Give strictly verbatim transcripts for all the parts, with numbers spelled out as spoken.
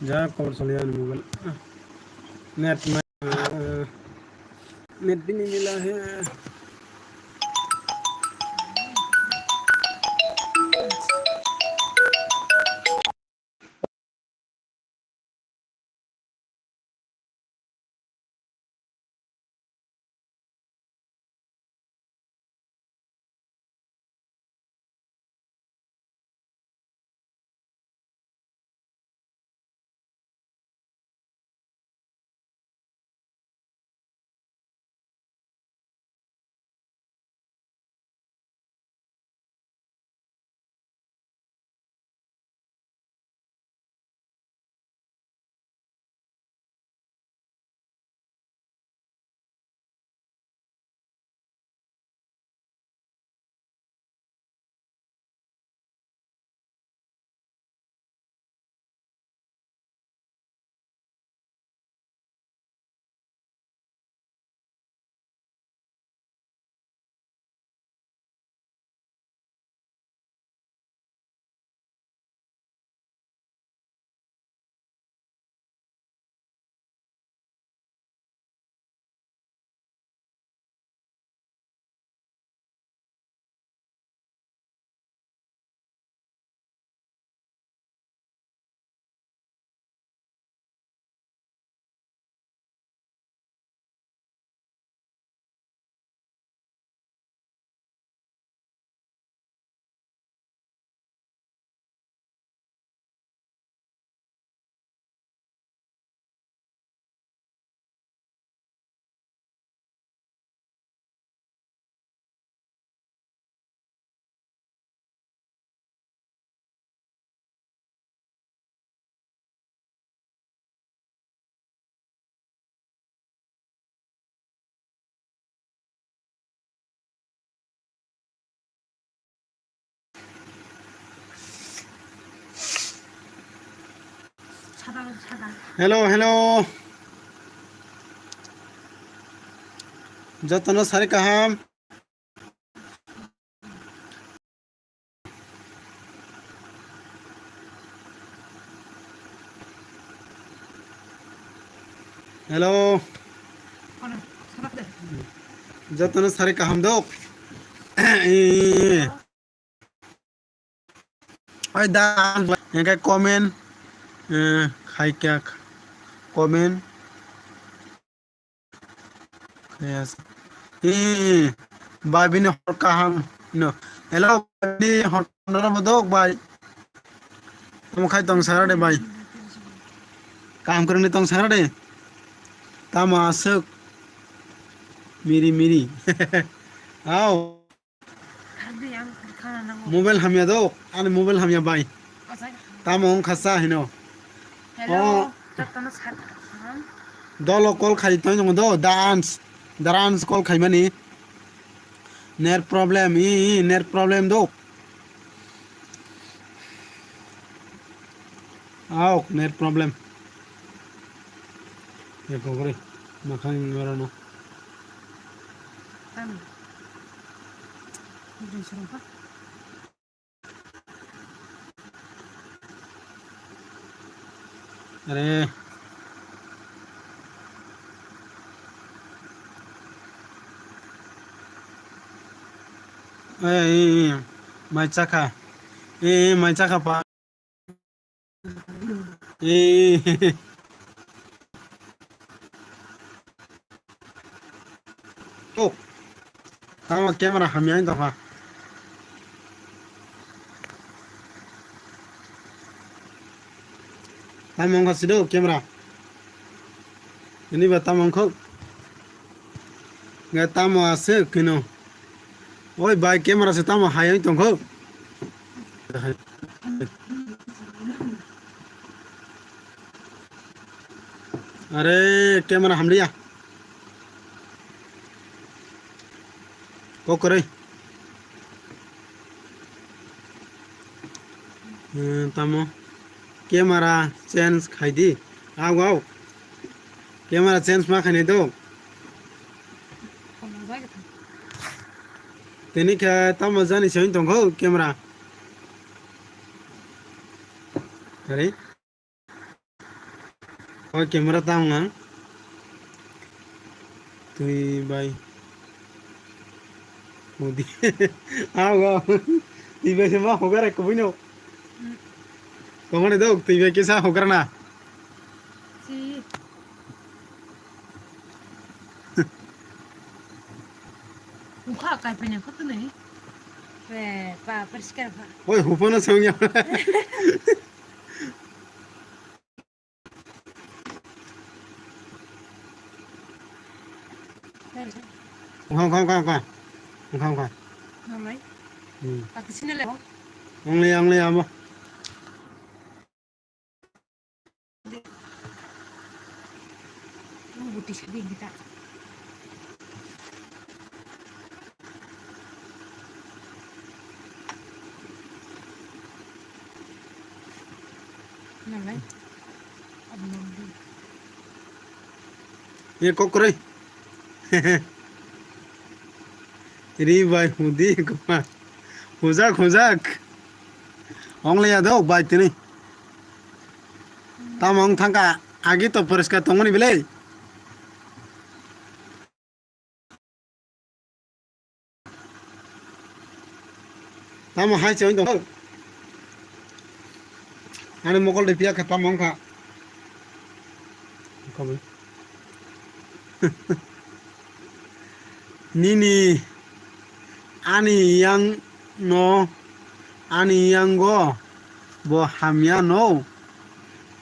Ja, cover chole ani mobile. Net na, net bini mila hai. Hello, hello. Jotono sari kaham. Hello. Jotono sari kaham dok. Ai da, engkai comment, eh, khai kya comment. Yes. Eh, bai bini hor kaham no. Hello, bai bini hor kaham no bodok bai. Tamo khai tong sara de bai. Kaham kwrwngni tong sara de. Tamo aswk. Miri miri. Au. Mobile hamya do, ani mobile hamya bai. Tamo wng kha sa hino. Hello, oh. Jotono sat kaham. Dolo call khai tong do, dance, dance call khai mani. Net problem, i, i, net problem do. Aw, net problem. Ya, kok re, makhang ngoro no. Tam. Udah suruh apa? Are. Ai, ai, ai, mai chakha. Ai, ai, mai chakha pa. Ai. Oh. Tamo camera hamya wng tongkha. Tamo wngkha sido camera. Ini ba tamo wngkha. Nge tamo aswk kino. Oi bai camera se tamo hayung tongkho. Are camera hamliya. Kok kwrwi. Hmm, tamo camera change khai di. Au, au. Camera change ma khainai do. Tini khe tamo jani se wng tongkho camera. Kari? O camera tang nang. Twi bai. Mudi. Aw, aw. Twi bai se ma hogar ek kubui no. Tongani dok, twi bai kisa hogar na. Si. Mukha kai panya khutu nai. Pe, pa, poriskar pa. Oi, hupono songya. Ongkha, ongkha, ongkha, ongkha. Ongkha, ongkha. Namai? Hmm. Pakisina le. Ongle, ongle, amo. Ang buti sadi kita. Nalai. Abang di. Ye kokrai. Ri bai hudi kuma. Hujak, hujak. Ongle ya dok bai tini. Tamo wng thangkha, agi to poriskar tongmani belai. Tamo hai se wng tong. Ani mokol de piya khe tamo wngkha. Nini ani yang no, ani yang go bo hamya no.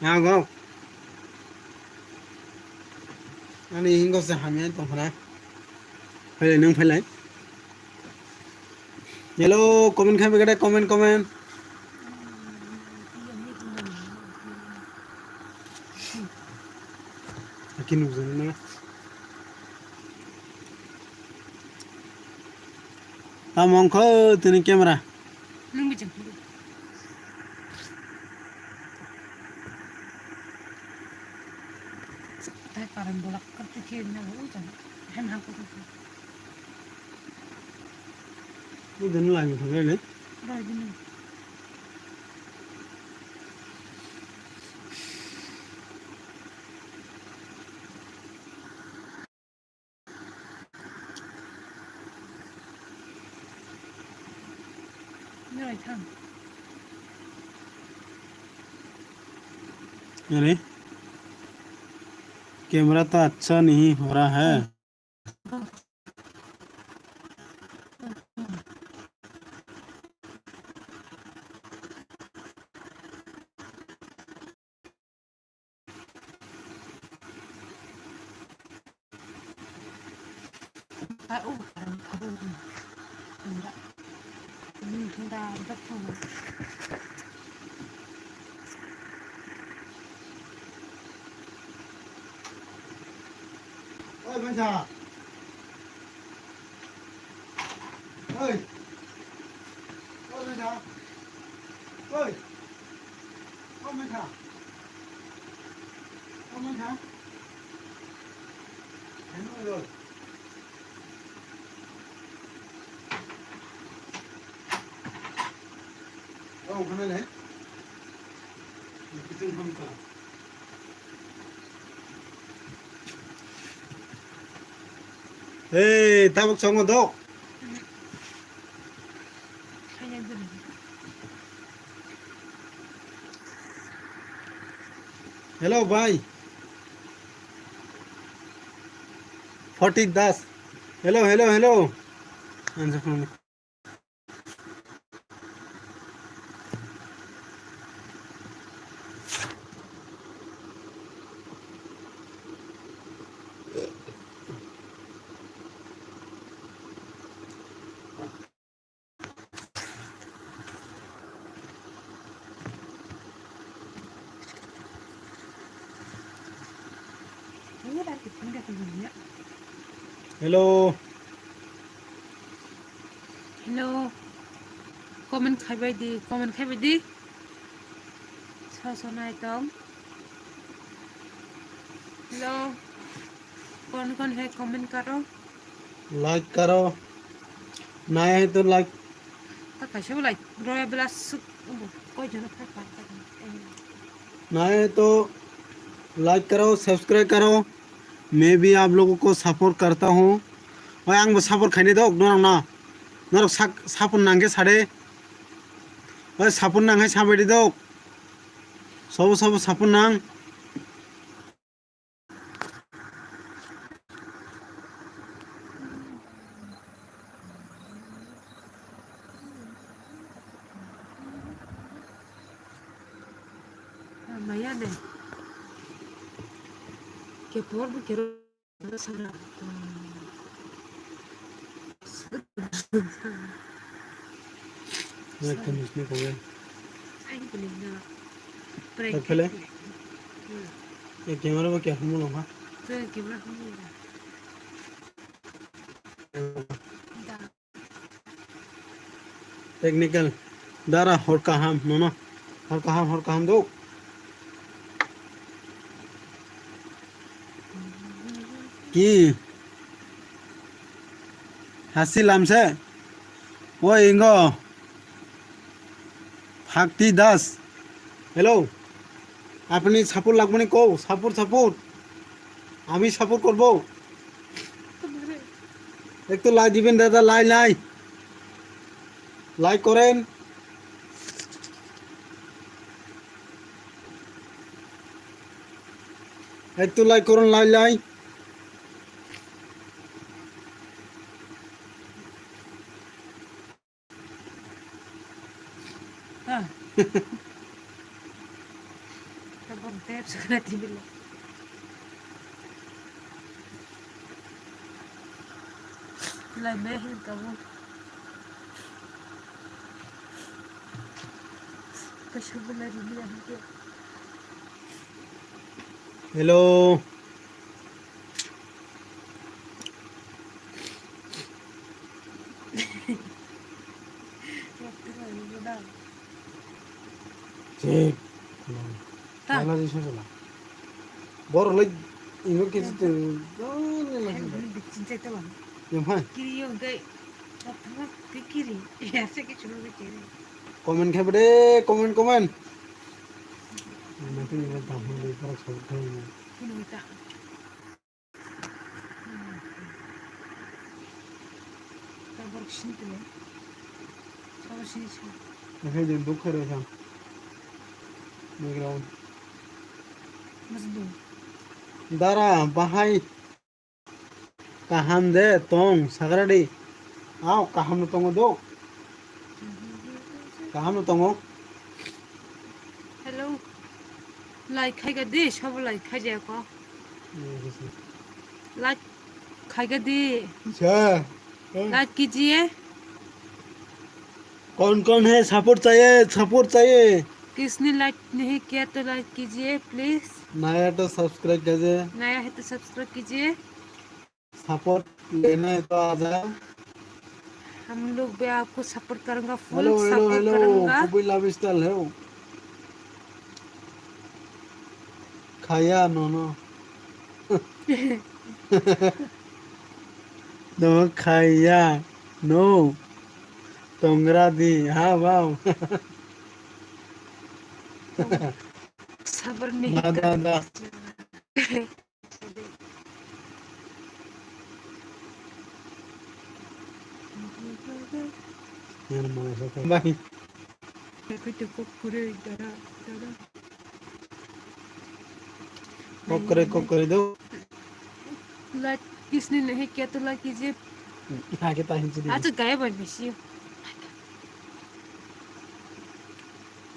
Nago. Ani hingo se hamya tong khana. Phailai, nung phailai. Hello, comment khai begade, comment, comment. Aki nukjani na. Tamo wngkha tini camera. Nung bijing phuru. Tai karan bolak kartu khe na bo jang. Hem hang ko. Bu den lai mo thang le. Bai din. Nai thang. अरे, कैमरा तो अच्छा नहीं हो रहा है। Oi, Maisa. Oi. Oi, Maisa. Oi. Oi, Maisa. Oi, Maisa. Oi, oi. Oh, mana le? Kiting ham ka. Hey, tabuk songo dok. Hello, bhai. Forty Das. Hello, hello, hello. Hello. Hello. Comment khai bai di, comment khai bai di. Sa sa nai tong. Hello. कौन कौन है कमेंट करो। लाइक करो। नया है तो like. Ta kaisa bo lai roya bela suk bo koi jana phai pa ta. Nai to like करो, सब्सक्राइब करो। मैं भी आप लोगों को सपोर्ट करता हूँ। Oi, ang bo support khainai dok, norok na. Norok sak-, support nang khe sade. Oi, support nang hai sabai di dok. Sabo sabo support nang. Maya ne. Ke por bu kero sara. Ekta nusni kongya. Ai, bini na. Prank. Ekphele? Hmm. Ye camera bo kya humu longha? Ye camera humu longha. Da. Technical. Dara hor kaham, nono. Hor kaham, hor kaham do. Ki? Hasi lamse? Oi, ingo. Bhakti Das. Hello. Apni support lagmani ko, support, support. Ami support korbo. Ektu like diben dada, like, like. Like koren. Ektu like koron, like, like. Ha. Tabang tep sakana tibila. Lai me hin kamu. Kasubula rini ahike. Hello. Cek. Ta. Ala di sosala. Bor lai ingo kesi ten. Dole lai. Bikin cek teman. Yang hai. Kiri yo gai. Apa kiri? Ya se ke cuma kiri. Comment khai bade, comment, comment. Nanti ni kan tamu ni para sabut khai ni. Kini ta. Tabor sini tu. Tabor sini sini. Nanti dia buka rasa. Background. Mas tu. Dara bahai. Kaham de tong sagradi. Ao kaham no tongo do. Kaham no tongo. Hello. Like khai ga di, sabo like khai jaya ko. Like khai ga di. Sa. Like kijiye. कौन कौन है सपोर्ट चाहिए, सपोर्ट चाहिए। किसने लाइक नहीं किया तो लाइक कीजिए प्लीज। नया तो सब्सक्राइब कीजिए। नया है तो सब्सक्राइब कीजिए। सपोर्ट लेना है तो आ जाओ। हम लोग भी आपको सपोर्ट करूंगा, full hello hello support hello. करूंगा। कुबुई लाइफस्टाइल है वो। Khaya nono. No khaya no. Tongra di ha wow. Sabar nih. Da da da. Bye. Kokore kokore do. Like किसने नहीं किया तो लाइक कीजिए। आगे ताहिन से। अच्छा गायब है बेसी।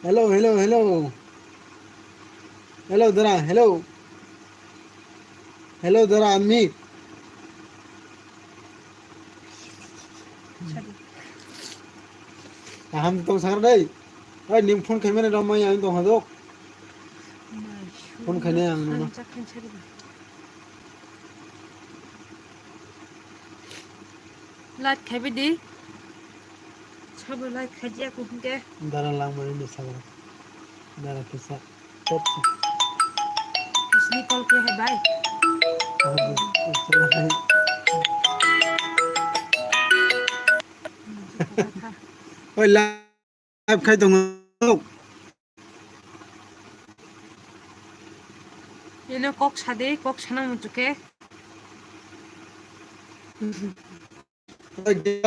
Hello, hello, hello. Hello, Dara, hello. Hello, Dara, unmute. Kaham tong sakra dai. Oi, ning phone khaimani romai ang tong hadok. Phone khainai ang nono. Like khaibai di. Sabo like khaiya ko hingke. Dara langmani ni sagra. Dara kisa. Top. Isni call ke hai bhai. Oi, live khai tongo. Eno kok sade, kok sana muchuke.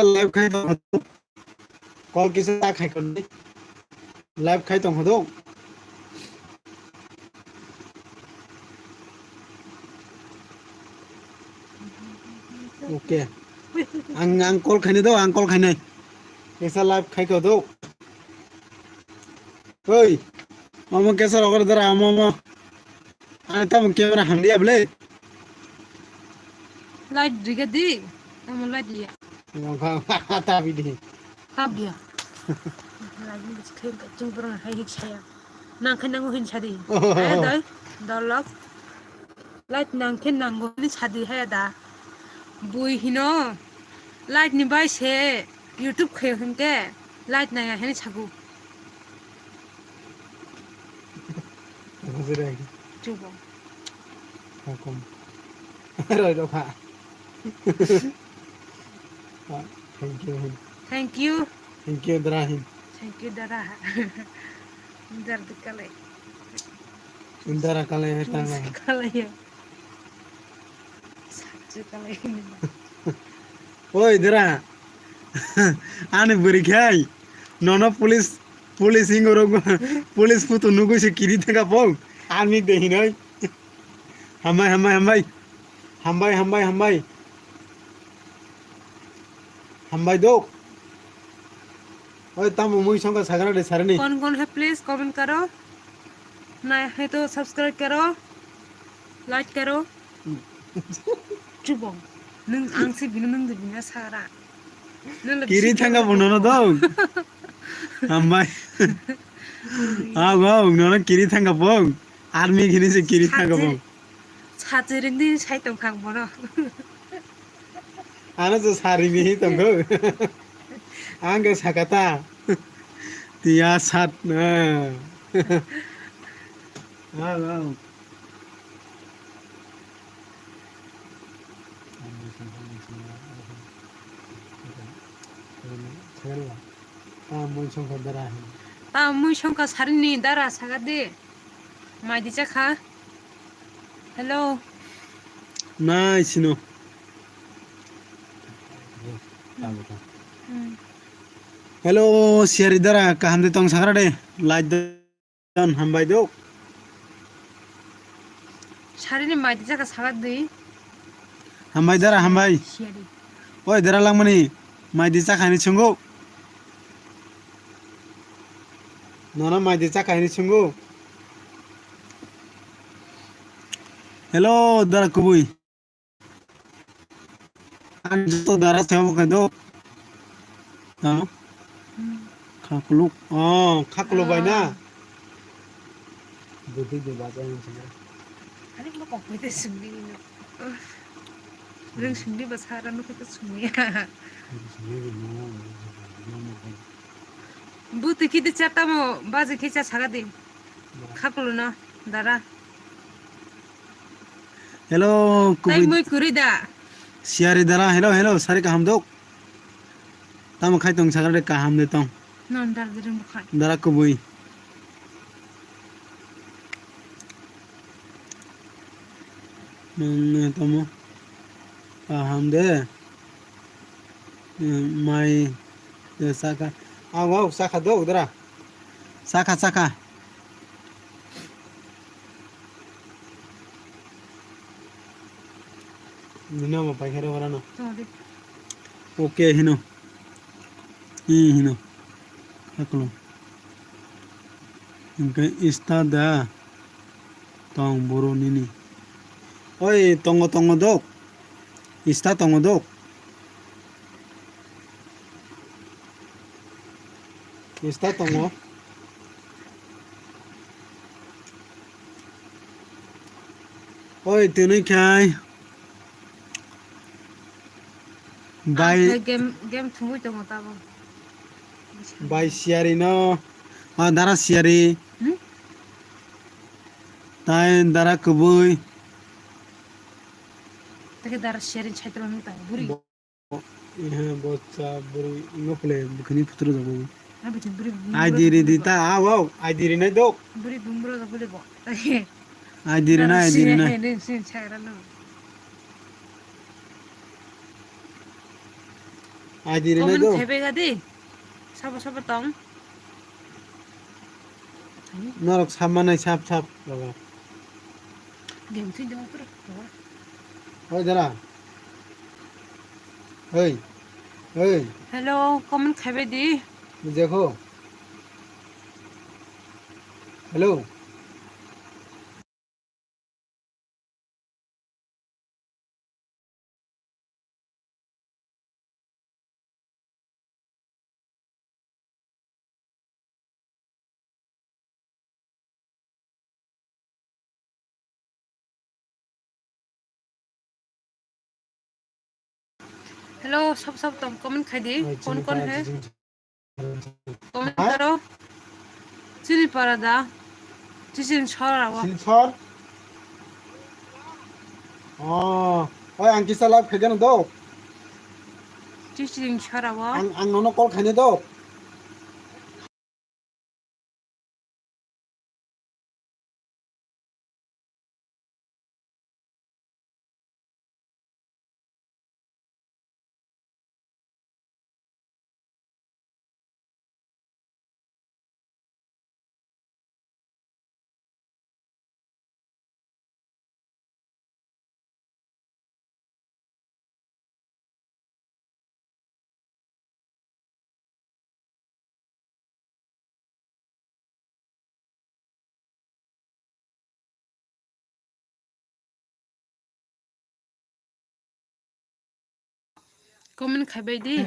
Live khai tong hodo. Call kisa ta khai kon di. Live khai tong hodo. Okay. Ang, ang call khainai do, ang call khainai. Kisa live khai ko do. Oi. Mama kesa rogor dara mama. Ani tamo camera hamdi able. Light riga di. Tamo light ya. Mama ta bidi. Tabya. Light ni bisi khe chung borok hai hik saya. Nang khe nango hin sadi. Hai doi. Dolok. Light nang khe nango hin sadi hai da. Bui hino. Light ni bai se YouTube khe hin ke. Light naya hin sagu. Bujire. Chubo. Hakom. Roi rokha. Ah, thank you. Thank you. Thank you, Dara hin. Thank you, Dara. Dara de kalai. Dara kalai hai tang. Kalai ya. Sakchi kalai. Oi, Dara. Ani bwrwi khai. Nono police, police ingoro, police putu nugui se kiri thangka pong. Army de hinoi. Hambai, hambai, hambai. Hambai, hambai, hambai. Hambai dok. Oi, tamo mui songkha sagana de sarani. कौन कौन है please comment करो। नया है तो सब्सक्राइब करो। लाइक करो। Chubong. Nung ang si bini nung de bini sagara. Kiri thangka bo nono dong. Hambai. Ah, wow, nono kiri thangka bong. Army gini se kiri thangka bong. Sachi ring di sai tong khang bono. Ano se sari ni tong kho. Ang ke sakata. Tiya sat na. Ah, wow. Ta mui songkha dara hin. Ta mui songkha sarini dara saga de. Mai di chakha. Hello. Nai sino. Hmm. Hello, siari dara kaham de tong sagra de. Like de. Hambai do. Sarini mai di chakha saga di. Hambai dara, hambai. Siari. Oi, dara langmani. Mai di chakha ni chungo. Nono mai di chakha ni chungo. Hello, dara kubui. Ang joto dara se obo khe do. Ha? Hmm. Khakuluk. Oh, khakuluk bai na. Ah. Bwtwi de ba jai sini. Ani mo kok bwtwi sini no. Rung sini ba sara no khe sini ya. Bwtwi khe de cha tamo baji khe cha saga di. Khakulo no dara. Hello, tai kubui. Mui kuri da. Siari dara, hello, hello, sari kaham dok. Tamo khai tong sakra de kaham de tong. Non dar de ring bukhai. Dara kubui. Nang ne tamo kaham de. Mai de saka. Aw, aw, saka dok dara. Saka, saka. Nini omo paikhe rw ora no. Tong di. Okay hino. Hi hino. Haklo. Hwnkhe ista da tong boro nini. Oi, tongo, tongo dok. Ista tongo dok. Ista tongo. Oi, tini khai. Bai. Ang khe game, game thumui tongo tabo. Bai siari no. Ah, dara siari. Hmm? Tai dara kubui. Tei dara siari chaitro nung tang buri. Iha bocha bwrwi wngo phle bwkhani phutur jago. Ai bwtwi bwrwi bwrwi. Ai diri di ta, ah, wow, ai diri nai dok. Bwrwi bwrwi jago le bo. Ai di rina, ai di rina. Rin sin chagra no. Ai di rina do. Comment khaibai ga di. Sabo sabo tong. Norok sap manai sap sap. Game thui dong pura. Oi dara. Oi. Oi. Hello, comment khaibai di. Jekho. Hello. Hello, sab sab tong comment khai di. Oi, kon kon hai? Comment karo. Chini para da. Chiching sora wa. Silchar. Oh, oi ang kisa live khaigano do. Chiching sora wa. Ang ang nono call khaina do. Comment khaibai di.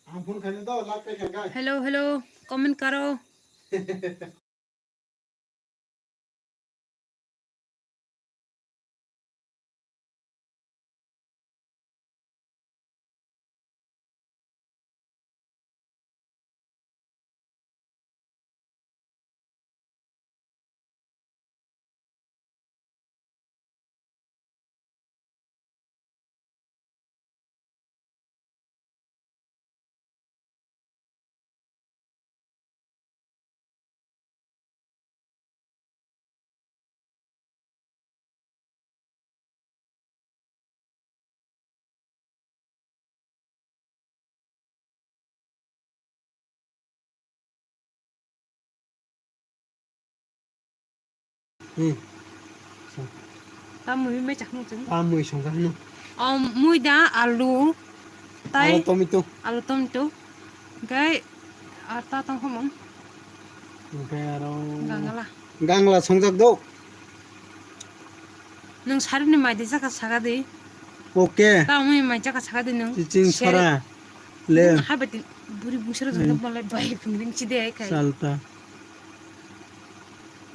Ang phone khaina do, lak pe khankha. Hello, hello. Comment karo. Hmm. Tamwi mai chaknung chwng. Tamwi songkha hino. Om, mui da alu. Tai alu tomato. Alu tomato. Gai ata tong khomong. Oke aro. Gangla. Gangla songjak do. Nung saruni mai di jaka saka di. Oke. Tamwi mai jaka saka di nung. Chiching sora. Le. Nung habai di buri bungsero jaka malai bai phungring chide ai kai. Salta.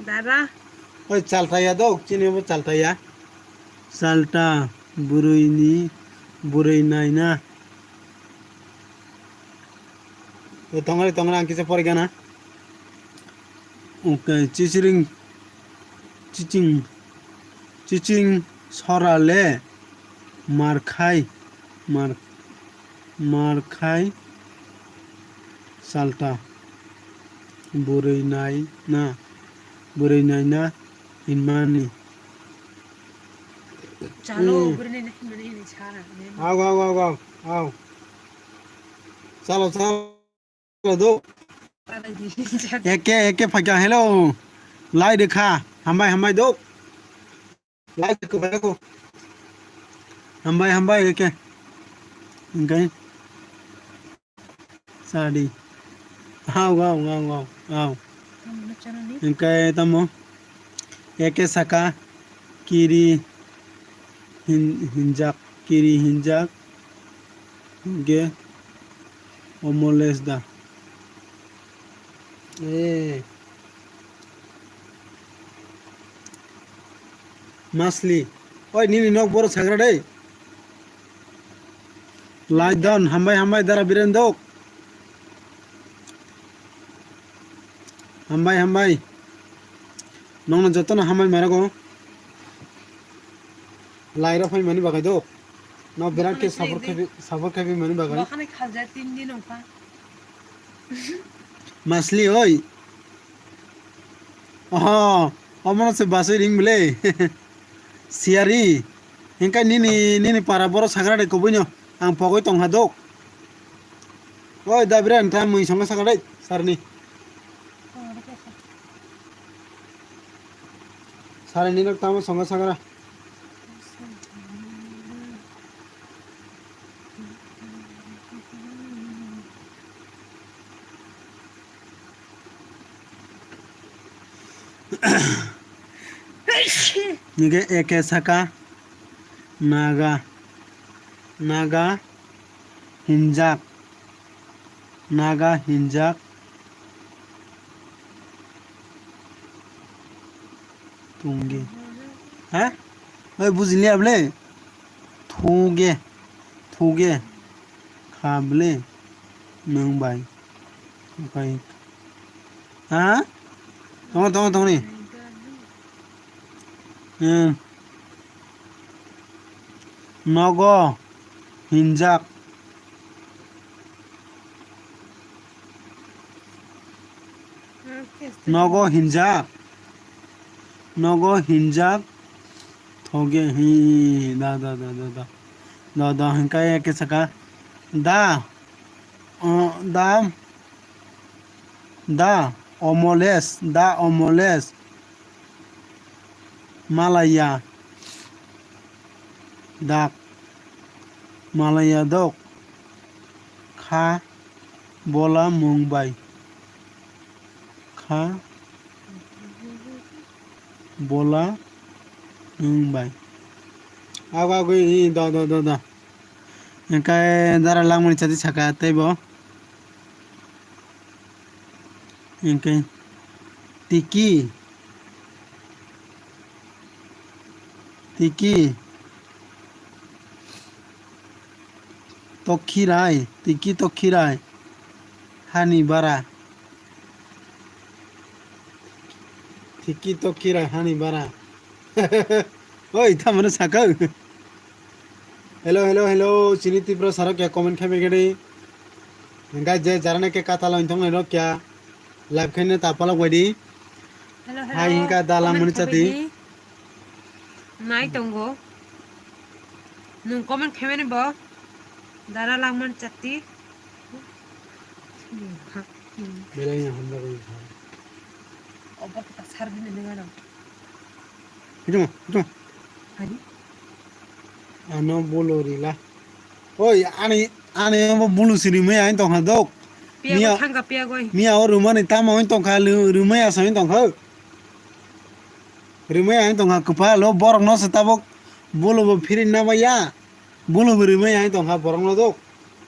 Dara. Oi, chalta ya do, chini bo chalta ya. Chalta, burui ni, burui naina. Oi, tongari, tongari, ang kisa pori gana. Oke, chichiring, chiching, chiching sora le, markhai, mar, markhai, salta. Bwrwi nai na, bwrwi nai na hinmani. Chalo, hmm. Bwrwi nai na hinmani hinwi sa na, ne? Aw, aw, aw, aw, aw. Chalo, chalo, do. Eke, eke phaikha, hello. Lai rwkha, hambai, hambai, do. Like ko, like ko. Hambai, hambai, eke. Hingkai. Sadi. Aw, aw, aw, aw, aw. Hingkai tamo. Eke saka. Kiri. Hin-, hinjak. Kiri hinjak. Hingke. Omoles da. Eh. Masli. Oi, nini nok boro sagra dei. Lai don, hambai, hambai, dara Biren dok. Hambai, hambai. Nongno jotono hambai marago. Lai rok phai mani bagai dok. No, birat ke sabor khabi, sabor khabi mani bagai. Masli oi. Oho. Omono se basui ring bwle. Siyari. Hingkai nini, nini para boro sagra de kubuino. Ang pogoi tongha dok. Oi, Dabiran, ta mui songo sagra dai, sarni. Sarni nok tamo songo sagra. Nige eke saka naga, naga hinjak, naga hinjak tungge. Ha? Oi, bujiliya bole? Thuge, thuge kha bole nwng bai. Okai. Ha? Tongo, tongo, tongoni. Hmm. Nogo hinjak. Nogo hinjak. Nogo hinjak. Thoge hi, da, da, da, da, da. Da, da, hingkai eke saka. Da. O, da. Da. Omoles. Da, omoles. Malaya. Dak. Malaya dok. Kha. Bola mung bai. Kha. Bola nwng bai. Ago, ago, i, do, do, do, do. Hingke dara langmani chati saka teibo. Hingke tiki. Tiki. Tokhirai, tiki tokhirai. Hani bara. Tiki tokhirai hani bara. Oi, tamano sakau. Hello, hello, hello. Chini Tripura sarok ya comment khai begani. Hingka je jarane ke kata lain thong nai rok ya. Live khaine ta palok baidi. Hello, hello. Hai hingka da langmani chati. Nai tongo. Nung comment khaimani bo. Dara langmani chati. Belai hamjak. Obo ta sar bini nang ano. Hito, hito. Hari. Ano bolo rila. Oi, ani, ani obo bulu si rimai ain tongkha dok. Piya miya, thangka piya goi. Miya o rumani tamo ain tongkha, lu-, rumai asa ain tongkha. Rimai ain tongkha kwpal o borok no se tabok bulu bo phirin na maya. Bulu bo rimai ain tongkha borok no dok.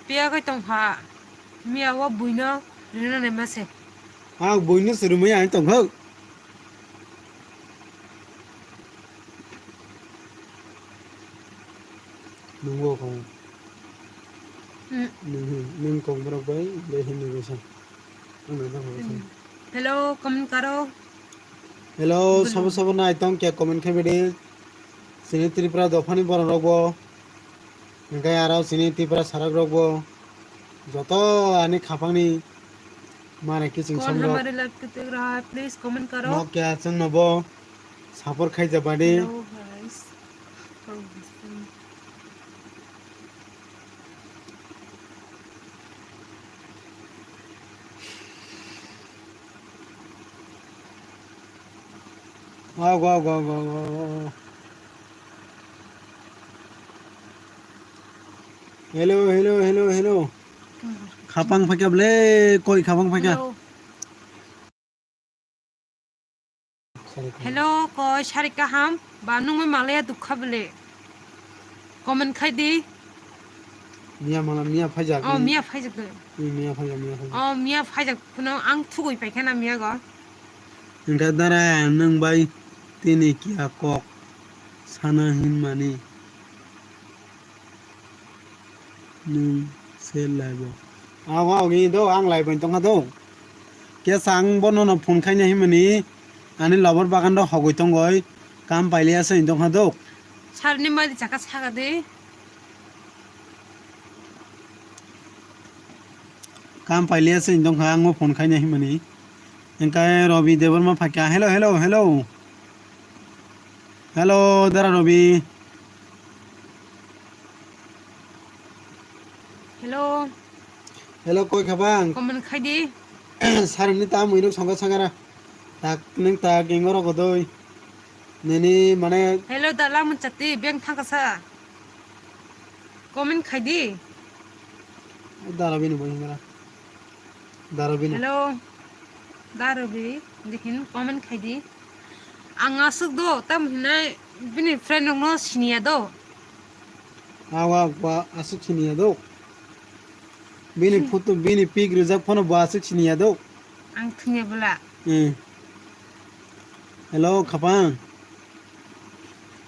Piya goi tongkha. Miya o buino rina ne mase. Ha, buino se rimai ain tongkha. Nungo kong. Hmm. Nung, nung kong borok bai, bai hini bisa. Ang bai borok bai. Hmm. Hello, comment karo. Hello, bulu. Sabo sabo nai tong kya comment khai bidi. Sini Tripura dophani borok rok bo. Hingke aro chini Tripura sarak rok bo joto ani khapangni mare kiching samrok. Kon hamari live kitik raha hai, please comment karo. Nok ya chwng no bo support khai jabadi. Hello guys. Wow, wow, wow, wow, wow, wow. Hello, hello, hello, hello. Khapang phaikya ble, koi khapang phaikya. Hello. Hello, koi sari kaham. Ba nung mai malaya dukha ble. Comment khai di. Miya mala, miya phaijak. Oh, miya phaijak de. Hmm, miya phaijak, miya phaijak. Oh, miya phaijak. Kuno ang thugui paikha na miya go. Hingke dara nung bai tini kiya kok sana hinmani. Nung se live o. Abo agi do ang live bai tongkha do. Kesa ang bono no phone khaina himani ani lobar bagan do hogoi tongoi kam paile ase tongkha do. Sarni mali chaka saga de. Kam paile ase tongkha ang phone khaina himani. Engkai Robi Debbarma phakya. Hello, hello, hello. Hello, Dara Robi. Hello. Hello, koi khabang? Comment khai di. Sarni ta mui nuk songkha sangara. Tak nung tak ingoro godoi. Nini mane Hello, da lamon chati beng thangkasa. Comment khai di. Dara bini bo hingara. Dara bini. Hello. Dara bi, dihin comment khai di. Ang asuk do, tam hinai bini friend rok no siniya do. Awa, wa, asuk siniya do. Bini photo, bini pic rijak phano bo asuk siniya do. Ang thungya bwla. Eh. Hello, khapang.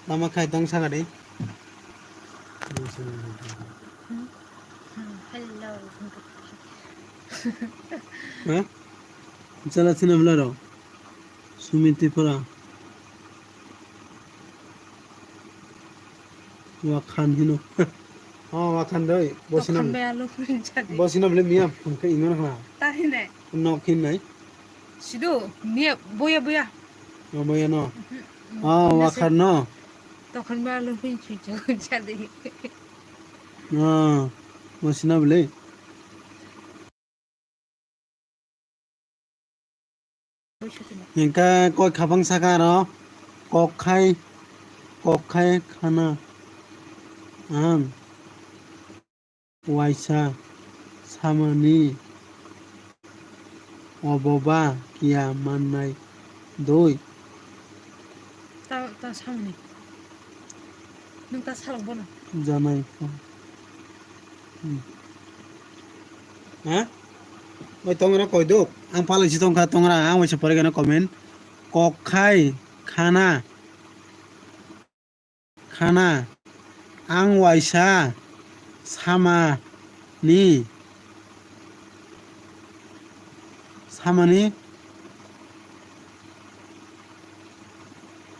Lama khai tong saka de. Hello. Ha? Chala china bwla ro. Sumit Tripura. Wakhan hino. Oh, wakhan doi. Bosina Tokhan bele. Be alo puri jadi. Bosina bele miya phone khe ingmano khna. Ta hinai. Nok hinai. Sido, miya, boya, boya. Oh, boya no. Mhm. Oh, Nasi. Wakhan no. Tokhan be alo puri jadi. Oh, bosina bele. Hingke koi khapang saka aro kok khai, kok khai khana ang waisa samani oboba kiya mannai doi. Ta, ta samani. Nung ta salok bono. Janai kho. Hmm. Ha? Oi tongra koiduk. Ang palai si tongkha tongra. Ang waisa pore gana comment. Kok khai khana. Khana. Ang waisa sama ni. Samani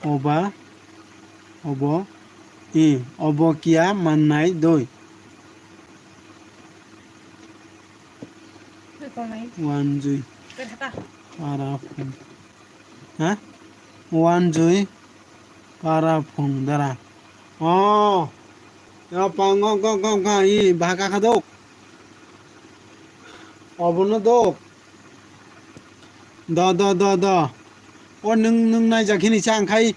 oba, obo, i, obo kiya mannai doi. Wanjui. Para phung. Ha? Wanjui para phung dara. Oh. Ya pango go go ga i bhaka khadok. Obono dok. Do, do, do, do. O nwng, nwng naijak hini cha ang khai,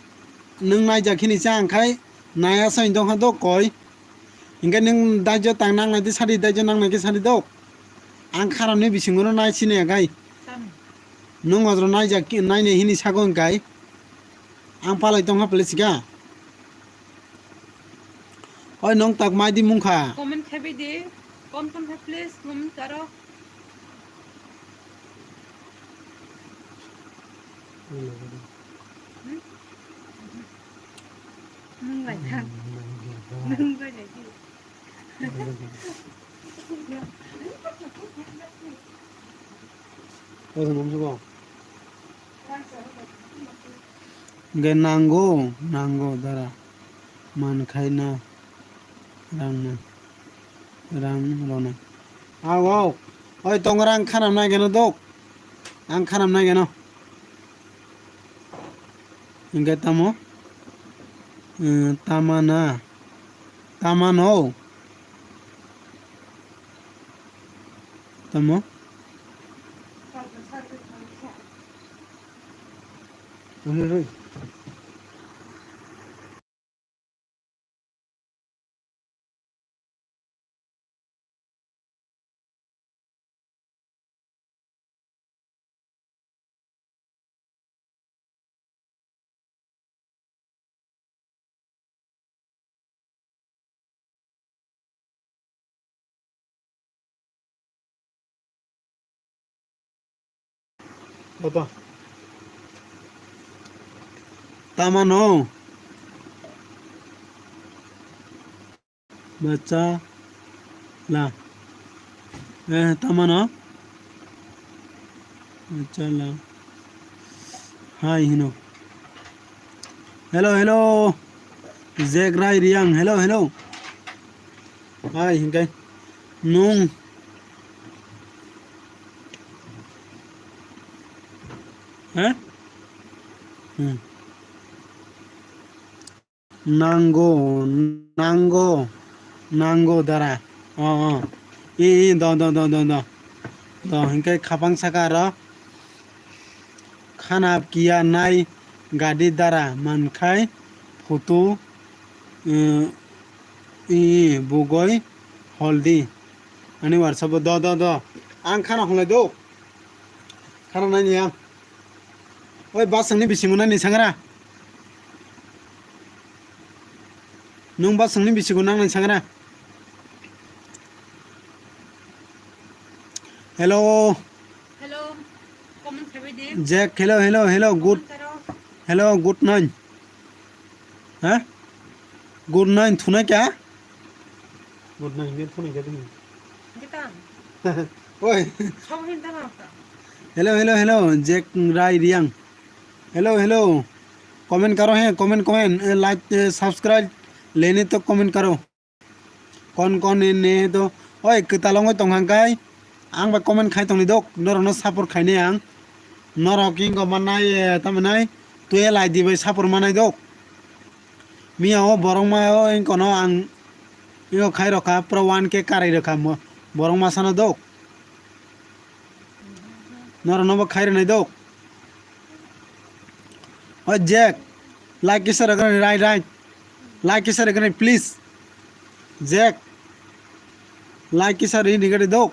nwng naijak hini cha ang khai, naya soi dong kha do koi. Hingke nwng daijo tang nang nai di sadi, daijo nang nai khe sadi do. Ang kharam ni bisingo no nai sini ya gai. Tamo. Nwng ojro naijak, nai nai hini sago hingkai. Ang palai tong kha pele sika. Oi, nwng tak mai di mung kha. Comment khai bai di. Kon kon kha please, comment karo. Hmm? Nwng bai thang. Nwng bai lai di. Hwnkhe nango, nango dara. Mankhaina rang na, rang rona. Aw, aw. Oi, tongo rang khanam nai geno dok. Ang khanam nai geno. Hingke tamo? Eh, tamana. Tamano. Tamo? Oi, oi, oi. Baba. Tamano. Bacha la. Eh, tamano. Bacha la. Hai hino. Hello, hello. Jack Rai Riang. Hello, hello. Hai, hingkai. Nung. Ha? Hmm. Nango, nango, nango dara. O, o. I, i, do, do, do, do, do. Do, hinkhe khapang saka aro. Khana kiya nai gadi dara mankhai photo, eh, i, i, bugoi holdi. Ani WhatsApp o do, do, do. Ang khana hwnlai do. Khana nai ni ang. Oi, basangni bisingo nani sangra. Nung basangni bisingo nang nai sangra. Hello. Hello. Comment khabai di. Jack, hello, hello, hello, good. Comment karo. Hello, good night. Ha? Good night, thunai kya? Good night, ne thunai kya dini? Kita. Oi. Sabo hin tama ka. Hello, hello, hello, Jack Rai Riang. Hello, hello. Comment karo hai, comment, comment, eh, like, eh, subscribe, lene to comment karo. Kon kon ne ne to, oi, kwtal wngwi tong hang kai, ang bai comment khai tongni dok, norokno support khainai ang, norok ingo mannai, eh, tamhinai, twelve I D bai support manai dok. Miya o borok ma o inkono ang, ingo khai rokha, pura one K karai rokha mo, borok ma sano dok. Norok nobo khai rwnai dok. O Jack, like kisa rwgwrani, right, right. Like kisa rwgwrani, please. Jack, like kisa rwgwrani dok.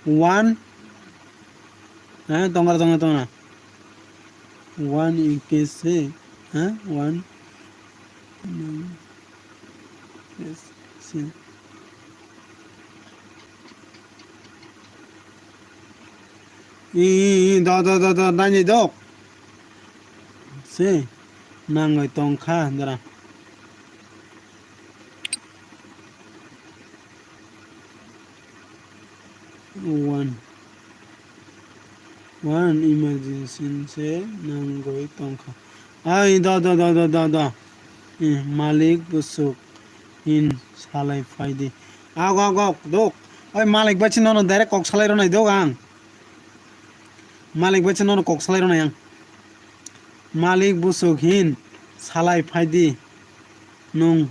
One. Eh, tongra, tongra, tongra. One in case, eh, one. Yes, see. I, i, i, do, do, do, do, nani dok. Se, nangoi tongkha, dara. One. One emergency se nangoi tongkha. Ai, do, do, do. Eh, malik busuk hin salai phaidi. Agok, agok, dok. Oi, malik bai chini nono direct kok salai rwnai dok ang. Malik bai chini nono kok salai rwnai ang. Malik busuk hin salai phaidi. Nung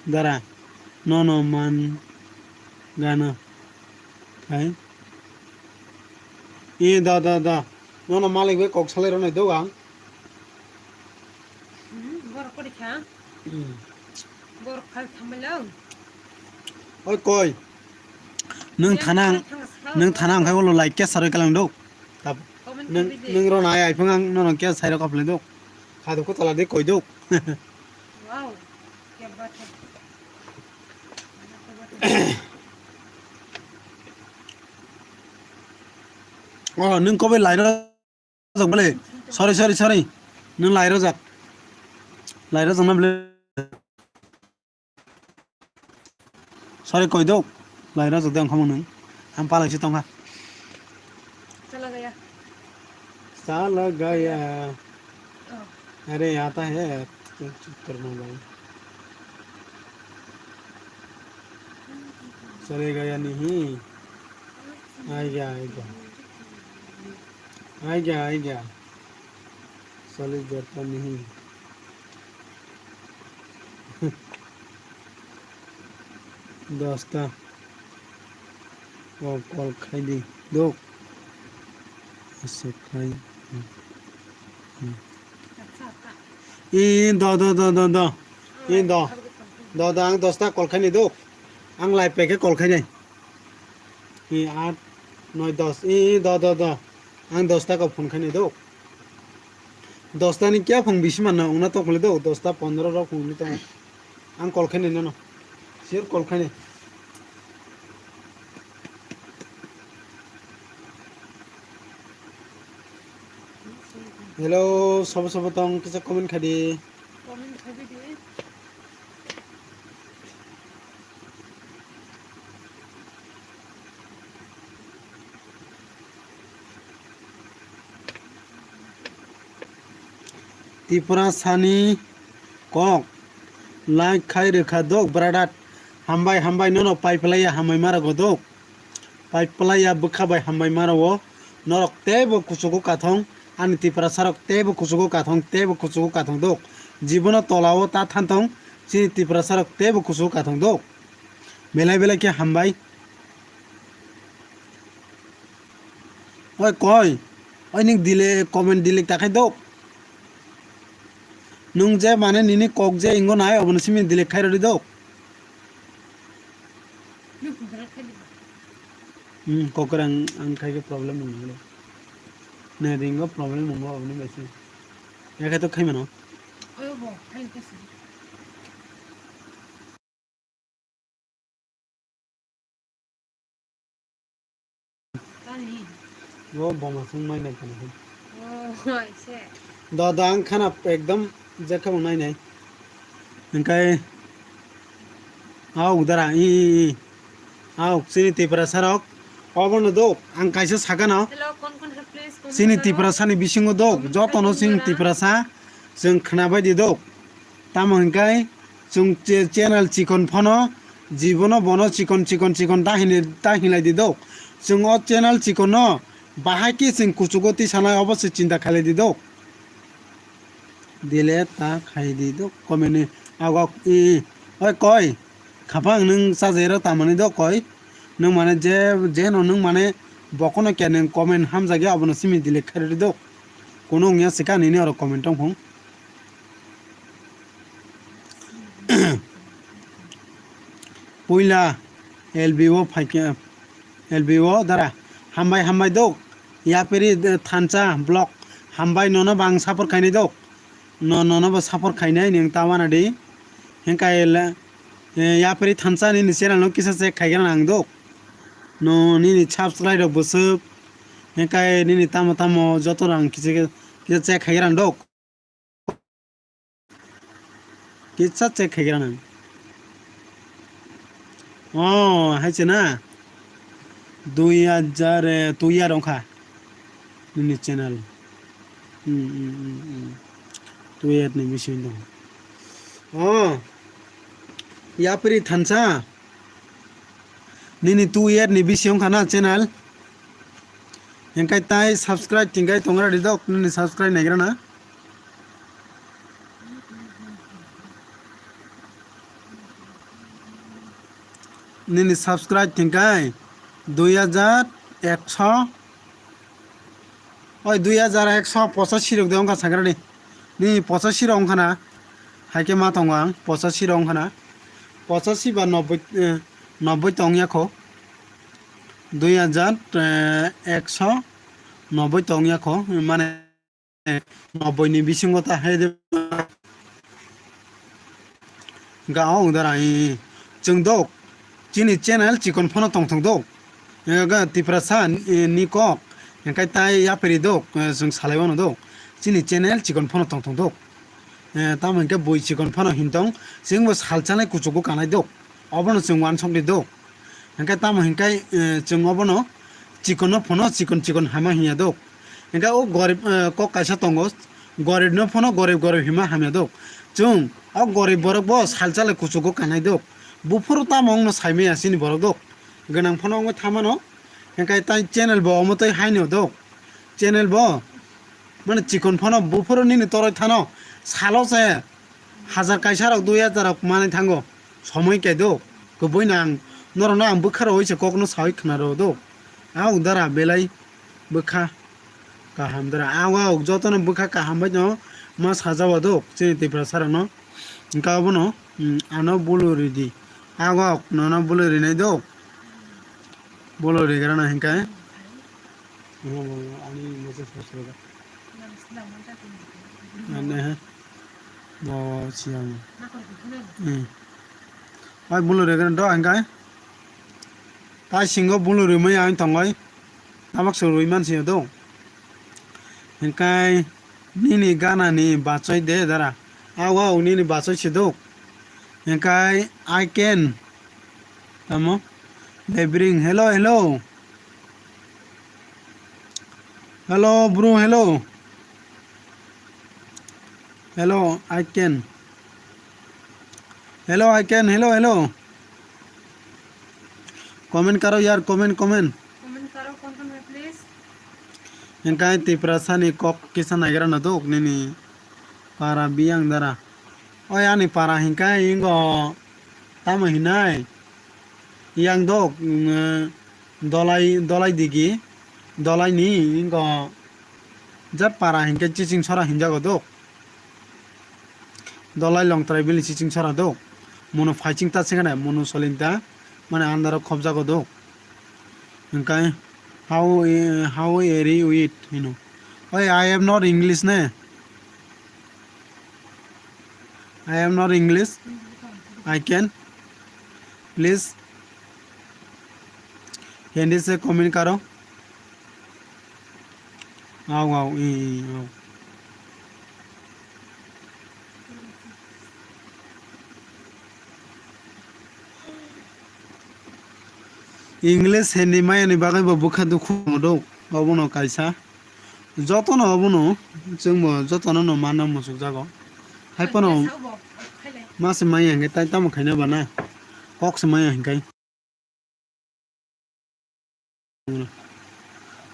dara nono man gana khai. E da, da, da. Nono malik bai kok salai rwnai dok ang. Hmm, borok kori kha. Hmm. Borok khai thamalo. Oi koi. Nung thana ang, nung thana ang khai ulo like khe saroi kalang dok. Tab-, comment nung, khaidi. Nung rona ai phang ang nono khe sairo kaplai dok. Khadu ko tala de koi dok. Wow. Kya baat hai. Oh, nung kobe lai rojak bole. Sorry, sorry, sorry. Nung lai rojak. Lai rojak na bole. Sorry, koi dok. Lai rojak de ang khomong nung. Ang palai si tongkha. Chala gaya. Chala gaya. Oh. Are, aata hai, chukar mobile. Chalega ya nahi? Aega, aega. Aega, aega. Chale jata nahi. Dosta. O call khai di. Dok. Aswk khai. Hmm. Hmm. E, do, do, do, do, do. E, do. Do, do, ang dosta call khai ni dok. Ang live paikhe call khai nai. E, aat, noi, dos. E, e, do, do, do. Ang dosta ko phone khai ni dok. Dosta ni kya phung bisi manna ongna tongkhle do, dosta pondro rok phung ni tongo. Ang call khainai nono. Sure call khainai. Hello, sobo sobo tong kisa comment khai di. Comment khai di. Tiprasani kok like khai rwkha dok brother. Hambai, hambai, nono paiplaiya hambai marago dok. Paiplaiya bwkha bai hambai marago. Norok teibo kuchugo kathong. Ani Tiprasa rok teibo kuchugo kathong, teibo kuchugo kathong dok. Jibono tolao ta thantong, chini Tiprasa rok teibo kuchugo kathong do. Belai belai khe hambai. Oi koi, oi ning delete, comment delete ta khai do. Nung je mane nini kok je ingo nai, obono simi delete khai rodi do. Hmm, kok rang ang khai ke problem wng nai. Ne ringo problem wng nai, obono bai se. Ya khai to khai mano. Oyo bo, khai kasi. Bo boma sung mai nai kana. Oh, aise. Da da ang khana ekdam je kha nai nai. Engkai. Au dara i i i. Au chini Tiprasa rok. Obono do ang kaisa sakano. Hello, kon kon hai, please, kon chini kon hai? Tiprasa ni bisingo do. Kon kon jotono hai, chini kon hai? Tiprasa. Chwng khna bai di do. Tamo hwnkhe chwng che-, channel chikon phano jibono bono chikon, chikon, chikon ta hinwi, ta hinlai di do. Chwng o channel chikon no bahai khe chwng kuchugo tisanai obo se chinta khailai di do. Delete ta khai di do comment ni agok i, oi koi. Khapang nwng chajairok tamani do koi? Nwng mane je, je no nwng mane bokono kya nwng comment hamjakya abono simi delete khairwi do. Kuno wngya swkang nini oro comment tongphung. Puila L B O phaikhe, L B O dara. Hambai, hambai do. Yapiri, eh, thansa block. Hambai nono bang support khainai do. No, nono bo support khainai nwng ta wana di. Hingkai le, eh, yapri thansa nini channel no kisa check khaigra nang dok. No nini subscribe rok bwswk. Hingkai nini tamo tamo joto rang kisa, kisa check khaigra nang dok. Kisa check khaigra nang. Oh, hai se na. Dui hajar, eh, dui hajar wngkha nini channel. Hmm, hmm, hmm, hmm. Two year ni bisingo dong. Oh, yapri thansa. Nini two year ni bisingo wngkha na channel. Hingkai tai subscribe tingkai tongra ridok nini subscribe naigra na. Nini subscribe tingkai dui hajar ekso. Oi dui hajar ekso pochashi rok de wngkha sakrani. Nini pochashi rok wngkha na. Haikhe ma tongo ang pochashi rok wngkha na. Pochashi ba nobboi, eh, nobboi tongya kho. Dui hajar, eh, ekso nobboi tongya kho. Mane nobboi ni bisingo ta hai de. Ga o dara, eh, chwng dok. Chini channel chikon phano tongthok dok. Eh, ga Tiprasa, eh, ni kok. Hingkai tai yapri dok, eh, chwng salai wano dok. Chini channel chikon phano tongthok dok. Eh, tamo hingke bui chikon phano hintong. Chwng bo salchalai kuchugo kanai dok. Obono chwng wansok di dok. Hingke tamo hingke, eh, chwng obono chikon no phano chikon chikon hama hinya dok. Hingke o gorib, eh, kok kaisa tongo, gorib no phano gorib gorib hima hamya dok. Chwng o gorib borok bo salchalai kuchugo kanai dok. Buphuru tamo wngno saimaya chini borok dok. Gwnang phano wngwi thamano. Hingke tai channel bo omo tei haino dok. Channel bo mane chikon phano buphuru nini toroi thano salo se. Hajar kaisa rok, dui hajar rok manwi thango. Somoi kaido. Kubui nang. Norokno ang bwkha rw se kokno sawi khna rw do. Ang dara belai bwkha kaham dara. Ang wa jotono bwkha kaham bai no ma sajao do. Chini Tiprasa rokno. Hingka obono, mm, ano bulu ridi. Ang wa nono bulu rinai do. Bulu rigrana hingka. Ani message post karo. Ani he. Bo siang. Hmm. Oi bulu regana do angkai. Tai singo bulu rwmai ang tongoi. Tabak se rwi man sio do. Hingkai nini gana ni bachoi de dara. Awa nini bachoi se do. Hingkai I can. Tamo? Debring. Hello, hello. Hello, bro, hello. Hello, I can. Hello, I can. Hello, hello. Comment karo yaar, comment, comment. Comment karo, कौन कौन है, please? Hingkai Tiprasa ni kok kisa naigra na dok nini para biyang dara. Oi ani para hinkhe ingo tamo hinai? Yang dok, mm, dolai, dolai digi, dolai ni ingo jat para hinkhe chiching sora hinjago dok. Dolai longtrai bini chiching sora dok. Mono phaiching ta singane, mono soling ta, mane andaro khobjago dok. Hinkhe how, eh, how eri wit hino. Oi, I am not English ne. I am not English. I can. Please. Hindi se comment karo. Aw, aw, i, i, aw. English, Hindi maya ni bagwi bo bwkha dukhu tongo do. Obono kaisa. Jotono obono chwngbo jotono no manna muchukjago. Hai phano ma se maya hinkhe tai tamo khaina bana. Kok se maya hinkhe.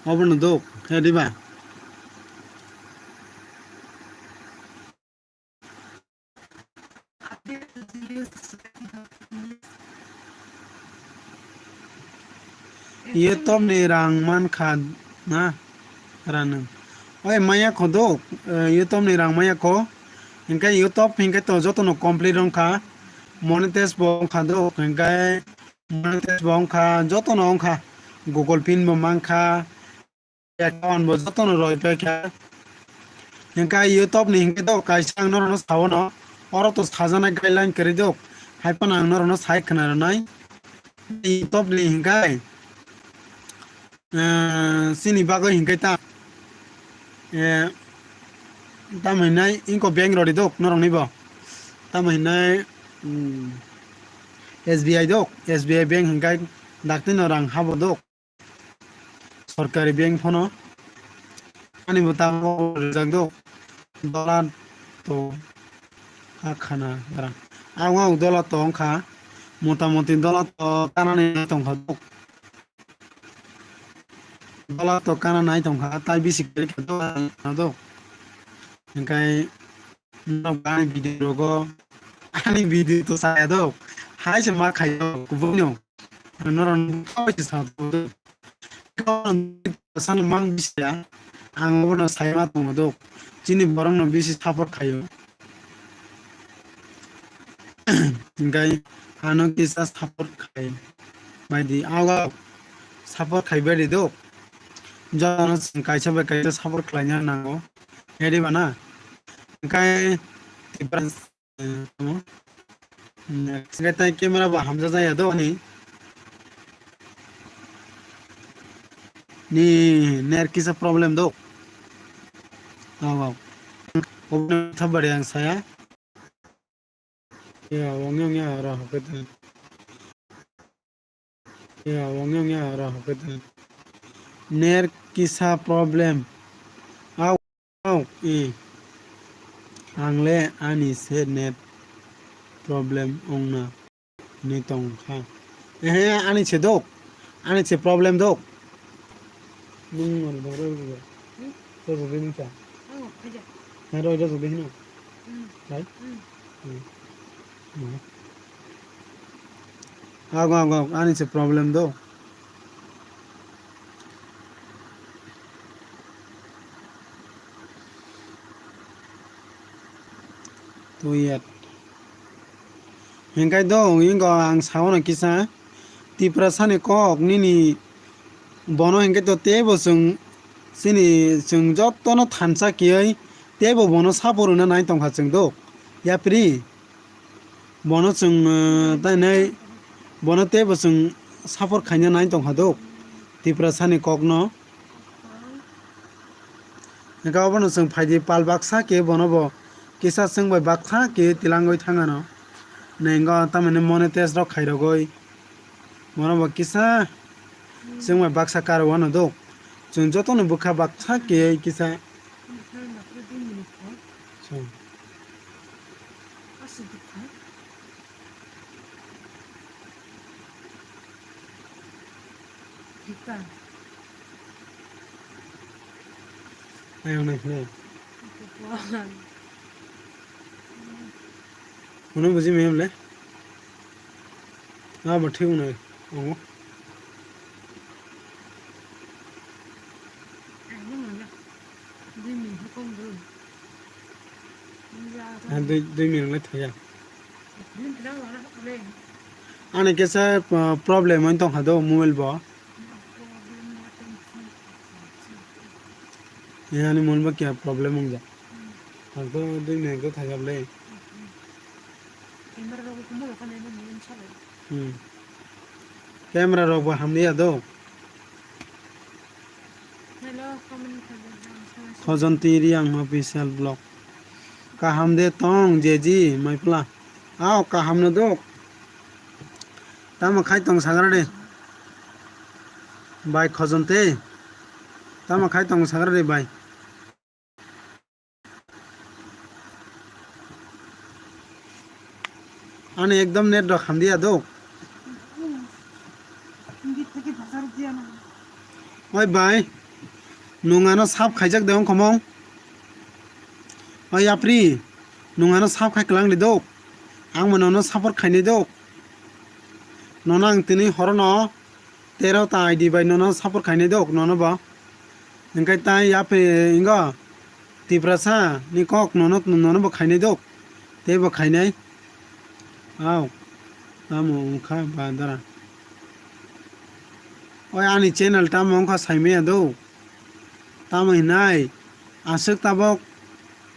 Obono dok, khe diba? YouTube ni rang mankha na rano. Oi maya kho do, eh, YouTube ni rang maya kho. Hinkhe YouTube hinkhe to jotono complete wngkha. Monetize bo wngkha do, hinkhe monetize bo wngkha, jotono wngkha. Google pin bo mankha. Account bo jotono roi paikha. Hinkhe YouTube ni hinkhe do kaisa ang norokno saono. Oro to sajana guideline kwrwi do. Hai phano ang norokno sai khna rwnai. YouTube ni hinkhe, eh, chini bagwi hinkhe ta, eh, tamo hinai inko bank rodi dok norokni bo. Tamo hinai, mm, S B I dok, S B I bank hinkhe daktino rang habo dok. Sorkari bank phano ani bo tamo rijak dok. Dola to ha khana dara. Ang ang dola to wngkha. Motamoti dola to kanani tongkha dok. Dola to kana nai tongkha, tai bisi kwrwi kha dola do. Hinkhe norok ani video rogo, ani video to saya do. Hai se ma khayo kubuni. Norok no koi se sa do. Sano mang bisi ya. Ang obono sai ma tongo do. Chini borok no bisi support khayo. Hinkhe ano kisa support khai baidi, ago support khai baidi do. Jotono chwng kaisa bai kaisa support khlaina nango. Edi bana. Hinkhe Tiprans, eh, tamo. Next, hinkhe tai camera bo hamjak jaya do ani. Ni net kisa problem do. Aw, aw. Obo thabari ang saya. Ya, wngya, wngya, oro hapkhe ta. Ya, wngya, wngya, oro hapkhe ta. Net kisa problem. Aw, aw, i. Ang le ani se net problem wngna. Ni tong kha. Ehe, ani se dok. Ani se problem dok. Nung mani dok rw rw. Hmm? Rw rw ni cha. Oh, aja. Na rw rw rw hino. Hmm. Hai? Hmm. Hmm. Hmm. Ago, ago, ago. Ani se problem dok. Tuyat. Hinkhe do, wngwi wngkha ang sao no kisa Tiprasani kok nini bono hinkhe to teibo chwng chini chwng jotono thansa kiyoi teibo bono support rwna nai tongkha chwng do. Yapri bono chwng, eh, tainai bono teibo chwng support khaina nai tongkha do Tiprasani kokno. Hinkhe obono chwng phaidi pal baksa khe bono bo kisa chwng bai baksa khe tilangwi thangano. Nenggo tamoni monetize rok khairogwi bono bo kisa chwng bai baksa karwi wano do. Chwng jotono bwkha baksa khe kisa. Hita. Ayang nai hwnwi. Bukan. Hwnwi buji maya bole. Abo thik wngnai. Abo. Ha, dui, dui minute lai thaya. Ani kisa, uh, problem wng tongkha do mobile bo. Ani mobile bo kya problem wngjak. Ang to dui minute thaya bole. Hmm. Camera rok bo hamliya do. Khojonti Reang official vlog. Kaham de tong jeji maipla. Ao kaham no do. Tamo khai tong sagra de. Bai Khojonti. Tamo khai tong sagra de bai. Ani ekdom net rok hamdiya do. Oi bai, nwng ano sap khaijak de wngkha mong. Oi yapri, nwng ano sap khai kwlang di do. Ang bo nono support khainai do. Nono ang tini horono tero ta I D bai nono support khainai dok, nono bo. Hingkai tai yapri ingo Tiprasa ni kok nono, nono bo khainai dok. Tei bo khainai. Au. Tamo wngkha ba dara. Oi ani channel tamo wngkha saimaya do. Tamo hinai aswk tabok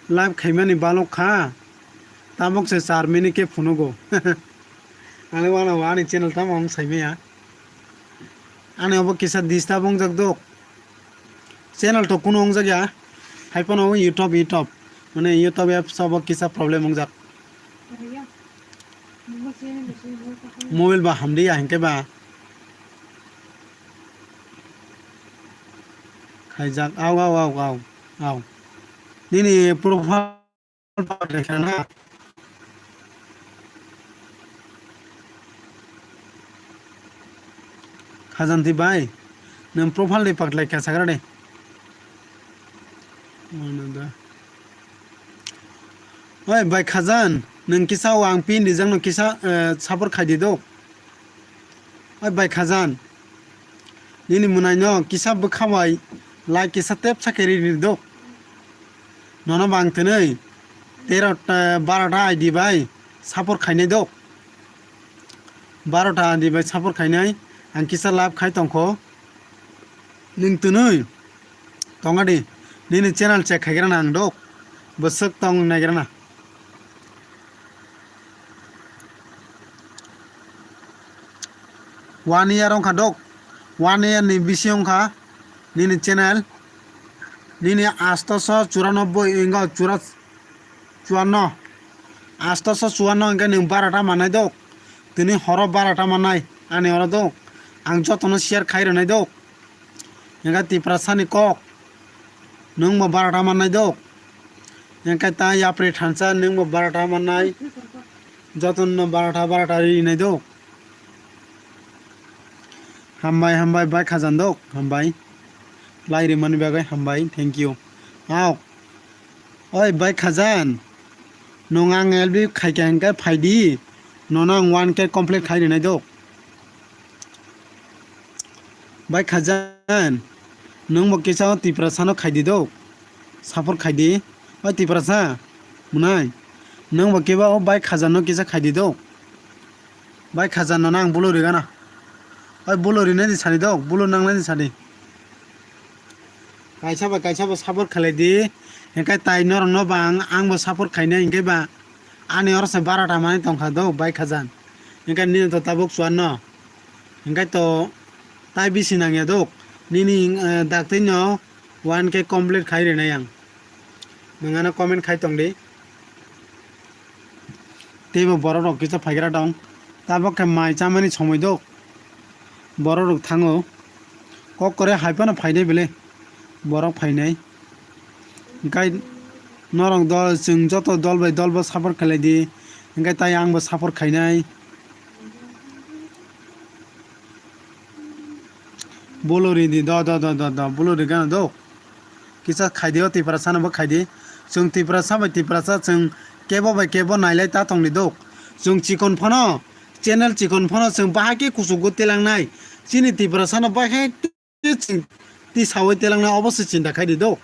live khaimani balok kha. Tabok se char minute khe phunugo. Ani wana ani channel tamo wng saimaya. Ani obo kisa disturb wngjak dok. Channel to kuno wngjak ya. Hai phano YouTube, YouTube. Mane YouTube apps obo kisa problem wngjak. Mobile ba hamdi ya hinkhe ba. Khaijak, au, au, au, au, au. Nini profile Khajan ti bai, nwng profile de paklai kha sagra de. Oi bai Khajan, nwng kisa o ang pin rijak no kisa, eh, support khai di do. Oi bai Khajan, nini mwnai no kisa bwkha bai like kisa tepsa khe ri ri do. Nono bang twnwi tero ta, baro ta I D bai support khainai do. Baro ta I D bai support khainai ang kisa live khai tongkho. Nwng twnwi tonga di, nini channel check khaigrana ang do. Bwswk tong naigrana. One year wngkha dok. One year ni bisi wngkha nini channel. Nini astoso churanobboi wngkha chura-, chuanno. Astoso chuanno hwnkhe nwng barota mannai dok. Tini horo barota mannai ani oro dok. Ang jotono share khai rwnai dok. Hingkhe Tiprasani kok, nwngbo barota mannai dok. Hingkhe ta yapri thansa nwngbo barota mannai. Jotono barota, barota rinai dok. Hambai, hambai, bai Khajan dok, hambai. Lai rimani bagwi hambai, thank you. Aok. Oi bai Khajan, nwng ang L B khaikha hwnkhe phaidi, nono ang one K complete khai rinai do. Bai Khajan, nwngbo kisa o Tiprasano khaidi do, support khaidi. Oi Tiprasa, mwnai, nwngbo kebo o bai Khajanno kisa khaidi do. Bai Khajan nono ang bulu rigana. Oi bulu rinai di sadi do, bulu nangnai di sadi. Kaisa bai kaisa bo support khlai di. Hingkhe tai norok no ba ang, ang bo support khainai hingkhe ba ani oro se barota manwi tongkha do bai Khajan. Hingkhe nini to tabuk chuanno. Hingkhe to tai bisi nangya do. Nini, eh, daktwi no one K complete khai rinai ang. Nwng ano comment khai tong di. Teibo borok rok kisa phaigra tong. Tabok khe mai chamani somoi dok. Borok rok thango. Kok kore hai phano phainai bele. Borok phainai. Hingkai norok dol, chwng joto dol bai dol bo support khlai di. Hingkai tai ang bo support khainai. Bolo ri di, do, do, do, do, do, bolo ri gana do. Kisa khai di, o Tiprasa no bo khai di. Chwng Tiprasa bai Tiprasa, chwng kebo bai kebo nailai ta tong di do. Chwng chikon phano, channel chikon phano chwng bahai khe kuchugo telangnai. Chini Tiprasano bahai khe chwng tisawi telangnai, obo se chinta khai di do.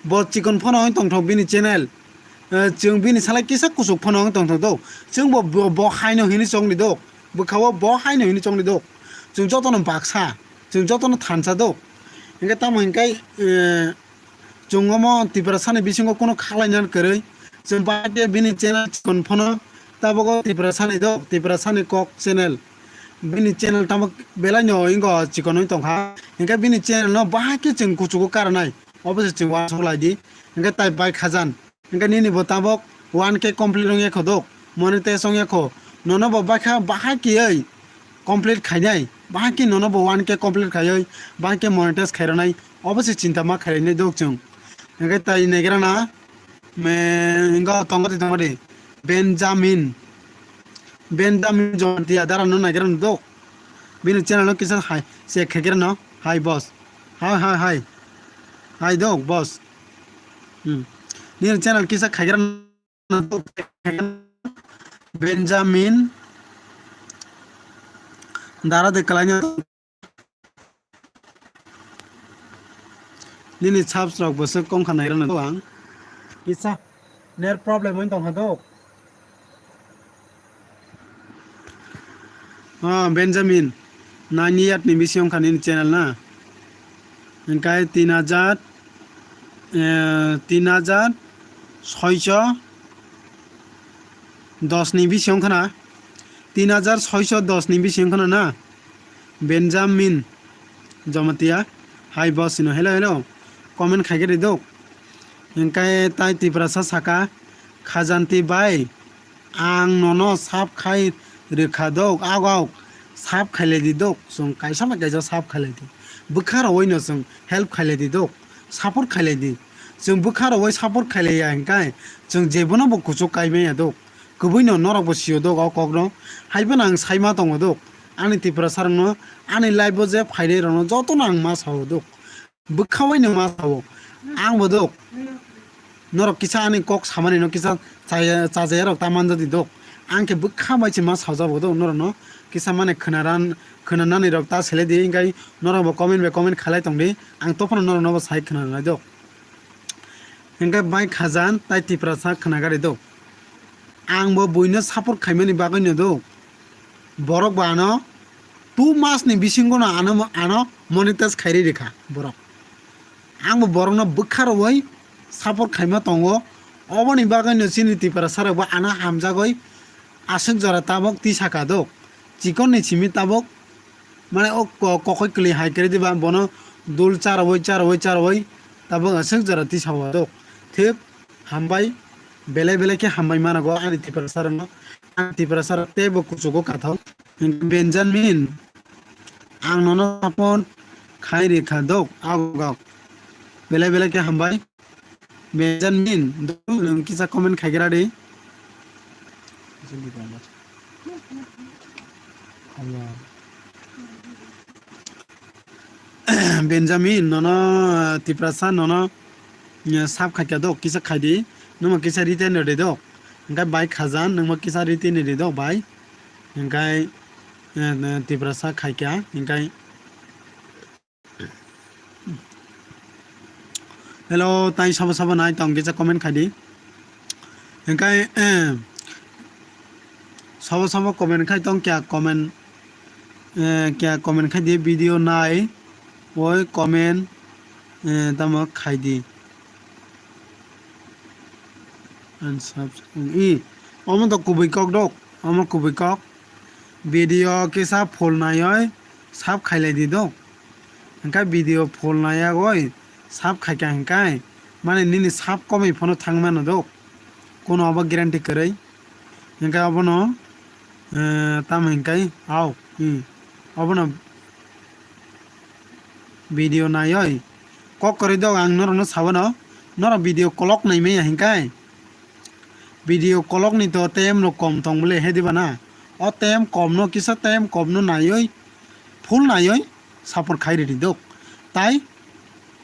Bo chikon phano wng tongthok bini channel. Eh, chwng bini salai kisa kuchuk phano wng tongthok do. Chwng bo, bo, bo haino hini chongni do. Bwkhao bo haino hini chongni do. Chwng jotono baksa, chwng jotono thansa do. Hinkhe tamo hinkhe, eh, Chwng omo Tiprasani bisingo kunu khaklaina kwrwi. Chwng bahai khe bini channel chikon phano tabuk o Tiprasani do, Tiprasani kok channel. Bini channel tabuk belaino ingo chikon wng tongkha. Hinkhe bini channel no bahai khe chwng kuchugo karnai. Obo se chwng uansuk lai di. Hinkhe tai bai khajan. Hinkhe nini bo tabuk one K complete wngya kho do. Monetize wngya kho. Nono bo baikha bahai kiyai complete khainai. Bahai khe nono bo one K complete khaiwi bahai khe monetize khairwnai. Obo se chinta ma khairwnai do chwng. Hinkhe tai naigra na, me, hingo tongo di, tongo di. Benjamin. Benjamin Jontia dara no naigra no do. Bini channel no kisa hai, se khaikra no. Hai boss. Hai, hai, hai. Hai do, boss. Hmm. Nini channel kisa khaikra no do. Benjamin. Dara de kalaina. Nini subs rok bo se kong kha nai rwna do ang. Kisa net problem wng tong kha do. Ah, Benjamin, nine year ni bisi wng kha nini channel na. Hingkai tin hajar, eh, tin hajar soicho dos ni bisi wng kha na. Tin hajar soicho dos ni bisi wng kha na. Benjamin Jamatia, hai boss no hello hello comment khai khe ri dok. Hingkai tai Tiprasa saka, Khajanti bai, ang nono sap khai rwkha dok, ago ago sap khailai di dok, chwng kaisa bai kaisa sap khailai di. Bwkha rowoi no chwng help khailai di dok, support khailai di. Chwng bwkha rowoi support khailai ya hingkai chwng jebono bo kuchuk kai manya dok. Kwbui no norok bo sio dok o kok no. Hai phano ang sai ma tongo dok. Ani Tiprasa rok no ani live o je phainai rok no joto no ang ma sao dok. Bwkha bai no ma sao. Ang bo dok. Norok kisa ani kok samani no kisa chaya, chajaya rok ta man jodi dok. Ang khe bwkha bai se ma sao jabo dok norok no. Kisa mane khwnaran, khwnanani rok ta sele di, hingkai norok bo comment bai comment khalai tong di. Ang to phano norok no bo sai khwna nai dok. Hingke bai khajan tai Tiprasa khwna gari do. Ang bo buino support khaimani bagwi no do. Borok bo ano two mas ni bisingo no ano, ano monetize khairi rikha borok. Ang bo borok no bwkha rwui support khaima tongo. Oboni bagwi no chini Tiprasa rok bo ano hamjagwi aswk jora tabok tisaka do. Chikon ni simi tabok Mane o ko-, kokoi kwlwi hai kre diba, bono dul charwoi, charwoi, charwoi, tabuk aswk jora tisa o dok. Thik hambai, belai belai khe hambai manago ani Tiprasa rokno. Ani Tiprasa rok teibo kuchugo kathok. Benjamin, ang nono support khai rikha dok, agok agok. Belai belai khe hambai. Benjamin, nwng kisa comment khaigra di. Benjamin, nono, Tiprasa, nono, eh, sap khaikya dok, kisa khaidi, nwngma kisa written rwdi dok. Hingkai bai khajan, nwngma kisa written rwdi dok bai. Hingkai, eh, Tiprasa khaikya, hingkai, Hello, tai sabo sabo nai tong kisa comment khai di. Hingkai, eh, sabo sabo comment khai tong kya comment, eh, kya comment khai di video nai, oi comment, eh, tamo khai di. And subs-, i, omo to kubui kok dok, omo kubui kok. Video kisa full naioi sub khailai di dok. Hingkhe video full naiagoi sub khaikha hingkhe mane nini sub komoi phano thangmano dok. Kono obo guarantee kwrwi. Hingkhe obono, eh, tamo hingkhe au, hmm, obono video naioi kok kwrwi dok ang norokno sabo no. Norok video kolok naimaya hingkhe. Video kolokni to time rok kom tong bole he diba na? O time kom no kisa time kom no naioi, full naioi support khai ridi dok. Tai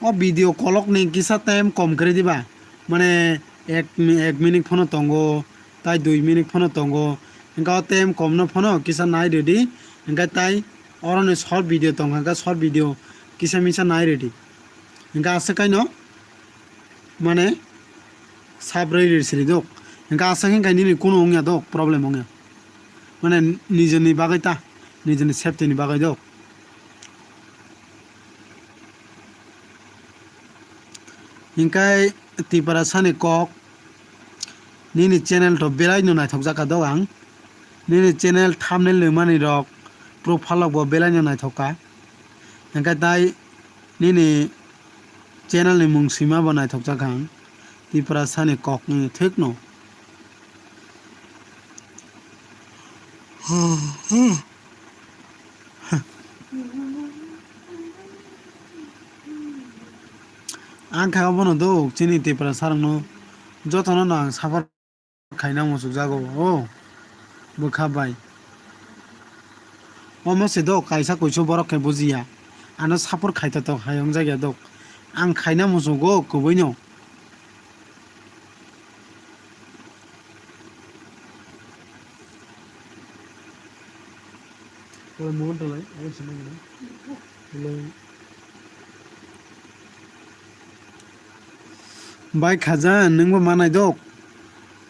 o video kolokni kisa time kom kre diba? Mane ek mi-, ek minute phano tongo, tai dui minute phano tongo. Hingke o time kom no phano kisa nai rwdi. Hingke tai oro ni short video tong kha, short video kisa misa nai rwdi. Hingke aswk kaino mane sab rwi rwi siri dok. Hingke aswk hingke nini kunu wngya dok, problem wngya. Mane nijeni bagwi ta, nijeni safety ni bagwi dok. Hingke Tiprasani kok, nini channel to belai no naithok jaka dok ang. Nini channel thumbnail nwi mani rok, profile rok bo belai no naithok ka. Hingke tai nini channel ni mung swima bo naithok jaka ang. Tiprasani kok ni thik no. Ang kha obono do chini Tiprasa rokno jotono no ang support khaina muchukjago o bwkha bai. Omo se do kaisa kuisu borok khe bujiya. Ano support khaito tok hai wngjakya dok. Ang khaina muchugo kubuino. Bai khajan, nwngbo manai dok.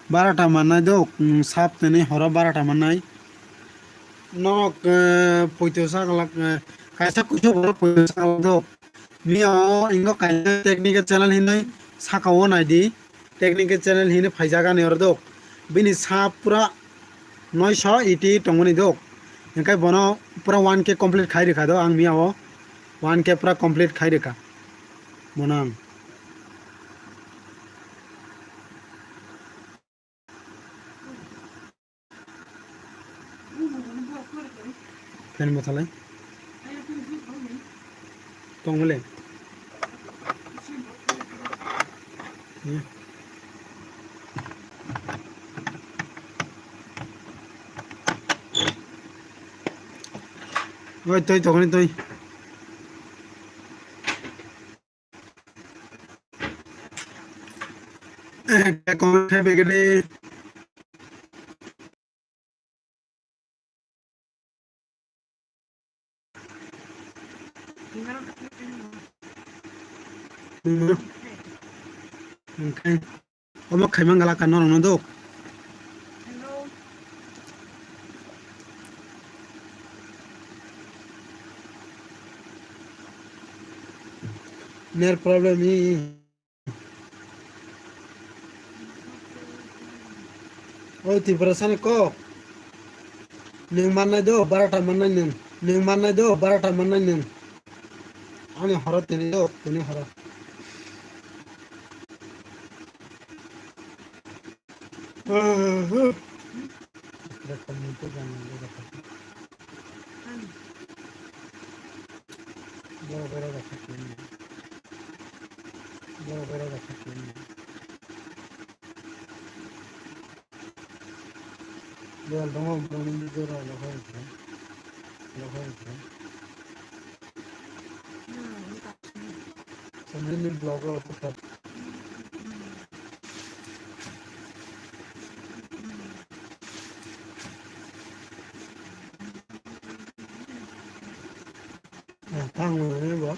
Barata manai dok, mm, sap tini horo barata manai. Nok, eh, poito sakalak, eh, kaisa kuisu borok poito sakalak dok. Miya o ingo kaisa technical channel hinwi saka o naidi. Technical channel hinwi phaijak ani oro dok. Bini sap pura noisho eighty tongmani dok. Hingke bono pura one K complete khai rikha do ang miya o. One K pura complete khai rikha. Bono ang. Fan bothalai. Tong bole. Oi, toi, tokoni toi. Comment khai begede. Omo khaimang gala ka norok no do. Net problem ni. O Tiprasani kok. Nwng mannai do, barata mannai nwng. Nwng mannai do, barata mannai nwng. Ani horo tini do, tini horo. Boro boro rok kha kini. Boro boro rok kha kini. Bel tongo borok ni jora loho rok kha. Loho rok kha. Sambil ni vlog rok kha. Tang mane bo.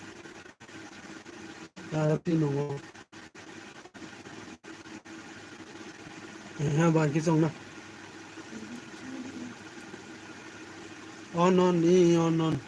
Tara tinungo. Ha, bangki chongna. On, on, i, on, on.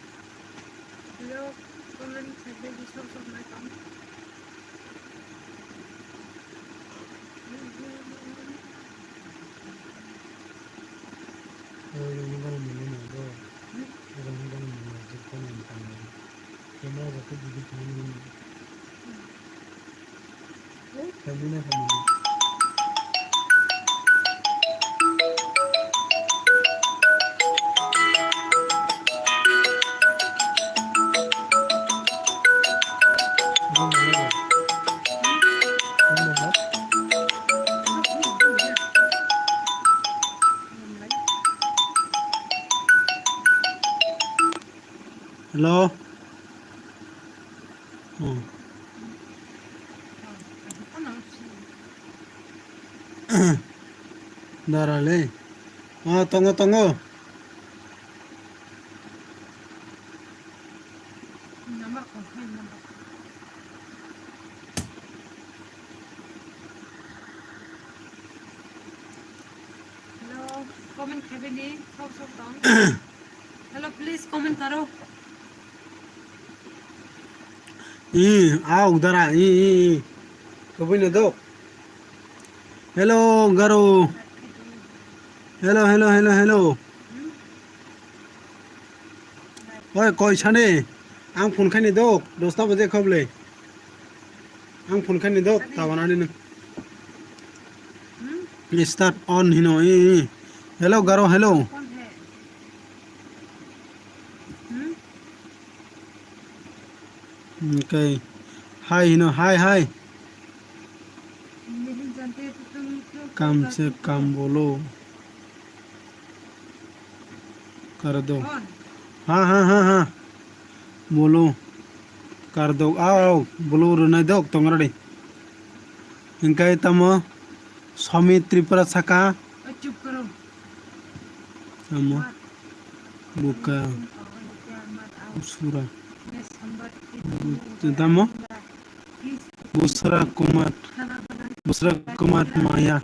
Hello. Hmm. Dara le. Oh, tongo, tongo. Hello, comment khaibini, sok sok tong. Hello, please comment karo. I, au dara, i, i, i. Kobui no dok. Hello, garo. Hello, hello, hello, hello. Oi, koi sani. Ang phone khaini dok, dosta baje khoble. Ang phone khaini dok, tawana ni. Start on hino, i, i. Hello, garo, hello. Okay. Hi, hino, hi, hi. Kam se kam bolo. Kar do. Ha, ha, ha, ha. Bolo. Kar do. Au, au. Bolo rwnai dok, tongra de. Hingkai tamo Somi Tripura saka. Tamo. Buka. Sura. Tamo. Busra Kumar. Busra Kumar Maya.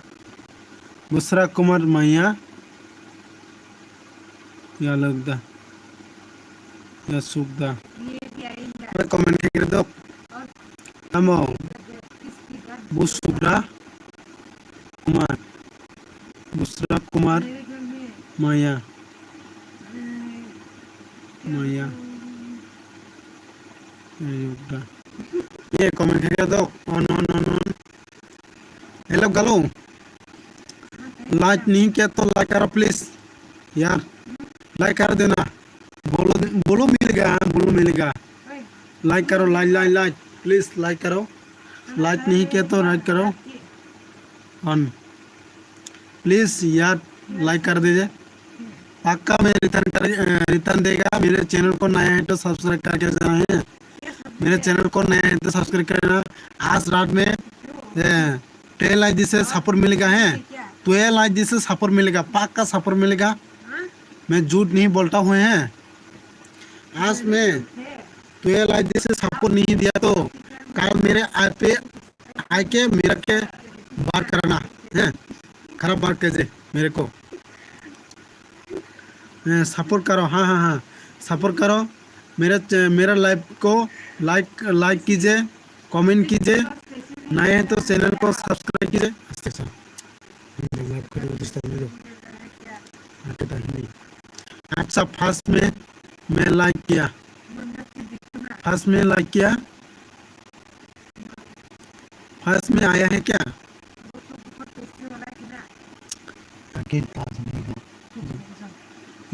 Busra Kumar Maya. Ya lagda. Ya sukda. Comment khe kiri dok. Tamo. Busra Kumar. Busra Kumar Maya. Maya. Ayuda. Ye comment khe dok. On, on, on, on. Hello, galo. Like nahi kiya to like karo, please. Yaar, like kar dena. Bolo, bolo milega, bolo milega. Like karo, like, like, like. Please, like karo. Like nahi kiya to like karo. On. Please यार, लाइक कर दीजिए। पक्का मैं रिटर्न कर, अ, रिटर्न देगा। मेरे चैनल को नया है तो सब्सक्राइब करके जाना है। मेरे चैनल को नया है तो सब्सक्राइब करना। आज रात में, अ, टेन लाइक जिससे सपोर्ट मिलेगा है, ट्वेल्व लाइक जिससे सपोर्ट मिलेगा, पक्का सपोर्ट मिलेगा। मैं झूठ नहीं बोलता हूँ है। आज मैं ट्वेल्व लाइक जिससे सपोर्ट नहीं दिया तो कल मेरे ऐप पे आके मेरा के बात कराना है, खराब बात कीजिए मेरे को। सपोर्ट करो, हाँ, हाँ, हाँ, सपोर्ट करो। मेरा च-, मेरा लाइव को लाइक, लाइक कीजिए, कमेंट कीजिए, नए हैं तो चैनल को सब्सक्राइब कीजिए। अच्छा, अच्छा। लाइव को तो डिस्टर्ब नहीं दो। आके तो नहीं। अच्छा, फर्स्ट में मैं लाइक किया, फर्स्ट में लाइक किया, फर्स्ट में आया है क्या?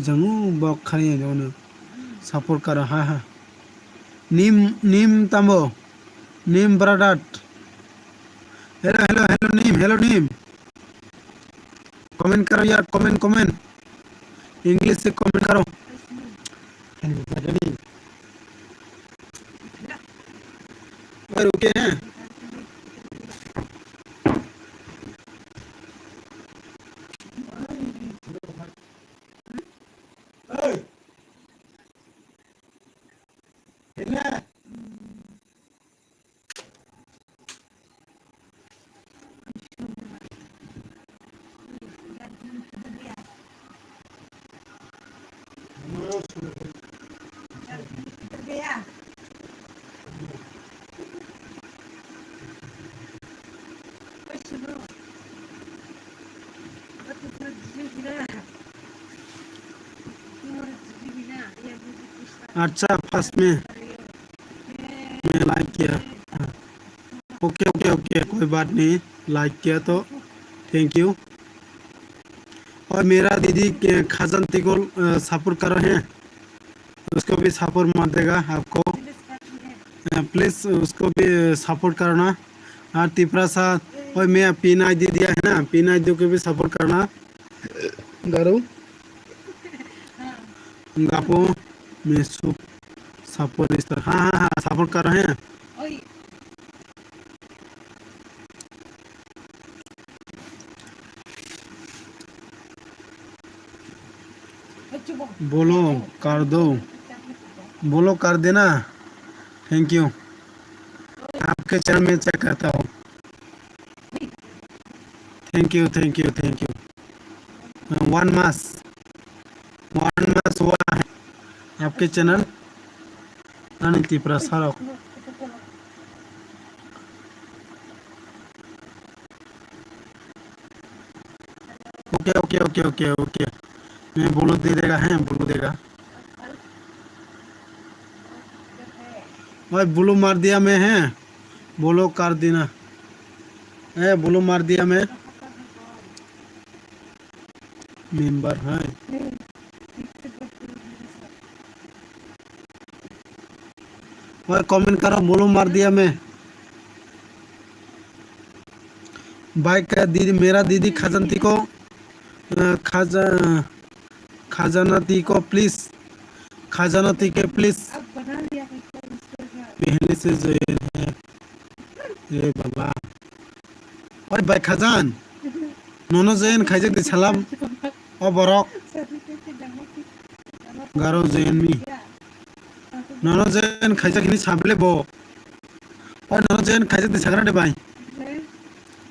Jangu bok khani ya jono. Support karo, ha, ha. Nim, nim tambo. Nim brother. Hello, hello, hello, nim, hello, nim. Comment karo yaar, comment, comment. English se comment karo. Aur okay hai? अच्छा, फर्स्ट में मैं लाइक किया। Okay, okay, okay, कोई बात नहीं, लाइक किया तो thank you. और मेरा दीदी के खजन तिगोल, अ, सपोर्ट कर रहे हैं, उसको भी सपोर्ट मत देगा आपको। अ, प्लीज उसको भी सपोर्ट करना। और तिपरा सा, और मैं पिन आईडी दिया है ना, पिन आईडी को भी सपोर्ट करना। गारो। गापो, मैं सु-, सपोर्ट इस तरह। हाँ, हाँ, हाँ, सपोर्ट कर रहे हैं। Oi. बोलो कर दो, बोलो कर देना। Thank you, आपके चैनल में चेक करता हूँ। Thank you, thank you, thank you. One month, one month हुआ है आपके channel. Ani Tipra sarok। Okay, okay, okay, okay, okay. मैं बोलो दे देगा, है, बोलो देगा। भाई, बोलो मार दिया मैं, है, बोलो कर देना। ए, बोलो मार दिया मैं। मेंबर है। और कमेंट करो, बोलो मार दिया मैं। भाई का दीदी, मेरा दीदी खजानती को, अ, खजा-, खजानती को प्लीज, खजानती के प्लीज। पहले से जो ये है, ए बाबा। Oi bai khajan, nono join khaijak di salam, o borok. Garo join me. Nono join khaijak hini sabele bo. Oi nono join khaijak di sagra de bai.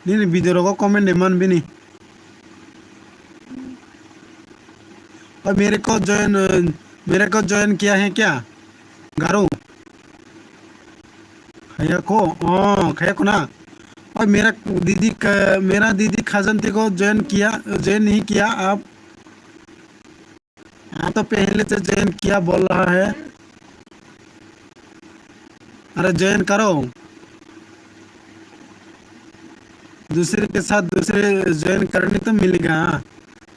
Nini video rogo comment de man bini. और मेरे को ज्वाइन, मेरे को ज्वाइन किया है क्या? गारो। खया को, ओ, खया को ना। और मेरा दीदी क-, मेरा दीदी खजानती को ज्वाइन किया, ज्वाइन नहीं किया आप? आप तो पहले से ज्वाइन किया बोल रहा है। अरे ज्वाइन करो, दूसरे के साथ दूसरे ज्वाइन करने तो मिलेगा, हाँ,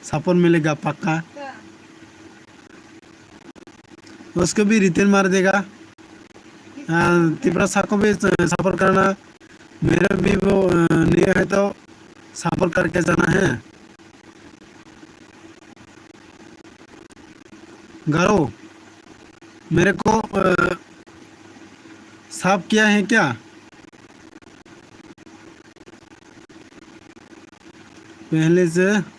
सपोर्ट मिलेगा पक्का। उसको भी रिटर्न मार देगा। हाँ, तिपरा सा को भी सपोर्ट करना, मेरा भी वो, अ, नहीं है तो सपोर्ट करके जाना है। गारो, मेरे को, अ, साफ किया है क्या? पहले से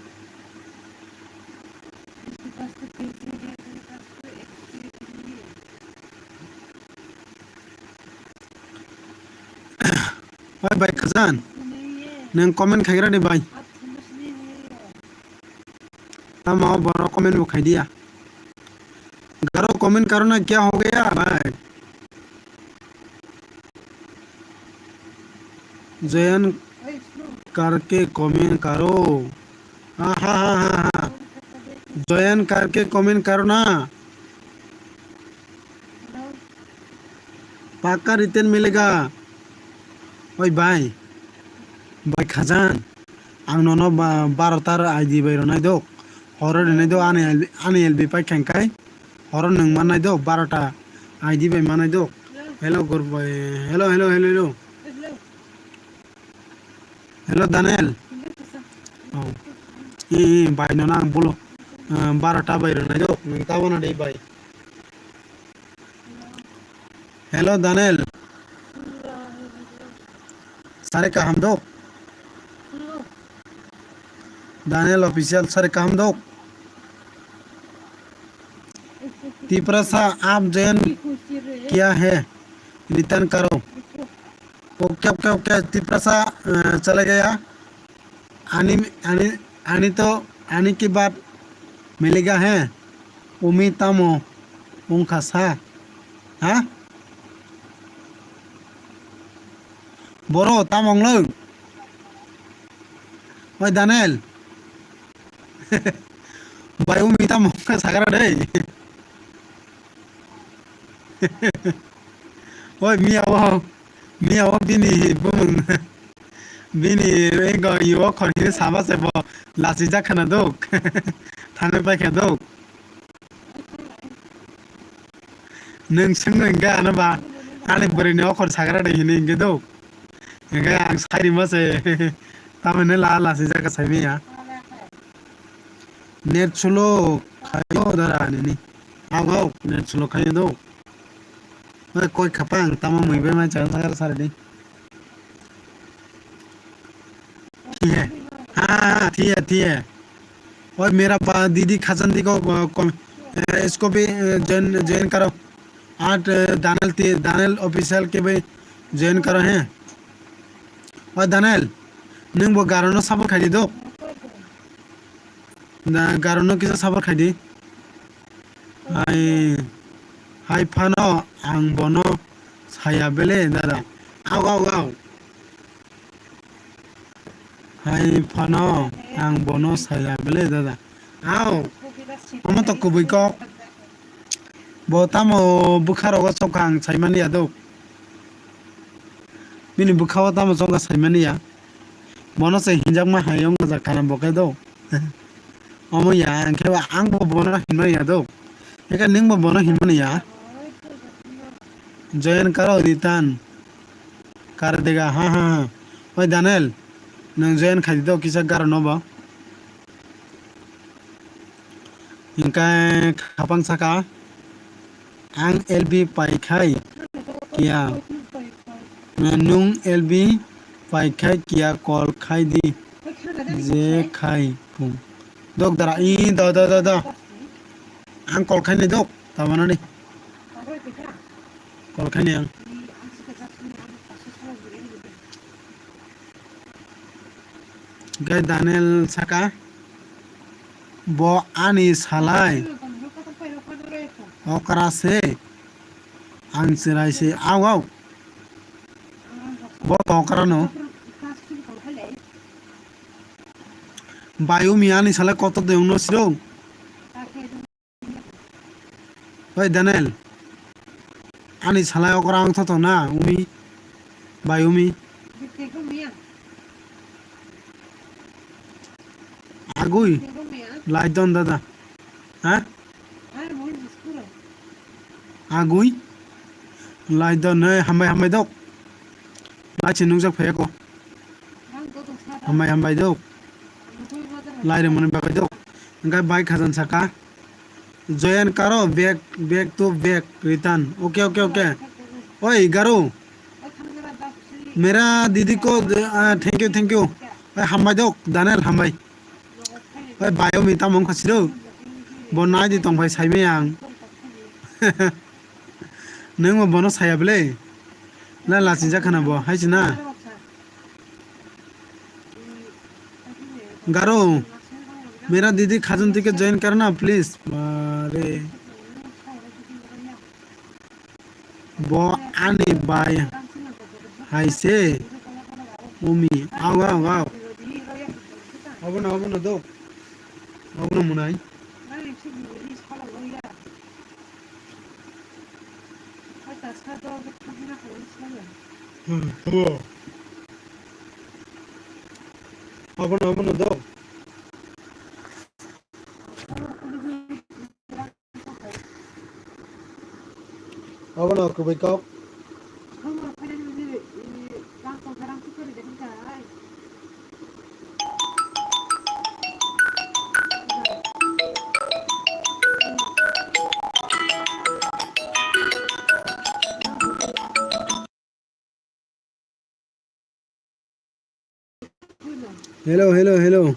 Oi bai khajan, nang comment khaigra ni bai. Tamo borok comment bo khaidiya. Garo comment karo na kya ho gaya bhai? Join karke comment karo. Ha ha ha ha ha. Join karke comment karo na. Pakka return milega. Oi bai. Bai khajan. Ang nono ba-, barotar I D bai rwnai dok. Horo rwnai dok ani, ani L B pai khang kai. Horo nwng mannai dok, barota I D bai mannai dok. Hello, group bai. Hello, hello, hello, hello. Hello, Daniel. Oh. I, i, bai nono ang bolo. Ah, barota bai rwnai dok. Nwng tabona dei bai. Hello, Daniel. Sare kaham dok. Daniel official sare kaham dok. Tiprasa aap join kiya hai? Return karo. Okay, okay, okay. Tiprasa, eh, chale gaya. Ani, ani, ani to, ani ki baat milega hai? Umi tamo wngkha sa? Ha? Boro tamo wnglo? Oi Daniel. Bai umi tamo wngkha sagra dei. Oi miya o, miya o bini bumung, bini ego yo khorhini sama se bo lasi jak khana dok. Thangwi pai kha dok. Nwng swngno hingkhe ano ba ani bwrwini okhor sagra de hinwi hingkhe do. Hingkhe ang sai rima se tamoni la la swijak sai maya. Net slow khayo dara nini. Ago net slow khayo do. Oi koi khapang tamo mui bai ma chang sagra sari di. ठीक है। हाँ, हाँ, हाँ, ठीक है, ठीक है। और मेरा बा-, दीदी खजानती को, अ, कम-, Eh, इसको भी, eh, join, join करो। At, eh, Daniel T, Daniel Official के भी join करो, हैं? O Daniel, nwng bo Garo no support khai di do. Na, Garo no kisa support khai di. Hai, hai phano ang bono saya bele, dada. Au, au, au. Hai phano ang bono saya bele, dada. Au. Omo to kubui kok. Bo tamo bwkha rogo chokha ang saimani ya do. Bini bwkha o tamo chokha saimani ya. Bono se hinjakma hai wng jak kana bo khe do. Omo ya, ang khe ang bo bono hinmani ya do. Eka nwng bo bono hinmani ya. Join karo return. Kar dega, ha, ha, ha. Oi Daniel, nwng join khai di do kisa Garo no bo. Hinkhe khapang saka, ang L B paikhai kiya, nwng L B paikhai kiya call khai di, je khai phung. Dok dara, i, do, do, do, do. Ang call khai ni dok, tamanani. Call khai ni ang. Gai Daniel saka, bo ani salai okra se, ang chwrai se, au, au. Bo to okra no. Bai umi ani salai kotor de wngno siro. Oi Daniel, ani salai okra wng thotho na umi, bai umi. Agui, lai don dada. Ha? Agui, lai don, eh, hambai, hambai dok. Lai se nungjak phai ako. Hambai, hambai dok. Lai rwmani bagwi dok. Hingkhe bai khajan saka. Join karo, back, back to back, return. Okay, okay, okay. Oi, Garu. Mera didi ko, ah, thank you, thank you. Oi, hambai dok, Daniel, hambai. Oi, bayo mi tamo wngkha siro. Bo nai di tong phai saimai ang. Nwng bo bono saya bele. Na lachinjak khana bo, hai se na. Garo, mera didi khajan tike join karna, please. Bare. Bo ani bai hai se. Umi, au, au, au. Abono, abono do. Abono munai. Hmm, abo. Abono, abono do. Abono kubui kok. Hello, hello, hello.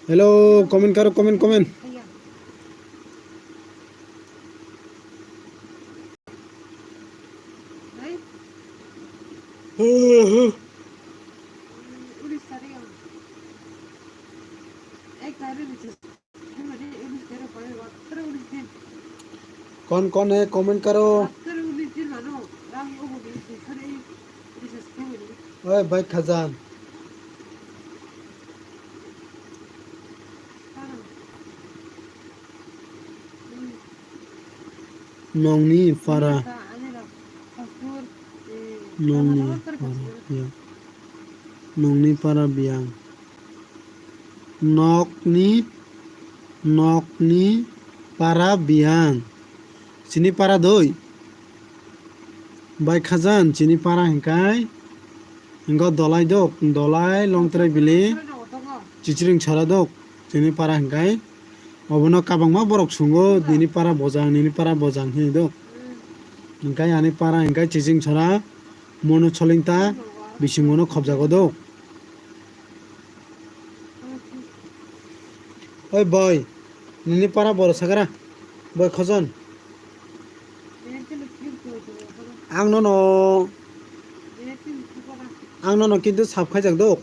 Hello, comment karo, comment, comment. कौन कौन है कमेंट करो। ओए भाई Khajan. Nongni para. Nongni para biyang. Nongni para biyang. Nokni, nokni para biyang. Chini para doi. Bai khajan chini para hingkai. Hingo dolai dok, dolai longtrai bili. Chichiring chara dok. Chini para hingkai. Obono kabangma borok sungo, nini para bojang, nini para bojang hinwi do. Hingkai ani para hingkai chiching sora mono soling ta bisingo no khobjago do. Oi boi, nini para boro sakara, boi khojon. Ang nono, ang nono kintu sap khaijak do.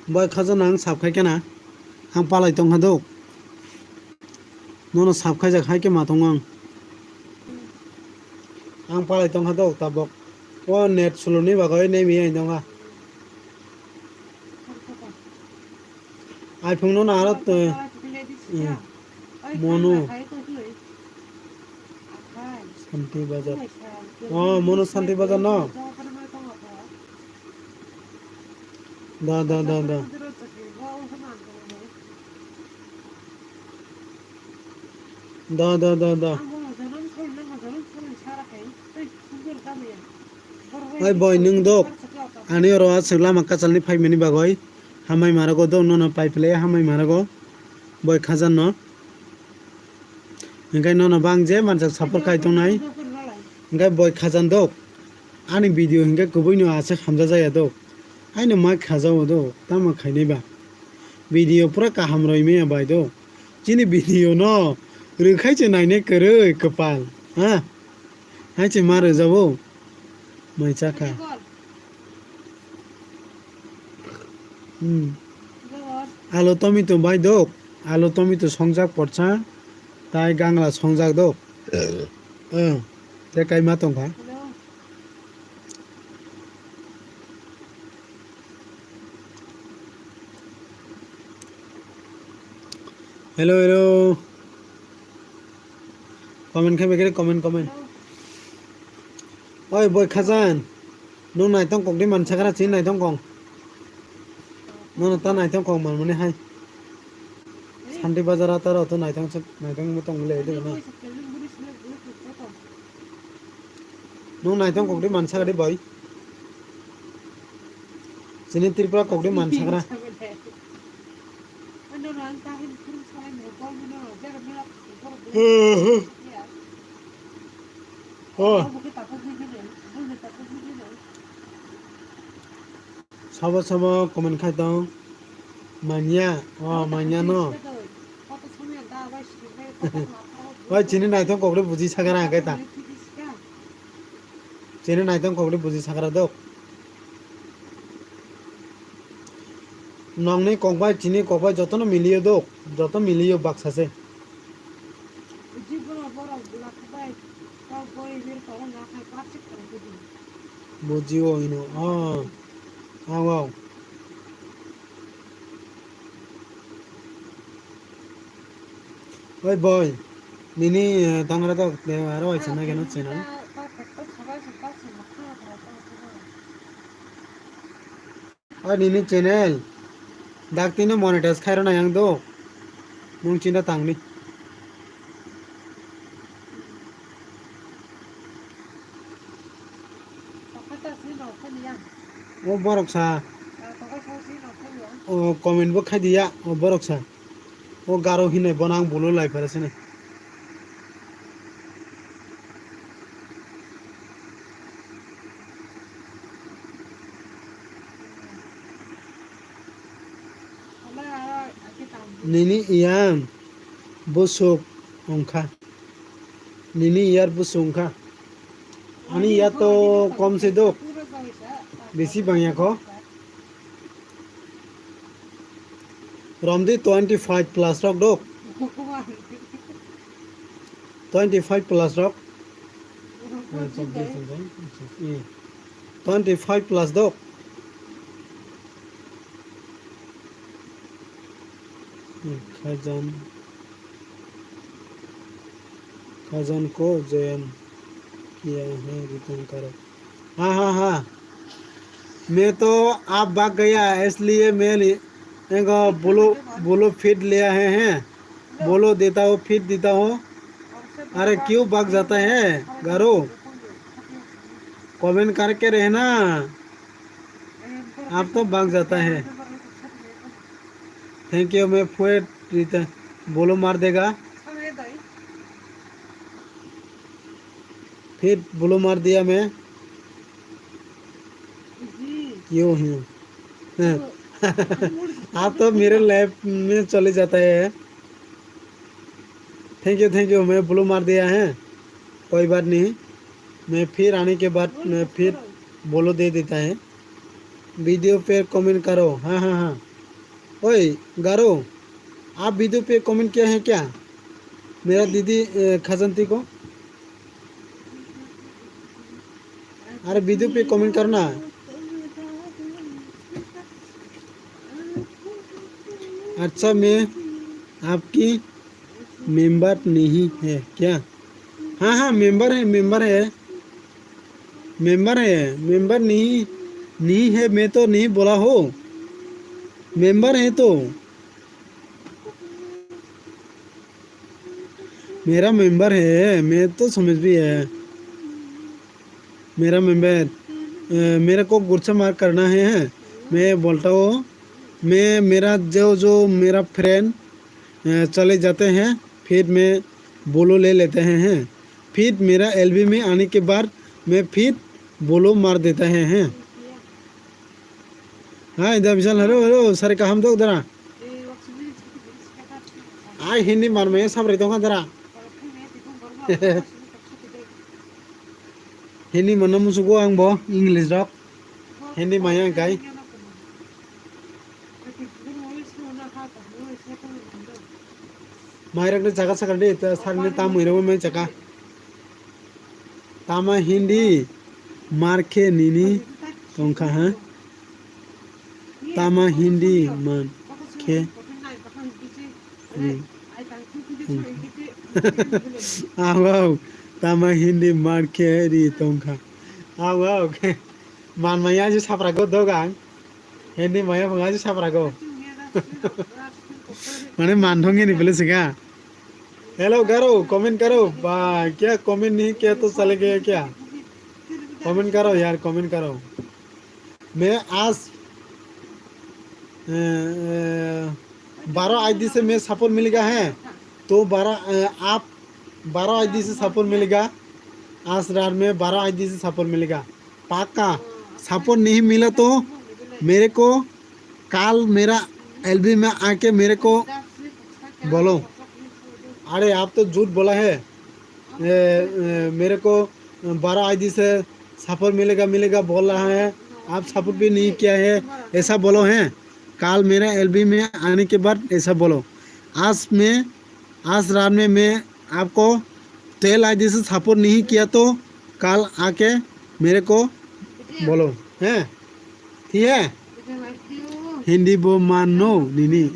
Boi khojon ang sap khai kana, ang palai tong kha do. Nono sap khaijak hai khe ma tongo ang. Ang palai tong kha do tabok. O net suloni bagwi nemi ai tong kha. iPhone no naro, eh, eh, mono. Santi Bazar. Oh, mono Santi Bazar no. Da, da, da, da. Da, da, da, da. Hai boi, nwng dok. Ani oro aswk lama kachalni phaimani bagwi hamai marago dok, nono pai phlai hamai marago. Boi khajan no. Hingke nono bang je manjak support kai tongnai. Hingke boi khajan dok. Ani video hingke kubui no aswk hamjak jaya dok. Aino ma khajao dok, tamo khainai ba. Video pura kaham roi maya bai dok. Chini video no rwkhai se nainai kwrwi kwpal, ha? Hai se ma rwjabo? Mai chakha. Hmm. Alo tomato bai dok. Alo tomato songjak porsa. Tai gangla songjak dok. Eh. Te kai ma tongkha. Hello, hello. Comment khai begini, comment, comment. Oi, boi khajan. Nung naitong kok di mansa kara chini naitong kong. Nono ta naitong kong man mani hai. Santi bazar ata ro to naitong sek, naitong mutong le de na. Nung naitong kok di mansa kara di boi. Chini Tripura kok di mansa kara. Oh. Sabo sabo comment khai tong. Manya, oh, manya no. Oi, chini naithok kokde buji sakara hwnkhe ta. Chini naithok kokde buji sakara dok. Nokni kokbai chini kokbai jotono miliyo dok. Joto miliyo baksa se. Bujiyo hino. Oh. Wow, wow. Oi boi, nini, eh, tangra to, eh, aro waisa na keno channel. Oi nini channel. Dak tino monetize khairo na yang do. Nung chinta tangni. O borok sa. O comment bo khai diya, o borok sa. O garo hinai bono ang bulu lai phara sini. Nini iyang busuk wngkha. Nini iyar busuk wngkha. Ani iyar to kom se dok. Bisi bangya kho. Romdi twenty five plus rok dok. Twenty five plus rok. Twenty five plus dok. Khajan, khajan ko join kiya hai return karo. Ha ha ha. मैं तो आप भाग गया इसलिए मैं नहीं, देखो बोलो, बोलो फीड लिया है, हैं? बोलो देता हो, फीड देता हो। अरे क्यों भाग जाता है गारो? कमेंट करके रहना। आप तो भाग जाता है। Thank you. मैं फुएट रिता बोलो मार देगा। फिर ब्लू मार दिया मैं। क्यों है? हाँ। आप तो मेरे लाइफ में चले जाता है। Thank you, thank you. मैं ब्लू मार दिया है, कोई बात नहीं। मैं फिर आने के बाद मैं फिर ब्लू दे देता है। वीडियो पे कमेंट करो। हाँ, हाँ, हाँ। ओए गारो, आप वीडियो पे कमेंट किया है क्या? मेरा दीदी, ए, खजंती को। अरे वीडियो पे कमेंट करो ना। अच्छा, मैं आपकी मेंबर नहीं है क्या? हाँ, हाँ, मेंबर है, मेंबर है। मेंबर है, मेंबर नहीं, नहीं है, मैं तो नहीं बोला हो। मेंबर है तो। मेरा मेंबर है, मैं तो समझ भी है। मेरा मेंबर, अ, मेरे को गुस्सा मार करना है, मैं बोलता हूँ, मैं, मेरा जो, जो मेरा फ्रेंड, अ, चले जाते हैं, फिर मैं बोलो ले लेते हैं, हैं। फिर मेरा एलबी में आने के बाद मैं फिर बोलो मार देता है, हैं। Hai, da bisal, hello, hello, sari kaham dok dara. Ai, Hindi manmaya sabri tongkha dara. Hindi manna musugo ang bo, English rok. Hindi maya ang kai. Mairok ni jaga sakal de, ta sari ni tam muirok mai chaka. Tama Hindi mar khe nini tongkha ha? Tama Hindi man khe ni. Ang, ang. Tama Hindi mar khe ri tongkha. Ang, ang. Man maya je saprago dogang. Hindi maya phunga je saprago. Mane man thong ni bole sika. Hello गारो, कमेंट करो। बा, क्या कमेंट नहीं किया तो चले गए क्या? कमेंट करो यार, कमेंट करो। मैं आज, अ, अ, बारह आईडी से मैं सपोर्ट मिलेगा है, तो बारह, अ, आप बारह आईडी से सपोर्ट मिलेगा। आज रात में बारह आईडी से सपोर्ट मिलेगा। पाका। सपोर्ट नहीं मिला तो मेरे को, काल मेरा एलबी में आके मेरे को बोलो। अरे, आप तो झूठ बोला है। ए, ए, मेरे को बारह आईडी से सपोर्ट मिलेगा, मिलेगा बोल रहा है। आप सपोर्ट भी नहीं किया है, ऐसा बोलो है। काल मेरा एलबी में आने के बाद ऐसा बोलो। आज मैं, आज रात में मैं आपको ट्वेल्व आईडी से सपोर्ट नहीं किया तो काल आके मेरे को बोलो, हैं? ठीक है? Hindi bo mano nini.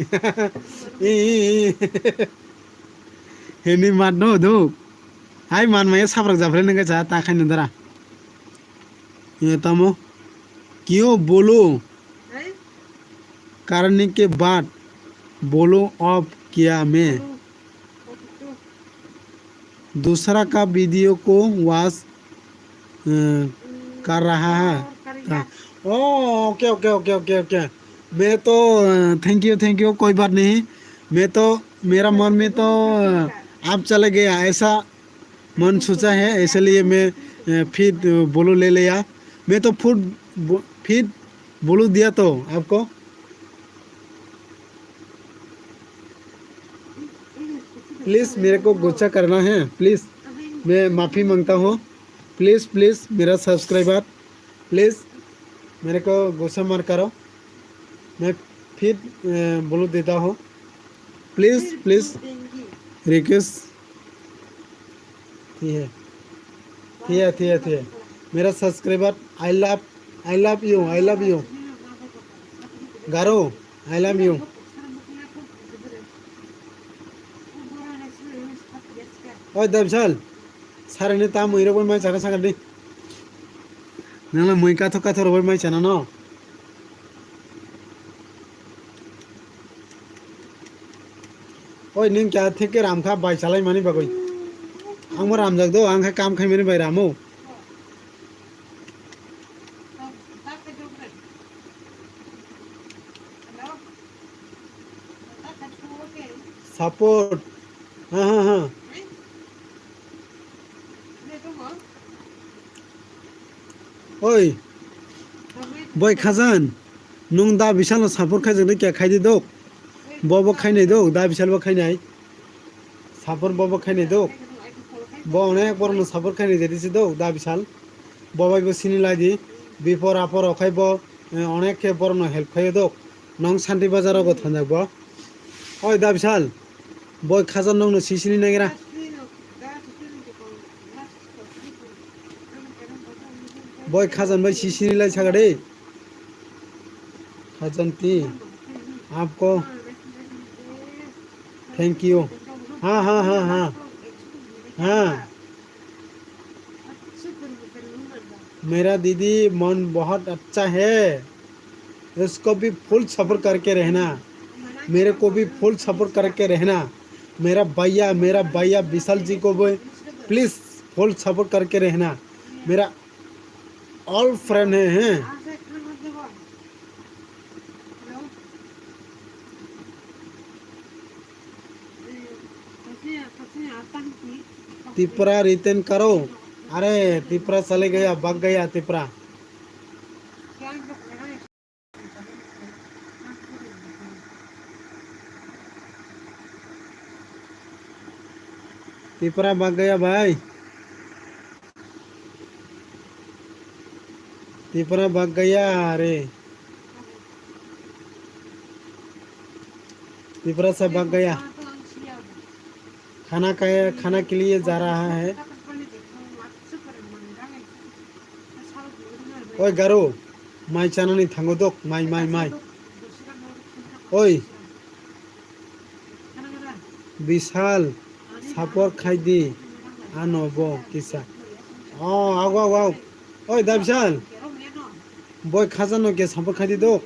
Hindi mano do. Hai man maya sabrak japre nang cha ta khai nang dara. Ye tamo. Kyo bolo? करने के बाद बोलो अब क्या मैं दूसरा का वीडियो को वॉच, अ, कर रहा है। हाँ। Oh, okay, okay, okay, okay, okay. मैं तो, uh, thank you, thank you, कोई बात नहीं। मैं तो, मेरा मन में तो, अ, आप चले गया, ऐसा मन सोचा है, इसलिए मैं, अ, फिर, अ, बोलो ले लिया। मैं तो फुट बो-, फिर बोलो दिया तो आपको। प्लीज मेरे को गुस्सा करना है, प्लीज। मैं माफ़ी मांगता हूँ। प्लीज, प्लीज मेरा सब्सक्राइबर, प्लीज मेरे को गुस्सा मत करो। मैं फिर, अ, बोलो देता हूँ। Please, please request. ठीक है, ठीक है, ठीक है, ठीक है। मेरा subscriber, I love, I love you, I love you. Garo, I love you. ओए दबसल, सारे ने ताम इरो कोई मैं चाका चाका दी। नंगला मुई काथो काथो रोबोट माई chana no. Oi, ning kya thik ke ram kha bai chalai mani bagwi. Ang bo ramjak do, ang kha kam khai mani bai ramo. Support. Ha, ha, ha. Hello. Oi, boi Khajan, nwng Da Bishalno support khaijak de kya khaidi dok? Bo bo khainai dok, Da Bishal bo khainai. Support bo bo khainai dok. Bo onek borokno support khainai jadi si dok, Da Bishal. Bo bai bo sini lai di. Bipor apor okhai bo, eh, onek khe borokno help khaio dok. Nwng Santi Bazar rogo thanjak bo. Oi Da Bishal, boi Khajan nwngno sisini nagira. Boi Khajan bai sisini lai saka de. Khajan ti, aapko thank you. Ha, ha, ha, ha. Ha. मेरा दीदी मन बहुत अच्छा है, उसको भी फुल सब्र करके रहना, मेरे को भी फुल सब्र करके रहना, मेरा भैया, मेरा भैया विशाल जी को भी प्लीज फुल सब्र करके रहना, मेरा ऑल फ्रेंड है, हैं। तिपरा रिटर्न करो। अरे तिपरा चले गया, भाग गया तिपरा। तिपरा भाग गया भाई। तिपरा भाग गया रे। तिपरा से भाग गया। खाना खाया, खाना के लिए जा रहा है। Oi Garo, mai chanani thango dok, mai, mai, mai. Oi. Bishal, support khaidi, ano bo kisa. Oh, ago, ago, ago. Oi, Da Bishal. Boi Khajan no ke support khaidi dok.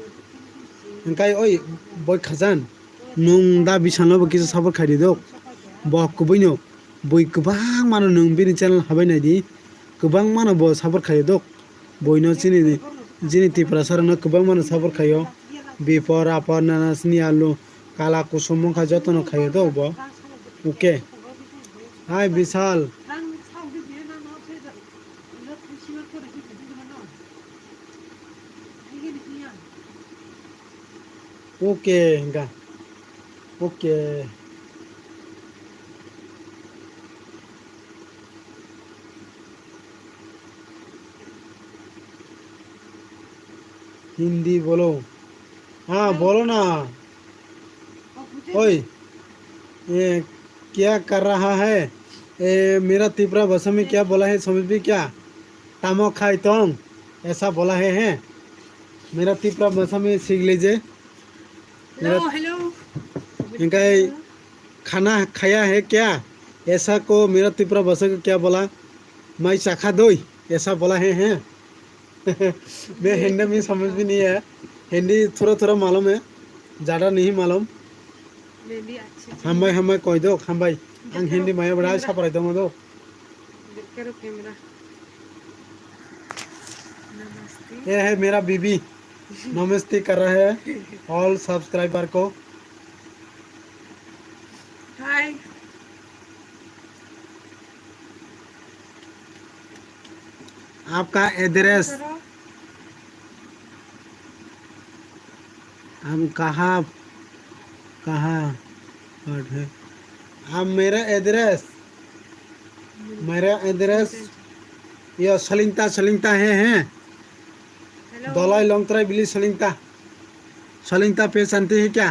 Hingkai, oi, boi Khajan. Nwng Da Bishal no bo kisa support khaidi dok. Bo kubui no, boi kwbang mano nwng bini channel habai naidi. Kwbang mano bo support khaidi dok. Boino chini, chini Tiprasa rokno kwbangmano support khaio. Bipor, apor, nana, sini alu, kala, kusum wngkha jotono khaio do bo. Okay. Hai Bishal. Okay, hingka. Okay. Hindi बोलो। हाँ, बोलो ना। ओए, ये क्या कर रहा है? ए, मेरा तिपरा भाषा में क्या बोला है, समझ भी क्या? Tamo khai tong, ऐसा बोला है, हैं? मेरा तिपरा भाषा में सीख लीजिए। Hello, hello. इनका ये खाना खाया है क्या? ऐसा को मेरा तिपरा भाषा को क्या बोला? मैं चाखा दोई, ऐसा बोला है, हैं? मैं हिंदी में समझ भी नहीं है। हिंदी थोड़ा थोड़ा मालूम है, ज़्यादा नहीं मालूम। मैं भी अच्छे से Hambai, hambai, koi do, hambai. Ang Hindi maya bada camera. Saprai dong do. Karo camera. नमस्ते। ये है मेरा बीबी, नमस्ते कर रहा है all subscriber को। Hi। आपका address। करो। हम कहाँ, कहाँ पर है? आप मेरा address, मेरा address, ये सलिंता, सलिंता है, हैं? Hello। Dolai Longtrai village सलिंता। सलिंता पहचानते हैं क्या?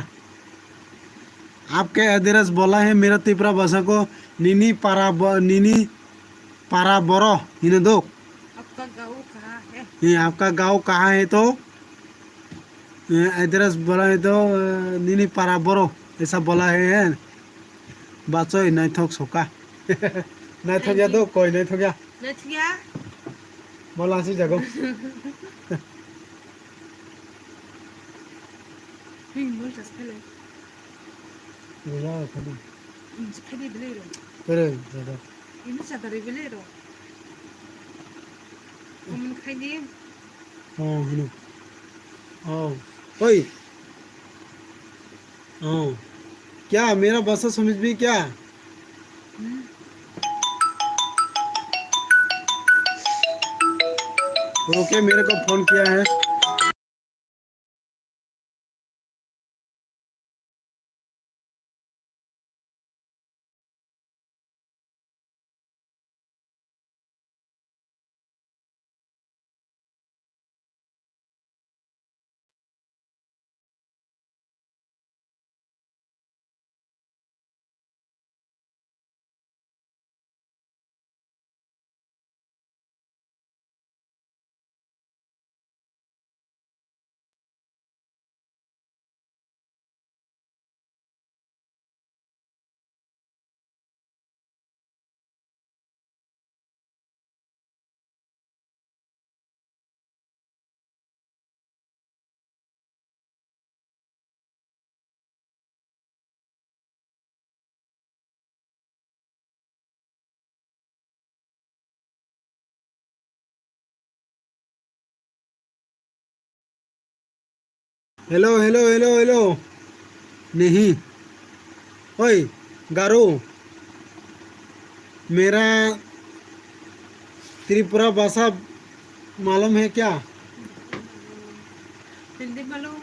आपके address बोला है मेरा तिपरा भाषा को, nini para bo-, nini para boro, hino do। आपका गाँव कहाँ है? ये आपका गाँव कहाँ है तो? ये address बोला है तो, अ, nini para boro, ऐसा बोला है, हैं? Bachoi, naithok soka। Naithok ya do, koi naithok ya। Naithok ya। Bola si jago। Hei, mui jas phele. Gula phele. Inji phele bele ro. Phele, jaga। Ini sadari bele ro। Omun khai di। Oh, hino। Oh, oi। Oh, क्या मेरा भाषा समझ भी क्या? Hmm? Okay, मेरे को फोन किया है। Hello, hello, hello, hello. नहीं। ओए, गारो। मेरा त्रिपुरा भाषा मालूम है क्या? हिंदी मालूम।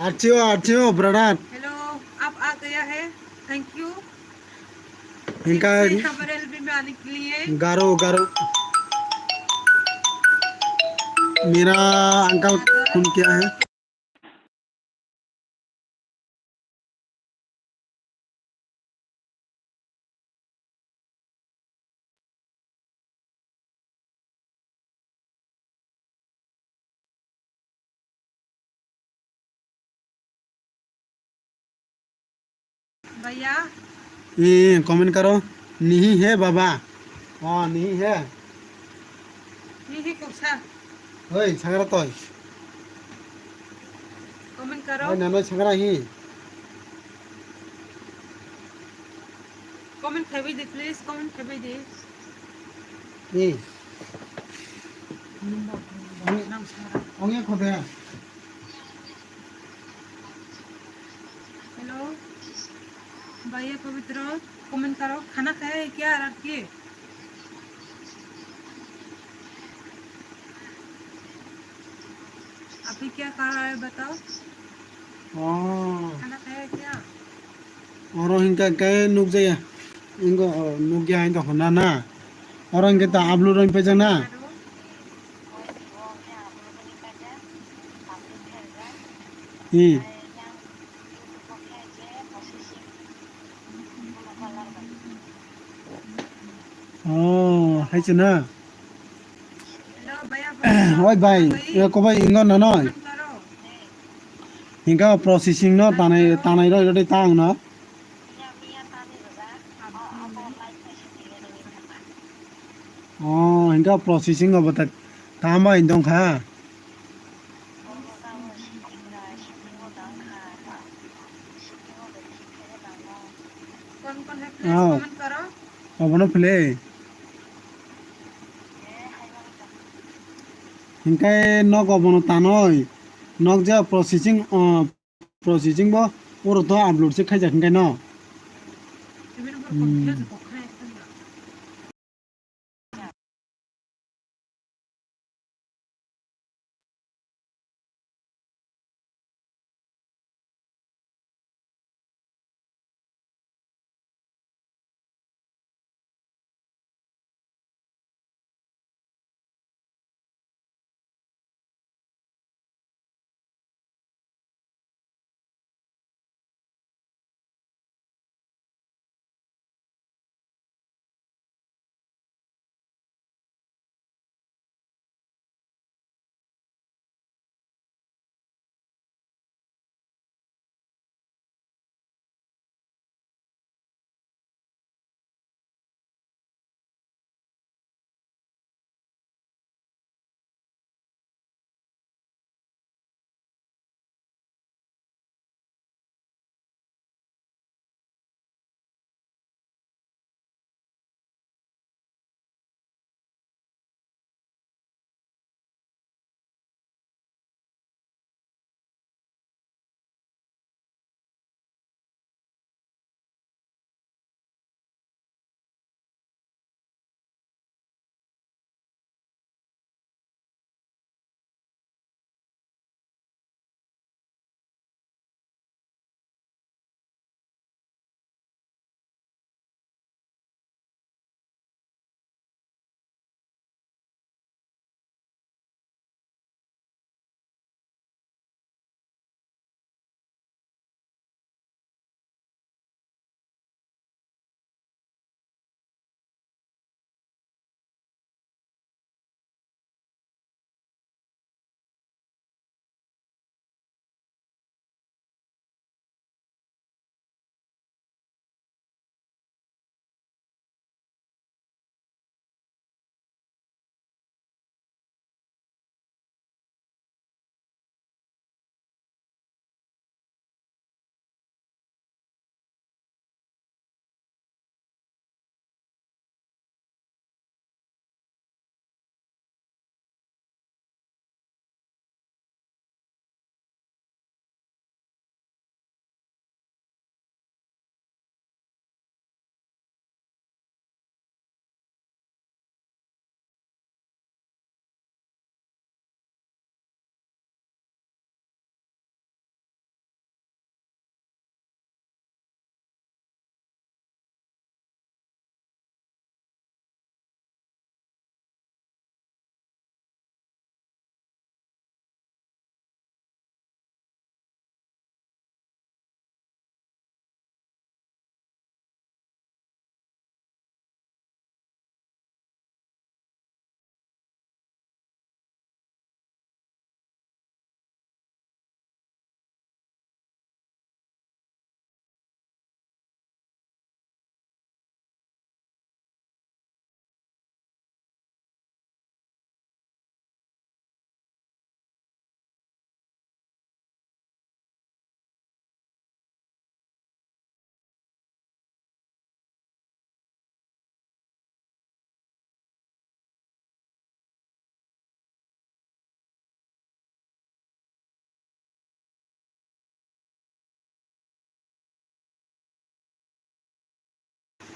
आठियो, आठियो, ब्रदर। हेलो, आप आ गया है, थैंक यू। इनका इतनी हमारे एलबी में आने के लिए। गारो, गारो। मेरा अंकल फोन किया है। भैया। ए, कमेंट करो। नहीं है बाबा। हाँ, नहीं है। नहीं है कौसा। ओए, छांगरा तोय। कमेंट करो। ओए, नानो छांगरा ही। कमेंट खाइबाय दे, प्लिज, कमेंट खाइबाय दे। ए। Ong ye khode. हेलो, भैया पवित्र, कमेंट करो, खाना खाया है क्या? और आपके? अभी क्या खा रहा है बताओ? Oh. खाना खाया क्या? Oro hingka khe nukjaya. Ingo, oh, nukya hai tongkha na, na? Oro hingke ta upload rang pejak na? Hmm. Oh, hai se na? Oi bai, e kobai ingo nanoi. Hingka processing no tanai, tanai roi roi ta ang no. Oh, hingka processing o bwtha tama indong kha. Oh. Obono philai. Hingke nok obono tanoi. Nok je processing, ah, processing bo oro to upload se khaijak hingke no. Hmm.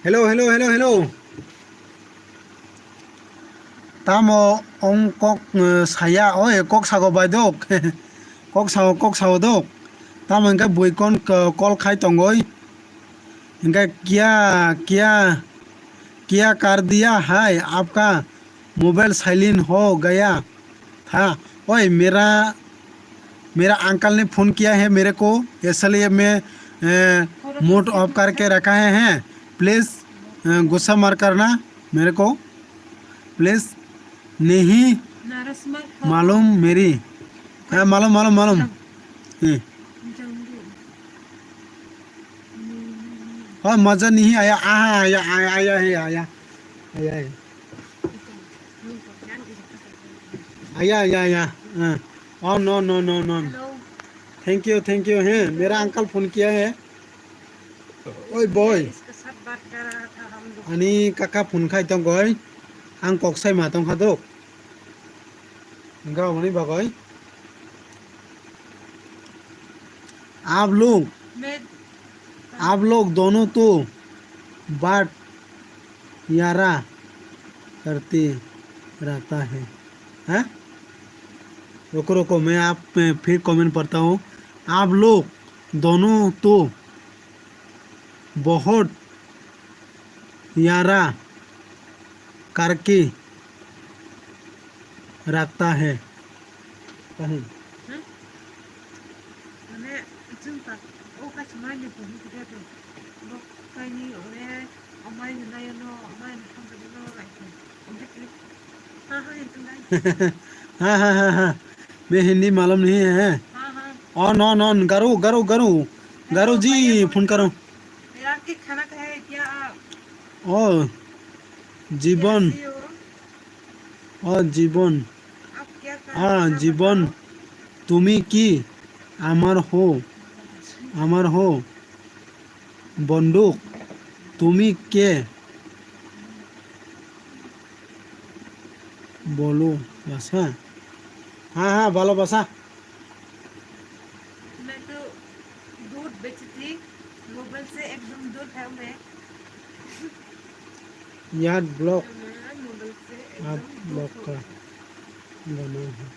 Hello, hello, hello, hello. Tamo ong kok, eh, saya, oi, kok sago bai dok. Kok sago, kok sago dok. Tamo hingke bui kon k-, call khai tongoi. Hingke kya, kya, kya kar diya hai apka mobile silent ho gaya tha. Oi, mera, mera uncle ne phone kiya hai mere ko, isliye main, eh, mode off karke rakha hai, hai. Please, eh, gussa mat karna mere ko. Please, nahi malum meri. Hai, malum, malum, malum. Eh. Oh, maja nahi aya, aha, aya, aya, aya, aya, aya. Aya, aya. Aya, aya, aya. Eh. Oh, no, no, no, no. Hello. Thank you, thank you. He, mera uncle phone kiya hai. Oi, boy. इसके साथ बात कर रहा था हम लोग। Ani kaka phone khai tongoi. Ang kok sai ma tong kha dok. Hingke aboni bagoi. आप लोग, मैं आप लोग दोनों तो बात यारा करते रहता है, हैं? रुको, रुको, मैं आप पे फिर कमेंट पढ़ता हूँ। आप लोग दोनों तो बहुत यारा करके रखता है। कहीं। Hmm? Mane, chwng ta, o kaisa mai ni buhi khe de, bo kaini ore, amai ni nayo no, amai ni hamjagwi no, like, हाँ, हाँ, एकदम right। हाँ, हाँ, हाँ, हाँ। मैं हिंदी मालूम नहीं है। हाँ, हाँ। On, on, on। गारो, गारो, गारो। गारो जी, फोन करो। यार, के खाना खाए क्या आप? ओ, जीवन। कैसे हो? ओ, जीवन। आप क्या कर, आ, जीवन। बताओ। তুমি কি আমার হো? আমার হো? বন্দুক, তুমি কে? বলো বাসা। হ্যাঁ, হ্যাঁ, ভালোবাসা। मैं तो दूर बैठी थी, मोबाइल से एकदम दूर है मैं। यार ब्लॉक। मैं मोबाइल से आप एकदम दूर लोग हूँ। का गाना है।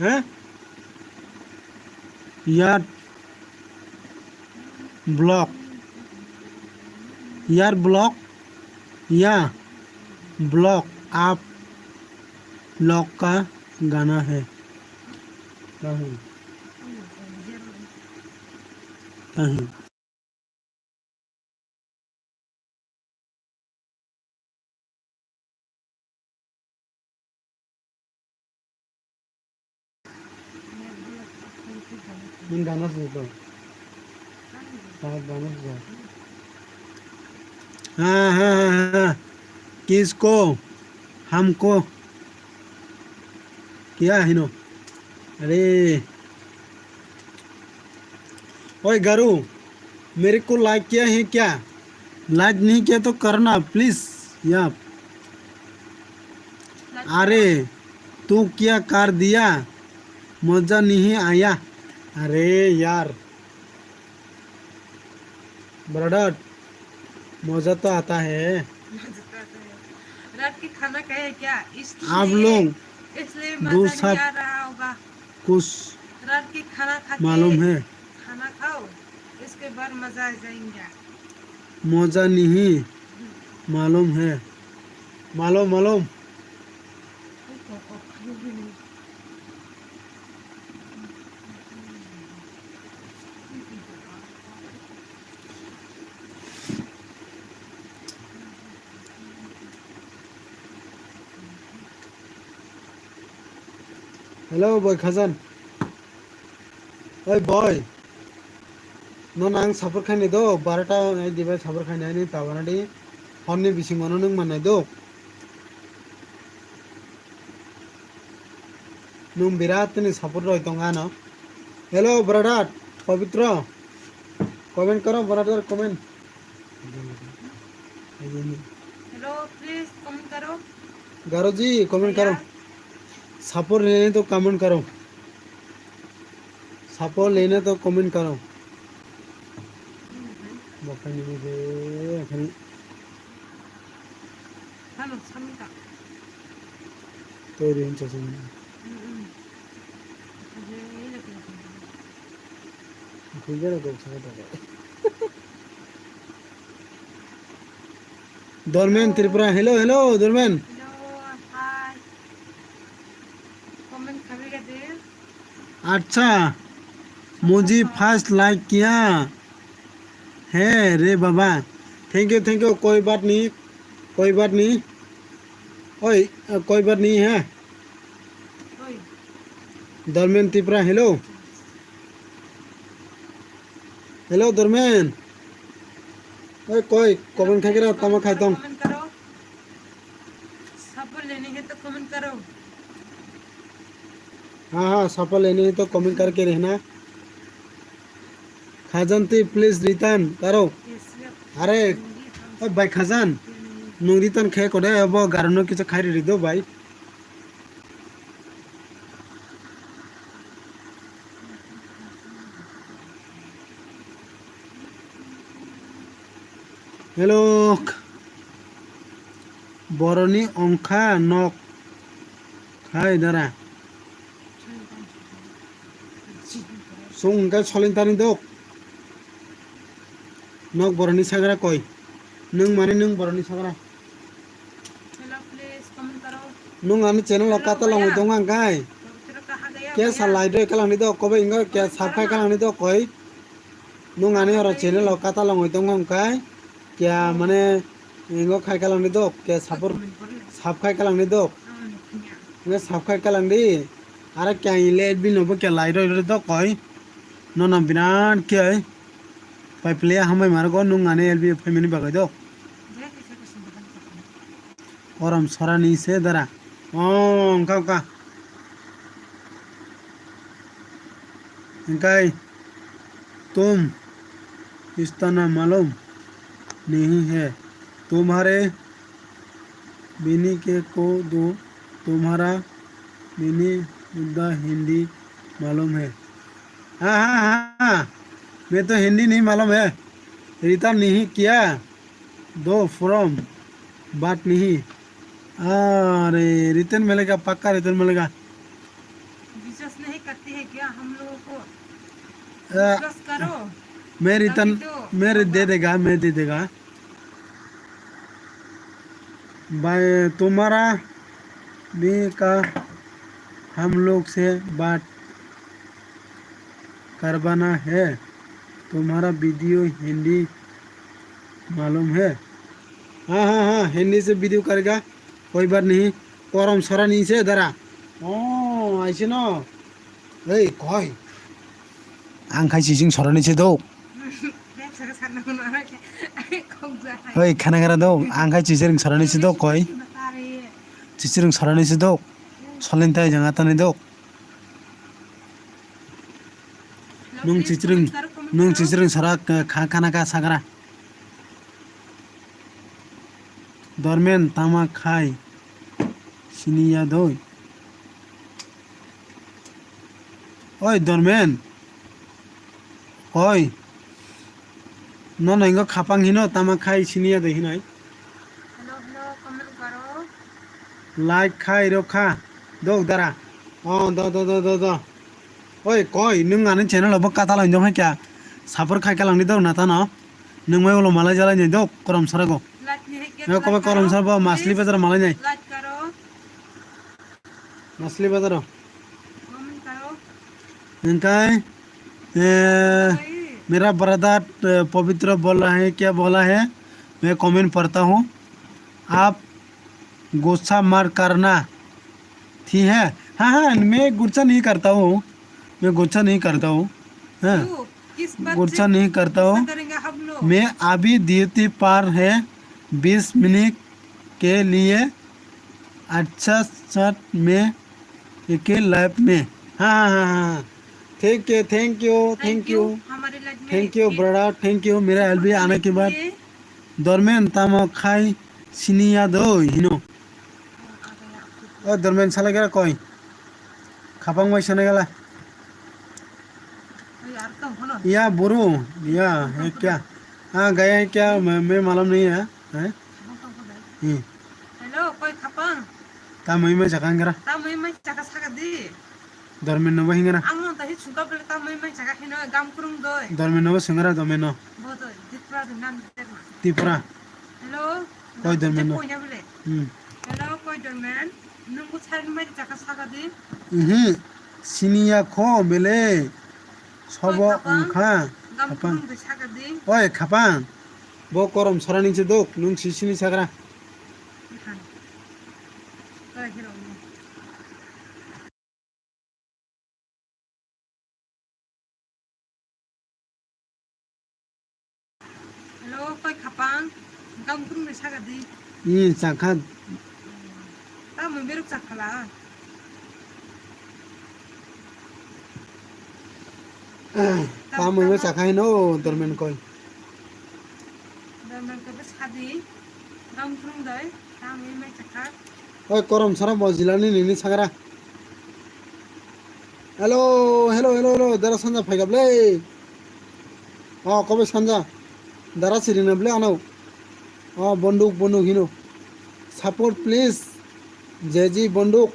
हैं? यार ब्लॉक, यार ब्लॉक, या ब्लॉक आप लोग का गाना है। कहीं, कहीं। Nang gana sujito. Gana sujito. हाँ, हाँ, हाँ, हाँ। किसको? हमको। क्या है नो? अरे। ओए गारू, मेरे को लाइक किया है क्या? लाइक नहीं किया तो करना प्लीज यार। अरे, तू क्या कर दिया? मजा नहीं आया। अरे यार। ब्रदर, मजा तो आता है। मजा तो आता है। रात की खाना खाए क्या? इसलिए, आप लोग इसलिए दो मजा नहीं साथ आ रहा होगा। कुछ रात की खाना खा के मालूम है? खाना खाओ, इसके बाद मजा आ जाएगा। मजा नहीं मालूम है। मालूम, मालूम। Hello, boy Khazan. Oi, boy. Nono ang support khainai do, barota ai dibai support khainai ani tabana di. Honni bisingo no nwng mannai do. Nwng birat ni support roi tong ano. Hello, brother, Pabitra. Comment karo, brother, comment. Hello, please comment करो। गारो जी, कमेंट करो। भैया। सपोर्ट लेने तो कमेंट करो। सपोर्ट लेने तो कमेंट करो। Bakhani ni je, khani. Hano, samita. Toi rin chasing. Mm-mm. Aje, ini lagi, lagi. Aku jaga gak sama tak. Dormen Tripura, hello, hello, Dormen. Hello, hi. Comment khabi ga de. अच्छा, मुझे फर्स्ट लाइक किया है रे बाबा। Thank you, thank you, कोई बात नहीं, कोई बात नहीं। ओए, कोई बात नहीं है। धर्मेन Tripura, hello। Hello, Dormen. Oi, koi, comment khai kira, tamo khai tong. Comment karo. Support lene hai to comment karo. हाँ, हाँ, support lene hai to comment करके रहना। Khajanti, please return karo. Yes, yes. Are, oi, bai Khajan. Nung return khai kode, abo garono kicha khai ri do, bai. Hello. Boroni ongkha nok. Hai dara. Sung hingke solintani dok. Nok boroni sagra koi. Nung mani nung boroni sagra. Hello, please, comment karo. Nung ani channel o kata longwi tongo ang kai. Ke sa like roi kalang ni dok, kobe ingo ke subscribe kalang ni dok koi. Nung ani oro channel o kata longwi tongo ang kai. Kya mane ingo khai kalang ni dok, ke support, subscribe kalang ni dok. Nge subscribe kalang di. Ara kya ile bino bo kya like roi roi dok koi. Nono binan kya. Pai piliya hambai marago nung ani L B F phaimani bagwi do. Korom sorani se dara. Oh, wngkha, wngkha. Wngkai tum istana malum nahi hai. Tumhare bini ke ko do, tumhara bini udda Hindi malum hai. हाँ, हाँ, हाँ, हाँ। मैं तो हिंदी नहीं मालूम है। रिटर्न नहीं किया, दो फॉर्म, बात नहीं। अरे, रिटर्न मिलेगा, पक्का रिटर्न मिलेगा। विश्वास नहीं करते हैं क्या हम लोगों को? अ, विश्वास करो। मैं रिटर्न, तभी तो मैं रि-, दे होगा। देगा, मैं दे देगा। भाई, तुम्हारा भी का हम लोग से बात करवाना है, तुम्हारा वीडियो हिंदी मालूम है? हाँ, हाँ, हाँ, हिंदी से वीडियो करेगा, कोई बात नहीं। Korom sorani se dara. Oh, aise no. Ei, koi. Ang khai chiching sorani se do. Oi, khana gara do. Ang khai chiching sorani se do, koi. Chiching sorani se do. Solin tai janga tani do. Nung chichring, nung chichring sara kha, khana kha sagra. Dormen tama khai siniya doi. Oi, Dormen. Oi. Nono ingo khapang hino tama khai siniya doi hinoi. Hello, hello, comment karo. Like khai rw kha. Dok dara. Oh, do, do, do, do, do. Oi, koi, nung ani channel obo katal hinjong hai kya? Support khai kalang ni dok na tano. Nung mai ulo malai jalai ni dok, korom sarago. Like ni hai kya? Nung kobai korom sarbo, masli bazar malai nai. Like karo. Masli bazar. Comment karo. Hingkai, eh, मेरा brother, eh, पवित्र बोल रहा है, क्या बोला है? मैं कमेंट पढ़ता हूँ। आप गुस्सा मत करना, ठीक है? हाँ, हाँ, मैं गुस्सा नहीं करता हूँ, मैं गुस्सा नहीं करता हूँ, हाँ, क्यों? किस बात से गुस्सा नहीं करता हूँ। गुस्सा करेंगे हम लोग? मैं अभी ड्यूटी पर है, बीस मिनट के लिए, अच्छा सर, मैं एक लाइफ में, हाँ, हाँ, हाँ, हाँ, हाँ। Thank you, thank you, thank you, thank you, हमारे लाइफ में thank you, एक brother, thank you, मेरा एलबी आने के बाद। Dormen tamo khai siniya doi hino. O Dormen salai gara koi. Khapang bai sanai gala. Ya buru, ya, he kya? हाँ, गया है क्या? मैं, मैं मालूम नहीं है, हैं? हम्म। Hello, koi khapang? Ta mui mai chaka hingra. Ta mui mai chaka saka di. Dormen no bo hingra. Ang no ta hi chungka bele ta mui mai chaka hino gam kurung doi. Dormen no bo singra, dormen no. Bo doi, Tripura di nan derma. Tripura. Hello. Koi dormen no? Koi na bele. Hmm. Hello, koi dormen. Nung bo sai mai chaka saka di. Mhm. Siniya kho bele. Sobo wngkha. Khapang. Oi, khapang. Bo korom sorani se dok, nung sisini sagra. Hello, koi khapang, gam kurung ni saka di. Ih, chakha. Tamo beruk chakhala. Tamo beruk chakha hino, dormen koi. Dormen koi bes khadi, gam kurung doi, tamo mai chakha. Oi, korom sara mojila ni nini sagra. Hello, hello, hello, hello, dara sanja phaigap le. Oh, kobe sanja. Dara siring na ble ano. Oh, bonduk, bonduk hino. Support please. J G bonduk.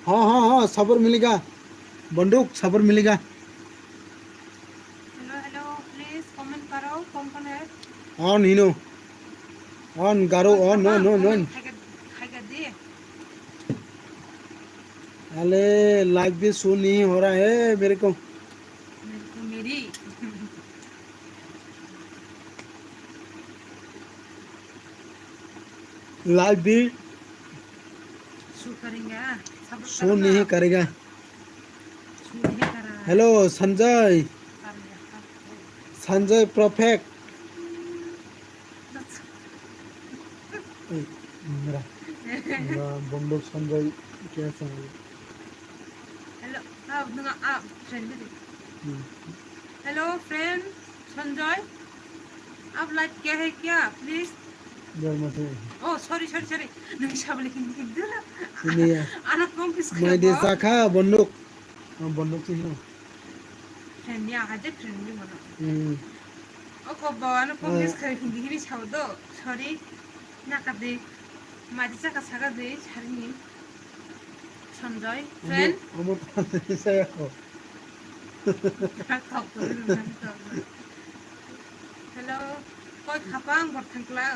Ha, ha, ha, sabur miliga. Bonduk, sabur miliga. Hello, hello, please comment karo, kon kon hai? On hino. On garo, on, on, on, on. Comment khai ka, khai ka di. अरे लाइव भी शो नहीं हो रहा है मेरे को। मेरे को मेरी। लाइव भी शो करेंगे, हाँ। सबर शो करो ना। नहीं करेगा। शो नहीं कर रहा है। हेलो संजय। कर लिया, कर लिया। Sanjay perfect. Ei, mira. Mira, bonduk Sanjay kya channel? Hello, ah, nung, ah, friend didi. Hmm. Hello, friend Sanjay, आप लाइव क्या है क्या? Please. Jai Mata Di. Oh, sorry, sorry, sorry. Nung sabali hindi hindi la. Hindi ya. Anak kong kis kaya. Mai de sakha bonduk. Oh, bonduk sih. Friend ni aha je friend ni mana. Hmm. O ko bawa no promise kare hindi hindi sabo do. Sorry. Nakadi. Madi chaka saka de sarini. Sanjay. Friend. Amo, amo tani saya ko. Hello. Koi khapang bor thangkla.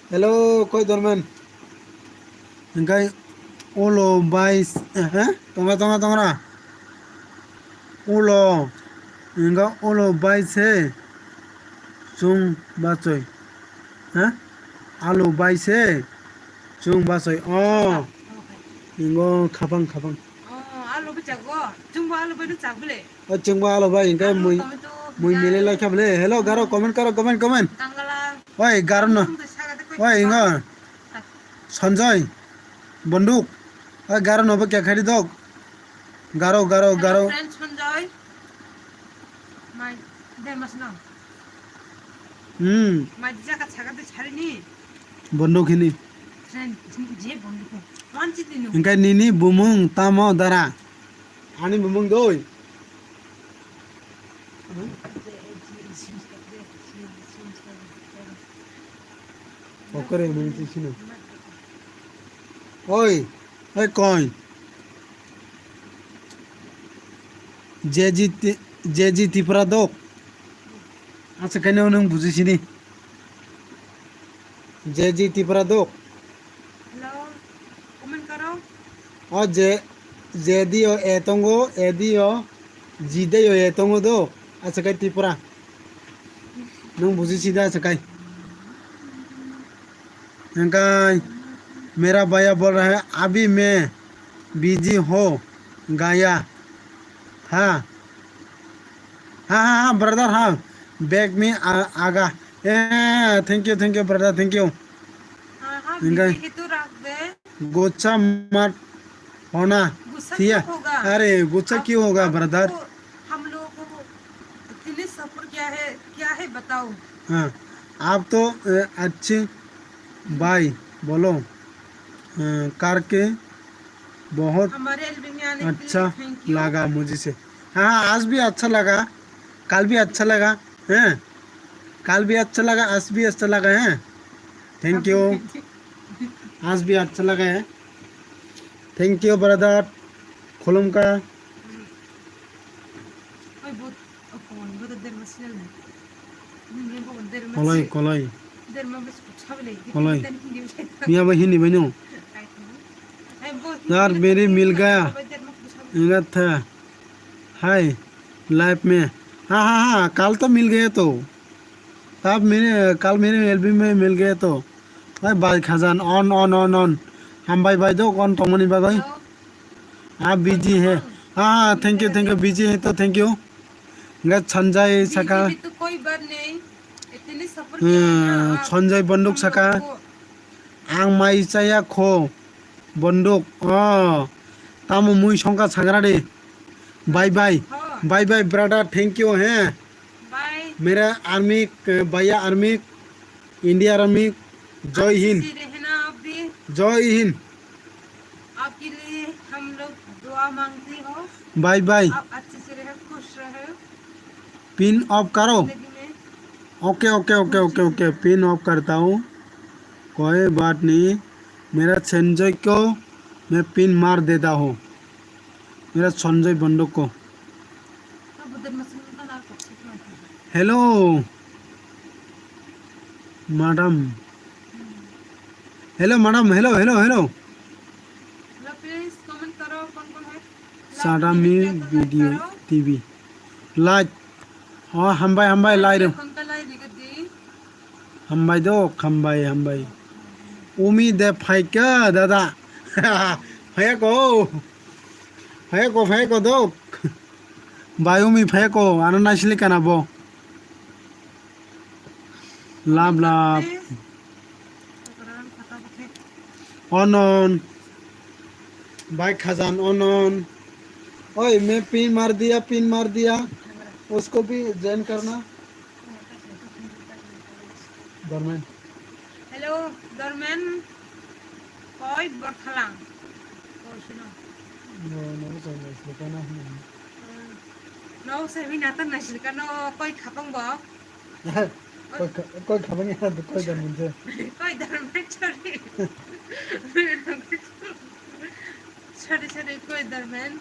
Hello, koi dormen. Hingkai ulo bai, eh, tonga, tonga, tonga. Ulo, hingka ulo bai se chung bachoi. Eh? Alu bai se chung bachoi. Oh. Hingo khapang, khapang. Oh, alu bai chago. Chungbo alu bai chago le. O chwngbo alo bai, hingke mui, mui mile lai kha bole. Hello, garo, comment karo, comment, comment. Oi, garo no. Oi, ingo. Sanjay. Bonduk. Oi, garo no bo kya khari dok. Garo, garo, garo. Friend Sanjay. Mai, de mas no. Hmm. Mai jaka chaga de chari ni. Bonduk hini. Friend, je bonduk. Wan chiti no. Hingke nini bumung tamo dara. Ani bumung doi. Okore mung ti sino. Oi, oi koi. J G Ti-, J G Tipra dok. Acha kene nung buji sini. J G Tipra dok. Hello, comment karo. O je, je di o e tongo, e di o, ji de o e tongo do, achakai Tripura. Nung buji sida achakai. Hingkai, mera bhaiya bol raha hai, abhi main busy ho gaya tha. Ha, ha, ha, brother, ha. Beg me a-, aga. Eh, thank you, thank you, brother, thank you. हाँ, हाँ, hingkai. Busy है तो रख दे। Gussa mat hona. गुस्सा thiya. क्यों होगा? अरे, गुस्सा आप, क्यों होगा, आपको, brother? हम लोगों को इतने सफर किया है, क्या है बताओ? हाँ, आप तो, अ, अच्छे भाई, बोलो, अ, करके बहुत हमारे एल्बम में आने के लिए अच्छा thank you। लगा मुझे से। हाँ, हाँ, आज भी अच्छा लगा। कल भी अच्छा लगा, हैं? कल भी अच्छा लगा, आज भी अच्छा लगा, हैं? Thank you। आज भी अच्छा लगा है। Thank you, brother। खुलुमखा। Koloi, koloi। Koloi। Miya bai Hindi bai no। यार, मेरी मिल गया। Ingat tha। Hi, live में। हाँ, हाँ, हाँ, कल तो मिल गया तो। तब मेरे, कल मेरे एलबी में मिल गया तो। Hai bai khajan, on, on, on, on. Hambai bai do, on tongmani bagwi. Ah, busy hai. Ah, thank you, thank you, busy hai to, thank you. Nga Sanjay saka. बीजी भी तो कोई बात नहीं। इतनी सफर किया है ना, Hmm, आप Sanjay Banduk हम लोग saka. को Ang mai chaya kho, Banduk. Oh, tamo mui songkha sangra de. Bye bye. हाँ। Bye bye, brother. Thank you, hai. Bye। मेरा आर्मी, भैया आर्मी, इंडिया आर्मी, जय हिंद। अच्छे से रहना आप भी। जय हिंद। आपके लिए हम लोग दुआ मांगते हो। Bye bye। आप अच्छे से रहे, खुश रहे। Pin off करो। जिंदगी में। OK, OK, OK, OK, OK। Pin off करता हूँ। कोई बात नहीं। मेरा संजय को मैं pin मार देता हूँ। मेरा संजय बंडो को। Hello, madam। Hello, madam। Hello, hello, hello। Hello, please comment करो, कौन कौन है? Sadami video T V। Like। Oh, hambai, hambai, like rw। Hambai do, hambai, hambai. Umi de phaika, dada. Phaiko. Phaiko, phaiko do. Bai umi phaiko, ano naisili kana bo. Love, love। Onon। Bai khajan onon। Oi, मैं pin मार दिया, pin मार दिया। उसको भी join करना। Dormen। Hello, Dormen। Koi borthalang? Koi sino? No, no, no, no, no, no, no. No, se mi nata naisili kano koi khapang bo? Koi kha-, koi khapang ya, koi Dormen je. Koi Dormen, sorry. Sorry, sorry, koi Dormen.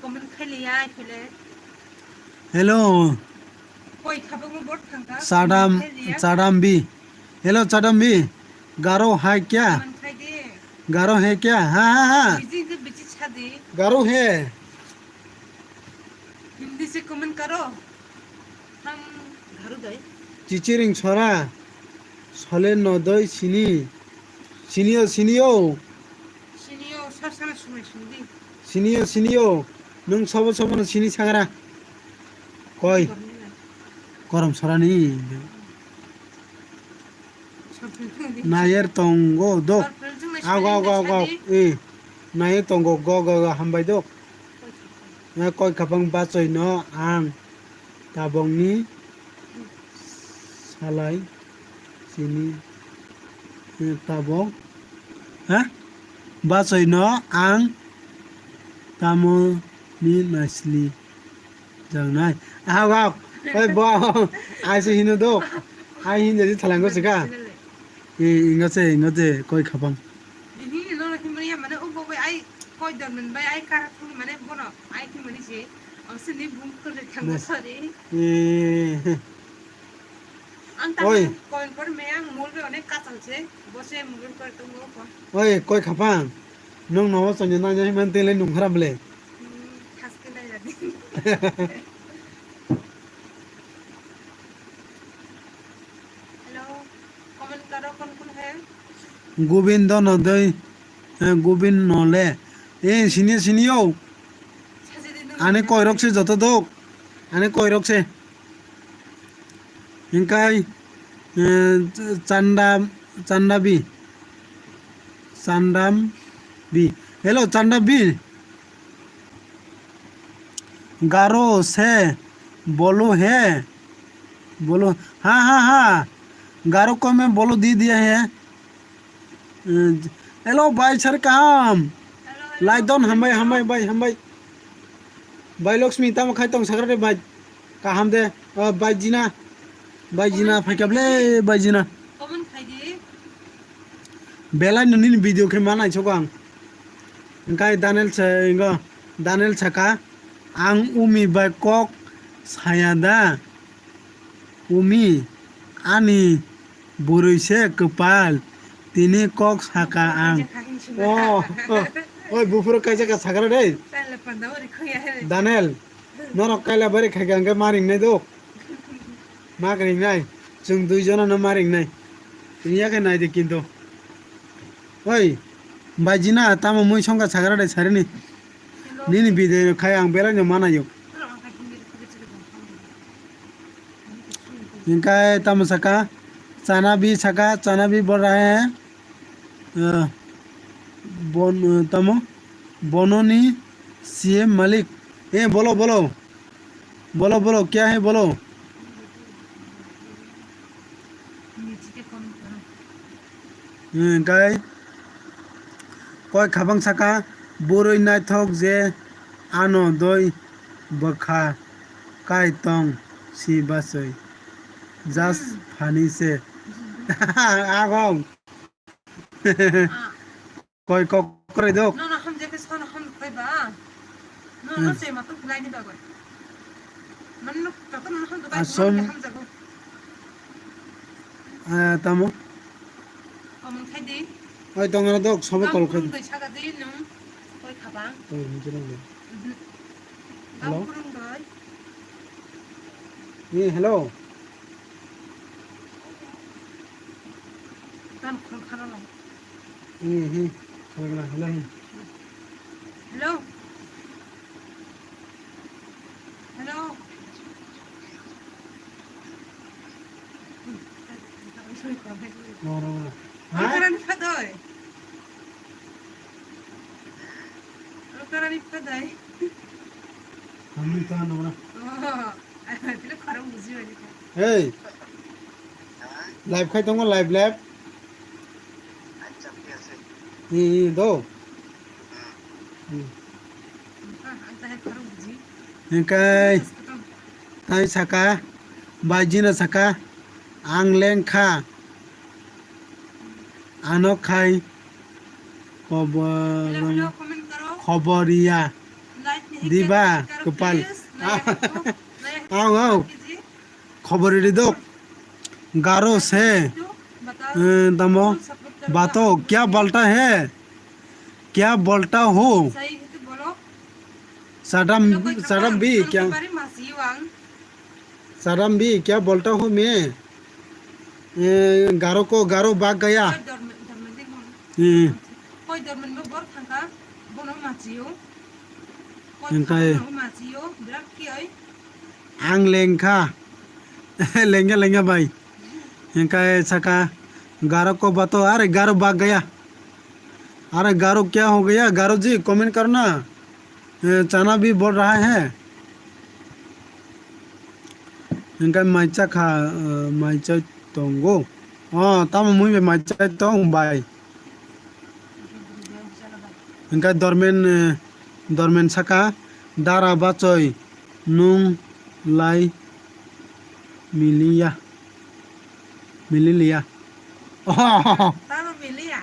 Comment khailiya, ai phele. Hello। Koi khabangma bot thangkha. Chadam, comment khailiya. Chadam bi. Hello, Chadam bi। गारो है क्या? Comment khai de। गारो है क्या? हाँ, हाँ, हाँ। Biji je biji chadi। गारो है। Hindi se comment karo। Ham gharu dai. Chichiring sora, sole no doi sini. Sinio, sinio. Sinio, sor sana sumai sindi. Sinio, sinio. Nung sobo sobo no sini sangra. Koi. Korom sorani. Nayer tongo dok. Ago, ago, ago. Eh. Nayer tongo go, go, go. Hambai dok. Eh, koi khapang bachoi no ang tabongni salai sini, eh, tabong, ha? Bachoi no ang tamo ni naisli jangnai. Ah, wow. Oi, bo. Ai se hino do. Ai hin jadi thalang gosi ka. Eh, inga se, inga se, koi khapang. Ini no himri ya mane, oh, bo, ai koi don men bai, ai kara thung mane bono. Ai ki mani se, ang se ni bung kore thang. Sorry. Eh. Ang ta. Oi. Koi por me ang mul be onek kachal se, bo se mul kore tongo ko. Oi, koi khapang. Nung no chonyo na nyai man tele nung kharam le. Hmm, khas ke nai lagi. Hello, comment karo, kon kon hai? Gobindo no dei, eh, Gobind no le. Eh, sini, sini yo. Ani koirok se joto dok. Ani koirok se. Hingkai, eh, Chanda, Chandabi. Chandabi. Hello, Chandabi। गारो से बोलो है, बोलो, हाँ, हाँ, हाँ, गारो को मैं बोलो दे दिया है। Hello, bhai, sir, kaham? Hello, hello. Lai don, hambai, hambai, bai, hambai. Bai Lakshmi, tamo khai tong, sagra de, bai. Kaham de, o, baijina. Baijina, comment phaikha ble, baijina. Comment khai di. Belai no nini video khe ma naisok ang. Hingkai Daniel sa, ingo, Daniel saka, "Ang umi bai kok saya da? Umi, ani bwrwi se kwpal, tini kok saka ang." Oh, oh, oi, buphuru kaisa ka sakra dei. Daniel, norok kaila bari khaikha hingke ma ringnai do. Ma ringnai. Chwng dui jona no ma ringnai. Tini yakhe nai de kintu. Oi, baijina tamo mui songkha sakra dei sarini. Nini video khai ang belai no ma naio. Hingkai tamo saka, chana bi saka, chana bi bol raha hai. Ah, bon, ah, tamo? Bononi C M malik. Eh, bolo, bolo. Bolo, bolo, kya hai, bolo? Hingkai koi khabang saka, bwrwi naithok je ano doi bwkha kai tong si bachoi. Just funny se. Agong. Koi kok kore dok. No, no, hamjak ke sono ham koi ba. No, no, hmm, se matung kulai ni bagoi. Man no, tato no ham dokai. Asom. Hamjago. Ah, tamo. Komon khai di. Oi, tong ano dok, sobo kol khai. Doi saka di nung. Koi khabang. Oi, hinjirang de. Mhm. Hello? Bang kurung doi. Eh, hello. Tan khol khana lai. Eh, eh, khol khana, hello, eh. Hello. Hello. Ro, ro, ro. Ha? Khana ni phadoi. Ro khana ni phadoi. Hamri to ano na. Oh. Hey. Live khai tongo, live, live. Hi, hi, do. Hmm. Hingkai tai saka, baijina saka, ang lengkha. Ano khai. Khobor, khobor ya. Diba, kwpal. Ang, ang. Khobor ri dok. Garo se. Eh, tamo. Bato, kya bolta hai? Kya bolta ho? Sadam, sadam bhi kya? Saram bhi kya bolta hu main? Eh, Garo ko Garo bhag gaya. Koi dormen, dormen ding hon. Eh. Koi dormen bo bor thangka, bono machiyo. Koi thangka bono machiyo, birat ki oi. Ang lengkha. Lengkha, lengkha bai. Hingkai saka Garo ko bato, are Garo bhag gaya. अरे गारो क्या हो गया? गारो जी, कमेंट करो ना। ए, चना भी बढ़ रहा है। Hingkai maicha kha, eh, maicha tongo. Oh, tamo mui bai maicha tong bai. Hingkai dormen, eh, dormen saka dara bachoi nung lai miliya. Mililiya. Oh. Tamo miliya.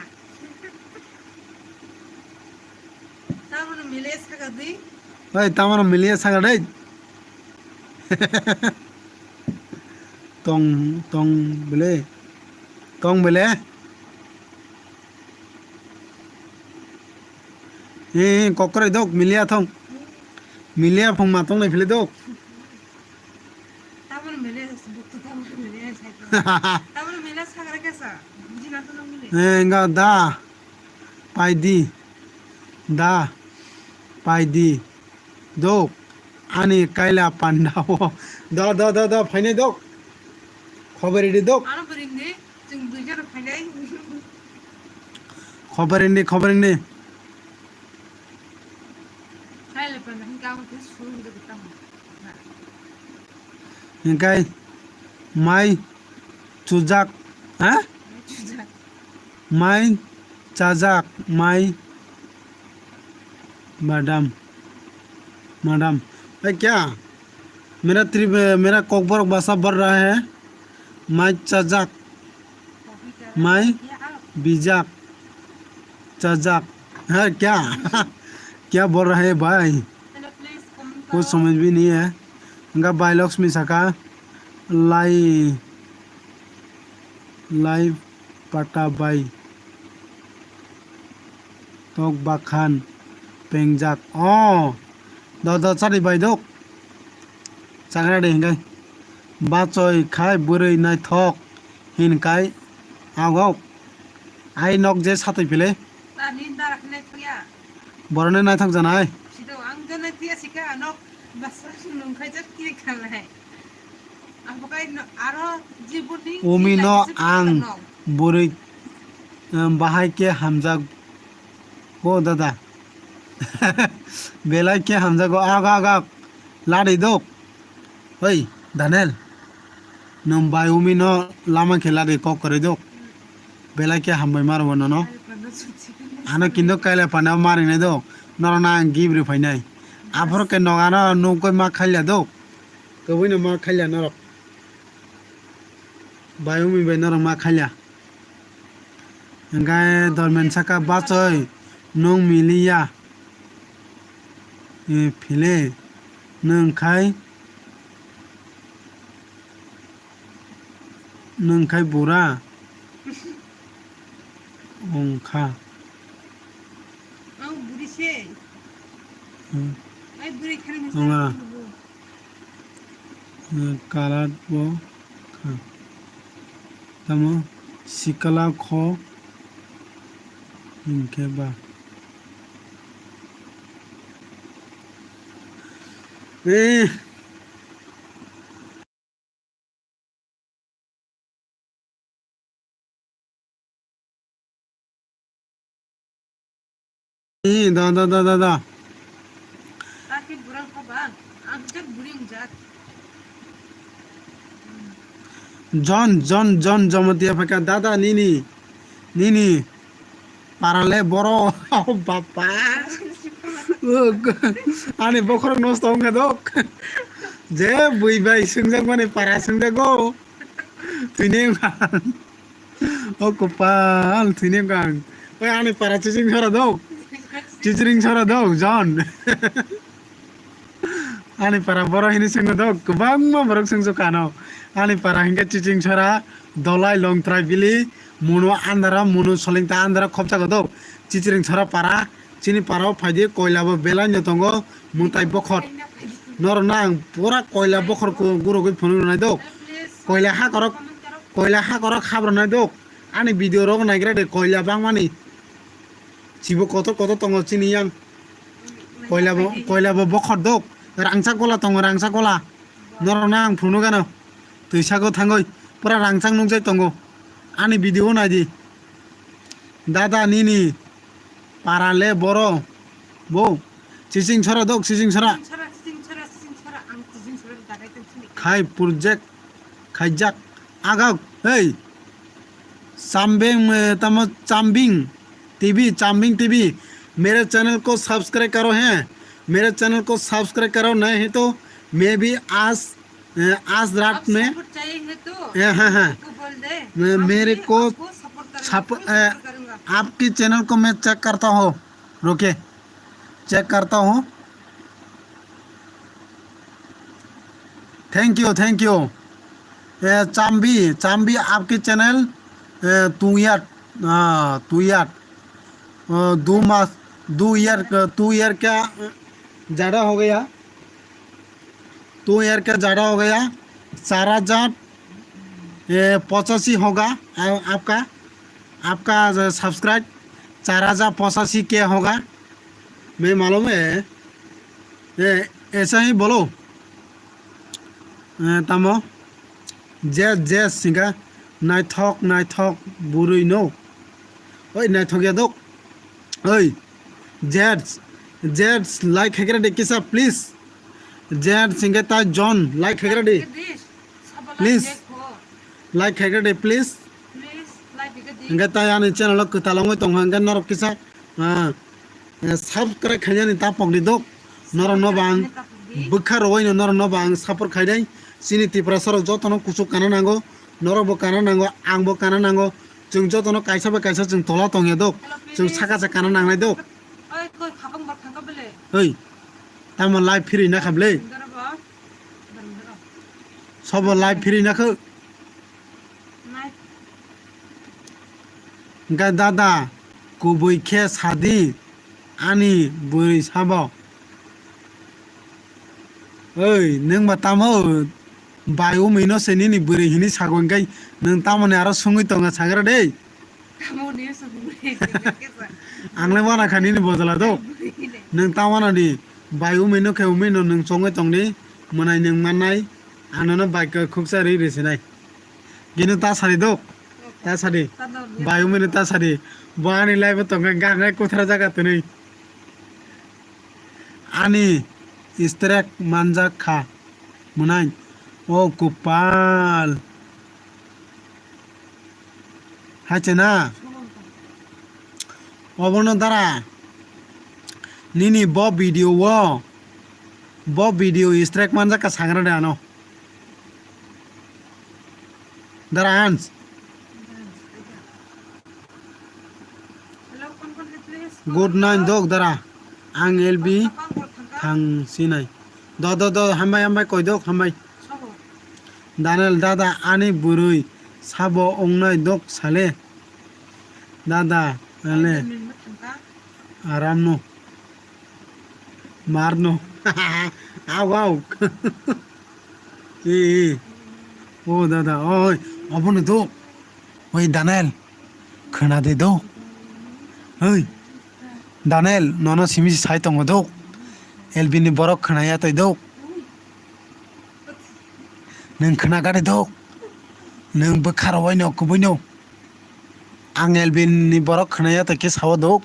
Tamano mile saka di. Oi, tamano mile saka dei. Tong, tong bele. Tong bele. Eh, kokrai dok, milia thong. Milia phung ma tong lai phile dok. Tamoni mele bukto tamoni mele sai. Tamoni mele sagra kesa. Bujina to nang mele. Eh, enga da. Paidi. Da. Paidi. Dok. Ani kaila panda o. Da, da, da, da. Phainai dok. Khobor ridi dok. Ano bwrwini chwng duijon phainai. Khobor ridi, khobor ridi. Kaila panda hingka ang khe suru hingka tamo. Hingkai mai chujak, ha? Mai chajak, mai madam, madam. Hai kya? मेरा त्रिप-, मेरा कोकबरक भाषा बढ़ रहा है। Mai chajak. Mai bijak. Chajak. है क्या? क्या बोल रहा है भाई? कुछ समझ भी नहीं है। Hingkha Bai Lakshmi saka, lai, lai pata bai. Tok bakhan pengjak. Oh, do, do, chari bai dok. Chagra de hingkha. Bachoi khai bwrwi naithok hinkai agok. Ai nok je satwi phile. Boroni naithok janai. Sido ang janai tiya sika anok basa nungkhai jak kiri khalai. Abo kai no aro jibuni Umi no ang bwrwi, em, bahai khe hamjak go dada. Belai khe hamjago, aga, aga, lari dok. Hoi, Daniel, nwng bai Umi no lama khe lari kok kwrwi dok. Belai khe hambai maro bo nono. Ano kintu kaila pana marinai dok. Norok na ang gift rwi phainai. Aphuru khe nogano nukgwi ma khaila dok. Kwbwino ma khaila norok. Bai Umi bai norok ma khaila. Hingkhe Dormen saka, bachoi nwng miliya. E, phile nwng khai, nwng khai bura wngkha. Ang buri se. Hmm. Ai buri khani Nonga. Kalat bo kha. Tamo sikala kho hinkhe ba. Eh. Eh, da, da, da, da, da. Jon, Jon, Jon, Jomotia phaikha, dada nini, nini. Parale boro, oh, bapa. Uk, ani bokhorok nosto wngkha dok. Je bui bai swngjak mani para swngjago. Thwini wngkha. O kopal, thwini wngkha. Oi, ani para chiching sora dok. Chiching sora dok, Jon. Ani para boro hini swngo dok, kwbangma borok swngchuk ano. Ani para hinkhe Chiching Sora, Dolai, Longtrai, Bili, Muno Andara, Muno Solingta Andara khopjago dok. Chiching Sora para, chini para o phaidi koila bo belai no tongo, mwtai bokhot. Norok no ang pura koila bokhor ku-, gurugwi phunuk rwnai dok. Koila hakorok, koila hakorok hap rwnai dok. Ani video rok naigra de koila bangmani. Chibo kotor kotor tongo chini yang. Koila bo, koila bo bokhor dok. Rangchak gola tongo, rangchak gola. Norok no ang phunuk gano. Twi sago thangoi. Pura rangchak nukjai tongo. Ani video nai di. Dada nini. Para le boro. Bo. Chiching Sora dok, Chiching Sora. Khai project. Khaijak. Agak. Hey. Chambing, eh, tamo Chambing T V, Chambing T V, मेरे चैनल को सब्सक्राइब करो हैं, मेरे चैनल को सब्सक्राइब करो नहीं है तो मैं भी आज, अ, आज रात में, सपोर्ट चाहिए है तो, हाँ, हाँ, हाँ। मेरे को बोल दे। मैं, हम मेरे भी को आपको सपोर्ट करेंगे, छप-, फुल अ, सपोर्ट करूंगा। आपकी चैनल को मैं चेक करता हूँ, रुके, चेक करता हूँ। Thank you, thank you। ए, चाम्बी, चाम्बी आपके चैनल, ए, तुयाट, हाँ, तुयाट। अ, दो मास, दो ईयर, टू ईयर का ज्यादा हो गया। टू ईयर का ज्यादा हो गया। चार हजार, ए, पचासी होगा, आ, आपका, आपका सब्सक्राइब चार हजार पचासी के होगा। मैं मालूम है। ए, ऐसा ही बोलो। Eh, tamo? Jes, Jes, singkha, naithok, naithok, bwrwi no. Oi, naithok ya dok. Oi, Jes, Jes, like khaikra de kisa, please. Jes, singkha ta John, like khaikra de. Please. Like khaikra de, please. Hingke tai ani channel o kwtal wngwi tongkha, hingke norok kisa, ah, eh, subscribe khainani ta pokdi dok, norok no bang Bwkha rwui no norok no bo ang support khai dai. Chini Tiprasa rok joto no kuchuk kana nango, norok bo kana nango, ang bo kana nango. Chwng joto no kaisa bai kaisa chwng tola tong ya dok, chwng saka se kana nangnai dok. Oi, koi khabang ba thangka bele. Hoi, tamo live phiri na kham le. Dara ba. Sobo live phiri na kho. Nai. Hwnkhe dada, kubui khe sadi, ani bwrwi sabo. Oi, nwng ba tamo bai wngwi no se nini bwrwi hinwi sago hwnkhe nwng tamoni aro sungwi tongo sagra de. Tamoni sungwi tongo khe sa. Ang le wana kha nini bojala do. Bwrwi le. Nwng tamona di bai wngwi no khe wngwi no nwng chongwi tongdi, mwnai nwng mannai, ano no bai kwkhwksa ri ri sinai. Gini ta sari dok. Ta sari. Bai umini ta sari. Bo ani live o tongkha, gangnai kuthra jaga twnwi. Ani strike manjak kha. Mwnai. O kupal. Hachena. Obono dara. Nini bo video o. Bo video strike manjak kha sagra de ano. Dara Hans. Good night dok dara. Ang L B thang sinai. Do do do, hambai hambai koi dok, hambai. Daniel dada ani bwrwi sabo ongnai dok sale. Dada ale aram no. Marno. Au, au. E, e. O dada, oi, obono do. Oi, Daniel, khwna de do. Oi, Daniel, nono simi sai tongo do. L B ni borok khwna ya toi do. Nwng khwna gari do. Nwng bwkha rwui no kubui no. Ang L B ni borok khwnaya tei khe sao dok,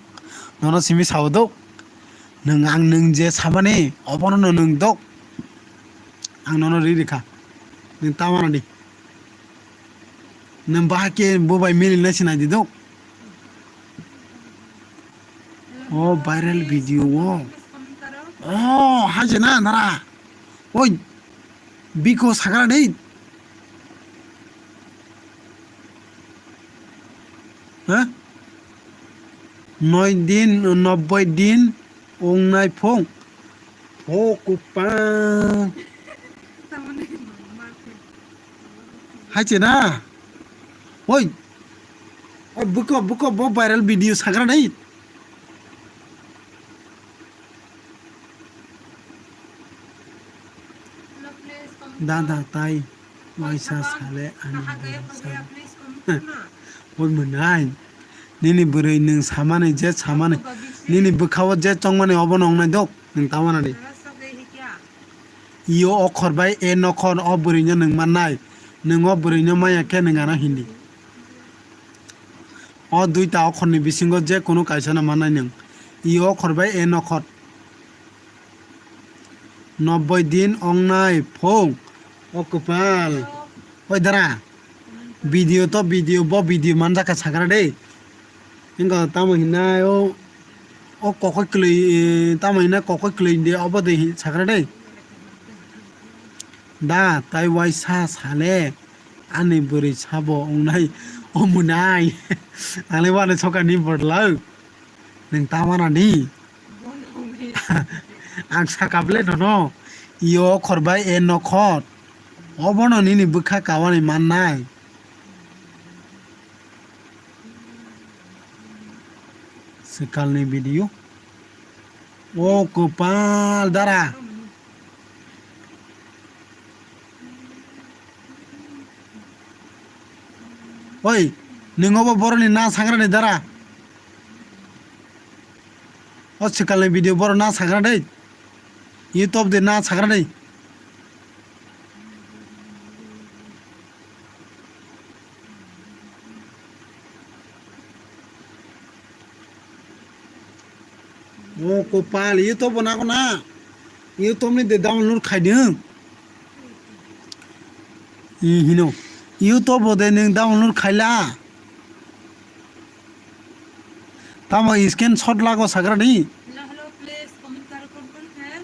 nono simi sao dok. Nwng ang nwng je samani obono no nwng dok. Ang nono ri rikha. Nwng ta wana di. Nwng bahai khe bo bai mili nai sinai di dok. O viral video o. O haje na nara. Oi. Biko sakra dei. Ha? Noi din, nobboi din, ongnai phung. Pho kupa. Haiche na? Oi. Oi, buko, buko, bo viral video sakra dei. Dada tai waisa sale ani bwrwi sa. Hoi mwnai. Nini bwrwi nwng samani je samani. Nini bwkhao je chongmani obono wngnai dok. Nwng ta wana di. Yo okhor bai e nokhor o bwrwino nwng mannai. Nwng o bwrwino maya khe nwng ano hindi. O duita okhorni bisingo je kunu kaisano mannai nwng. I okhor bai e nokhor. Nobboi din ongnai phung. O kwpal. Oi dara. Video to video, bo video manjak kha sakra de. Hingo tamo hinai o, o kokoi kwlwi, eh, tamo hinai kokoi kwlwi de obo de hin sakra de. Da, tai waisa sale. Ani bwrwi sabo wngnai, o mwnai. Ang le uanw sokani bwdlw. Nwng ta wana di. Ang saka ble nono. Iyo khor bai e nokhor. Obono nini bwkha kawani mannai. Swkalni video. O kwpal dara. Oi, nwng obo boroni na sagra ni dara. O swkalni video boro na sagra dei. YouTube de na sagra dei. O kopal, YouTube bo nako na. YouTube ni de download khai di hwn. I hino. YouTube bo de nwng download khaila. Tamo screenshot lago sagra di. Hello, hello, please, comment karo, comment karo, eh?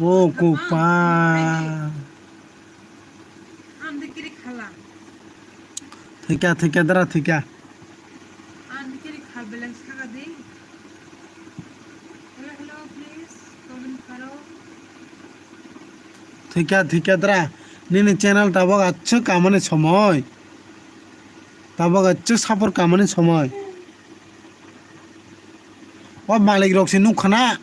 O kupa. Ang de kiri khala. Thika, thika, dara, thika. Ang de kiri khal belai saka di. Hello, hello, please, comment karo. Thika, thika, dara. Nini channel tabok achuk kamani somoi. Tabok achuk support kamani somoi. O malik rok se nuk khana.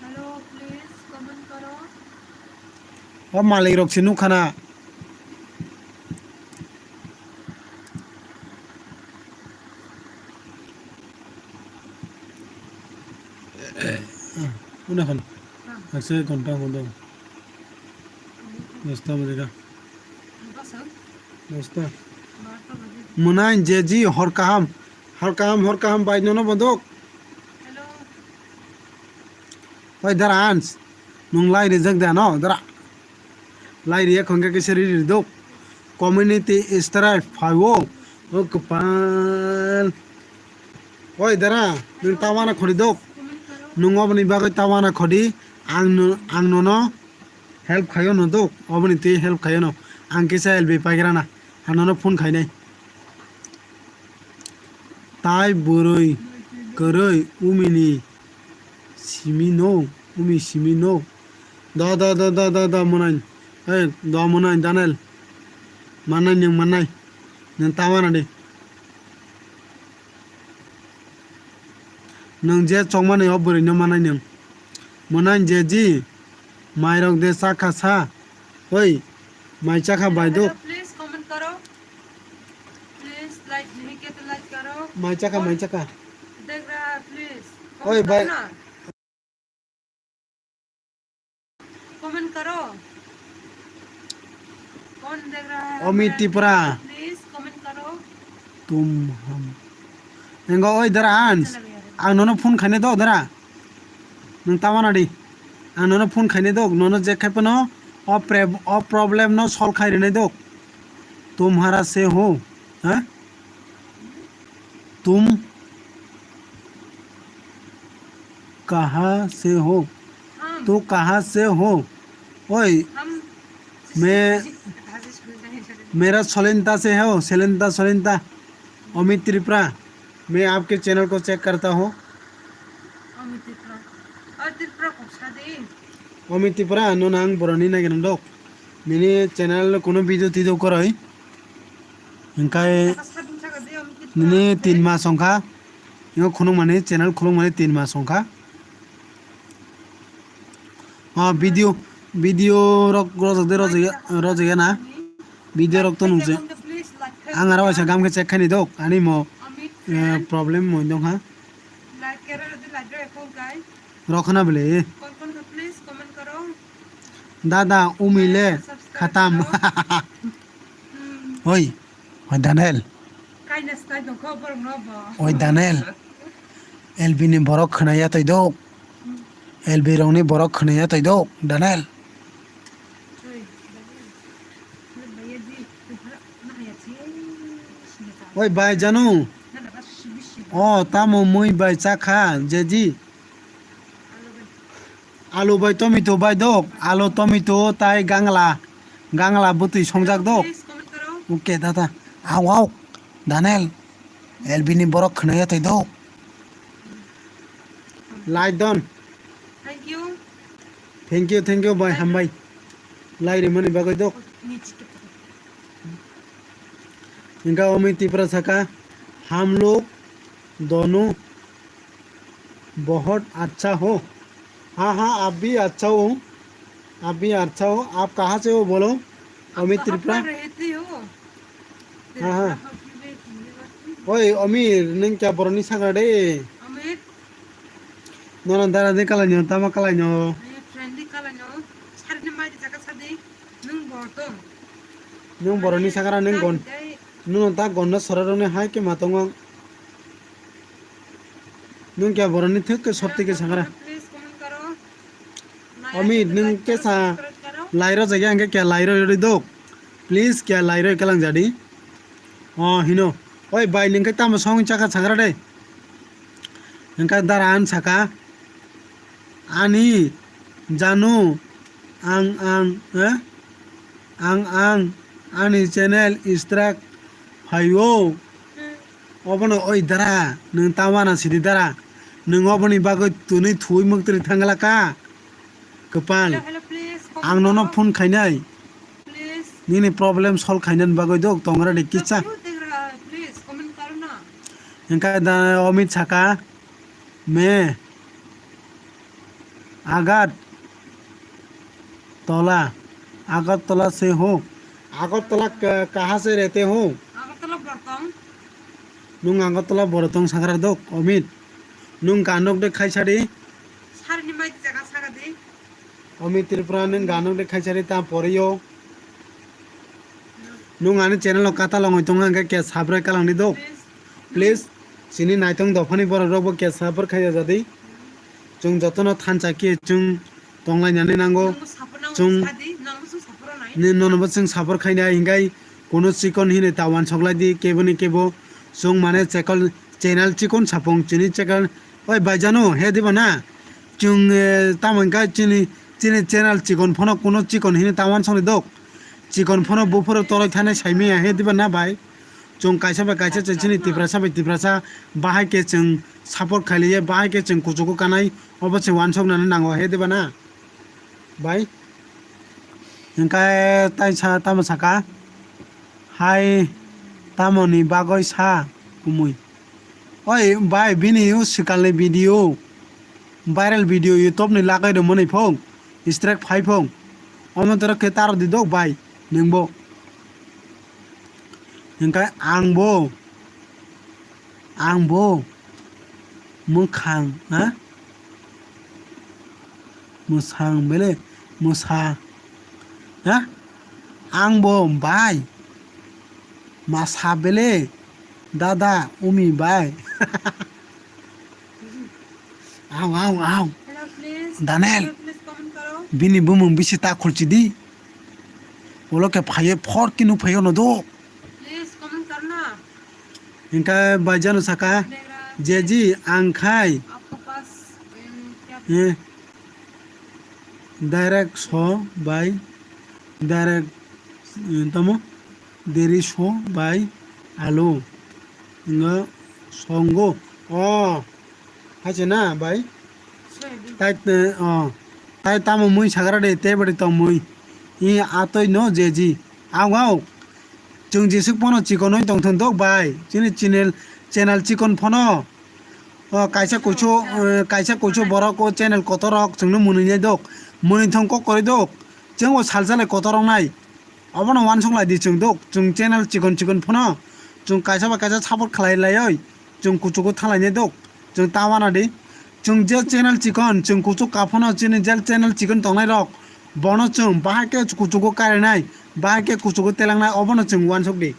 Hello, please, comment karo. O malik rok se nuk khana. Una khan. Akse konta kondo. Dosta bajega. Dosta. Mwnai jeji hor kaham. Hor kaham, hor kaham bai nono bodok. Oi dara ans. Nung lai rijak da no dara. Lai riya khongke kisa ri ridok. Community strike phaiwo. O kwpal. Oi dara, nung tawana khori dok. Nung oboni bagwi tawana khodi. Ang no, ang nono help khayo no dok. Oboni twi help khayo no. Ang kisa L B paigrana. Ang nono phone khainai. Tai bwrwi kwrwi umini simi no, umi simi no. Da, da, da, da, da, da, mwnai. Hey, da, mwnai, Daniel. Mannai nwng, mannai. Nwng ta mana di. Nwng je chongmani o bwrwi no mannai nwng. Mwnai je ji. Mairok de chakha sa. Oi, mai chakha bai do. Hello, please comment karo. Please like nahi kiya to like karo. Mai chakha, mai chakha. Dekh raha hai, please. Oi, comment bhai. Karo na. Comment karo. Kaun dekh raha hai Amit hamara Tripura. Please comment karo. Tum ham. Engo oi dara ans. Ang nono phone khaine do dara. Nung ta mana di. Ang nono phone khainai dok, nono je khai phano o pre-, o problem no solve khai rinai dok. Tumhara se ho, ha? Tum kaha se ho? Tu kaha se ho? Oi, me, mera Solinta se ho, Solinta, Solinta. Amit Tripura, main aapke channel ko check karta hoon. Amit Tripura. Amit Tripura kok sa de. Amit Tripura, no nang boroni nai gana dok. Nini channel no kono video tido koroi. Hingkai nini tin mas ongkha. Yo khulung mani channel khulung mani tin mas ongkha. Ah, video, video rok rojak de rojak, rojak na. Video rok to nung je. Ang aro waisa gam khe check khaini dok. Ani mo, eh, problem mo dong ha. Rokhna bele. Dada umile khatam. Hoi, hoi Daniel. Hoi Daniel. L B ni borok khwnaya toi dok. L B rokni borok khwnaya toi dok, Daniel. Oi bai janu. O tamo mui bai chakha jeji. Alu bai tomato bai dok, alu tomato tai gangla, gangla bwtwi songjak dok. Oke dada, au au, Daniel, L B ni borok khwnaya toi dok. Lai don. Thank you. Thank you, thank you, bai, hambai. Lai rimani bagwi dok. Hingka omi Tripura saka, ham log dono बहुत अच्छा हो। हाँ, हाँ, आप भी अच्छा हो। आप भी अच्छा हो। आप कहाँ से हो बोलो? अमित त्रिपुरा। हाँ, हाँ। ओए, अमीर, नों क्या बरनी सागा डे? अमीर। नोना दारा दे कलाइनो, तमा कलाइनो। Friend दे कलाइनो। सारी ने मारी जगह सादी। Nwng bo tong. Nwng boroni sakra nwng gon. Nwng ta gonno soraroni hai ke ma tongo. Nwng kya boroni thik ke sopti ke sakra. Please comment karo. Omi nwng ke sa lairo jage angke kya lairo yori dok. Please kya lairo ikalang jadi. Oh hino. Oi bai, nwng khe tamo song chakha sakra de? Hwnkhe dara an saka, ani janu ang ang, eh? Ang ang ani channel strike phaio. Obono oi dara, nwng ta wana sidi dara. Nwng oboni bagwi twnwi thuwi mwktwrwi thangla ka? Kwpal. Hello, hello, please, comment Ang nono karo. Phone khainai. Please. Nini problem solve khainani bagwi dok tongra de kisa. Hello, Tegra, please, comment karo na. Hwnkhe da Amit saka, me Agartala, Agartala se ho. Agartala ka-, kaha se rehte ho? Agartala Bortong. Nwng Agartala Bortong sakra dok, Amit. Nwng ganok de khaisa di. Sari ni mai jaga saka di. Omi Tripura nwng ganok de khaisari ta porio. Nwng ani channel o kata longoi tongo hwnkhe ke subscribe kalang di do. Please, chini naitong dophani borok rok bo ke subscribe khaija jadi. Chwng jotono thansa khe chwng tonglainani nango. Chwng ni nono bo chwng support khainai hingai kuno chikon hini ta wansok lai di kebo ni kebo chwng mane chekol channel chikon sapung chini chekol oi baijano he diba na. Chwng, eh, tamo hwnkhe chini, chini channel chikon phano kuno chikon hini ta wansokni dok. Chikon phano buphuru toroi thani saimaya he diba na bai? Chwng kaisa bai kaisa chwng chini Tiprasa bai Tiprasa bahai khe chwng support khailiya, bahai khe chwng kuchugo kanai, obo se wansoknani nango he diba na bai? Hwnkhe taisa tamo saka, hai tamoni bagwi sa kumui? Oi bai, bini o swkalni video, viral video YouTube ni lagai rwmani phung, strike phai phung. Omo toro khe taro di dok bai, nwngbo. Hwnkhe angbo, angbo mwkhang, ha? Mwsang bele, mwsa, ha? Angbo bai, masa bele, dada, umi bai. Au, au, au. Hello, please. Daniel. Hello, please, comment karo. Bini bumung bisi ta khulchi di. Ulo khe phaiye phor kinu phaiyo no do. Please, comment karo na. Hingka bai jano saka, Background. Jeji ang khai. Aapko paas, um, kya Eh. Direct so bai, direct, eh, tamo, deri so bai, alo. Nga songo. Oh. Haise na bai? Soyabin. Tai, eh, oh. Tai tamo mui sagra de, te bari tong mui. I atoi no jeji. Au, au. Chwng jesuk pono chikon oi tong thung dok bai. Chini channel, channel chikon pono. O kaisa kuisu, eh, kaisa kuisu borok o channel kotor rok chwngno mwnwi nai dok. Mwnwi thong kok kwrwi dok. Chwng o salsa lai kotor rok nai. Obono wansuk lai di chwng dok. Chwng channel chikon chikon phano chwng kaisa bai kaisa support khlai lai oi. Chwng kuchugo thalai nai dok. Chwng ta wana di. Chwng je channel chikon, chwng kuchuk ka phano chini je channel chikon tongnai rok. Bono chwng bahai khe kuchugo karinai, bahai khe kuchugo telangnai, obono chwng wansuk di.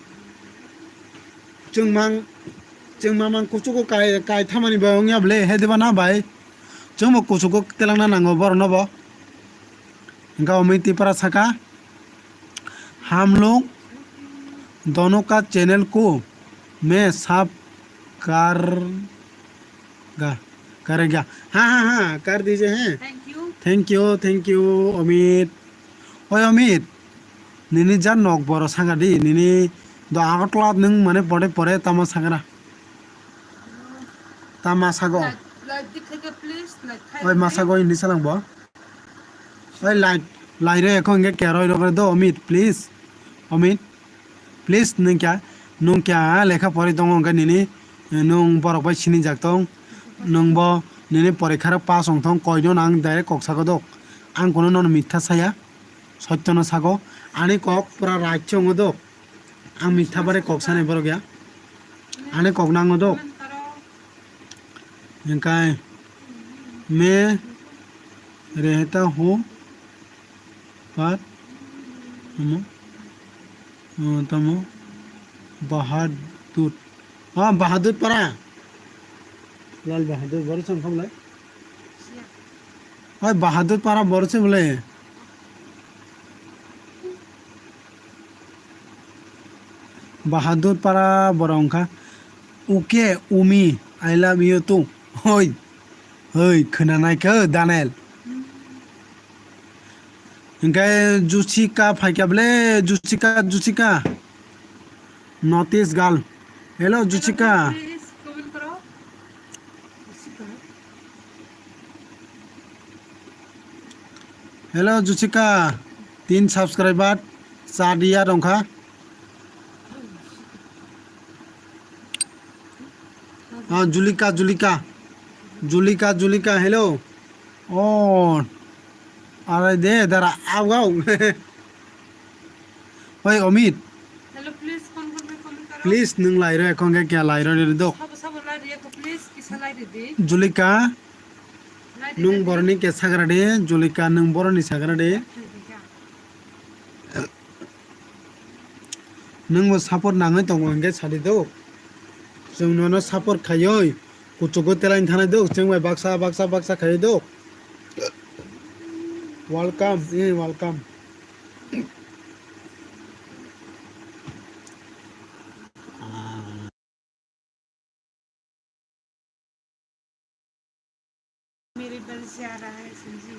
Chwng mang, chwng mamang kuchugo kai, kai thamani bai wngya bwle, he diba na bai? Chwngbo kuchugo telangna nango borokno bo. Hingke omo Tipra saka, "हम लोग दोनों का चैनल को मैं सब कर गा, करेगा।" हाँ, हाँ, हाँ, कर दीजिए, हैं। Thank you. Thank you, thank you, Amit. Oi Amit, nini jar nok boro saka di, nini do Agartala nwng mane pore pore tamo sakra. Tama sago. Like, like di khaike please, like khai. Oi ma sago hindi salang bo. Oi light, light re ekho hingke keroi rok re do Amit, please. Amit. Please, nwng kya, nwng kya lekha pori tongo hwnkhe nini, nwng borok bai sinijak tong, nwng bo nini porikha rok pass wng thong, koino no ang direct kok sago dok, ang kono nono mitha saya, sotto no sago, ani kok pura right se wngo dok, ang mitha bare kok sanai borok ya, ani kok no ang no dok. Hingkai, "मैं रहता हूँ पर," tamo, uh, tamo, Bahadur. Ah, Bahadur Para. Lal Bahadur, boro chwng khamlai. Oi, Bahadur Para boro se bole. Bahadur para borok wngkha. Uke, Umi, I love you too. Hoi, hoi, khwnanai khe, Daniel. Hingke Juchika phaikya ble, Juchika, Juchika. Notice gal. Hello, Juchika. Please, comment karo. Hello, Juchika. Tin subscriber, char diya dongkha. Ah, Julika, Julika. Julika, Julika, hello. Oh. Are de, dara, au, au. Oi, Omit. Hello, please, kon kon pe comment karo. Please, nwng lairo, ekhon khe kya lairo re dok. Sabo, sabo lai riya ko, please, kisa lai ridi. Julika, lai ridi. Nwng boroni khe sagra de, Julika, nwng boroni sagra de. Lai ridi kya? Nwng bo support nangwi tongo hwnkhe sadi do. Chwng nono support khaiwi kuchugo telaini thanai do. Chwng bai baksa, baksa, baksa khaiwi do. Welcome, eh, welcome. मेरे बल से आ रहा है Sanjeev.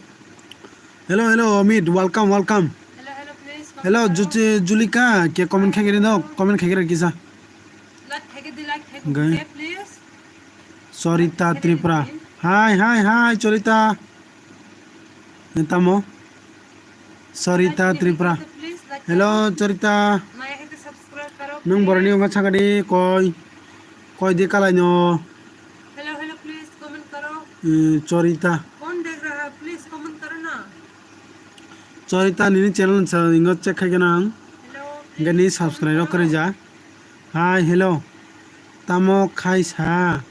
Hello, hello, Amit, welcome, welcome. Hello, hello, please, comment Hello, करो। Juchi-, Julika, ke comment khai giri nok, comment khai giri kisa. Like khai giri, like khai giri, Gai. Please. Sorita Tripura. Hi, hi, hi, Chorita. Tamo? Sorita Tripura. Hello, Chorita. Nwng boroni wngkha sakadi koi. Koi di kalai no. Hello, hello, please comment karo. Eh, Chorita. Kon dekh raha hai, please comment karo na. Chorita nini channel sa ingo check khai gana ang. Hello, Gani please comment subscribe rok karo. Kari ja. Hi, hello. Tamo khai sa.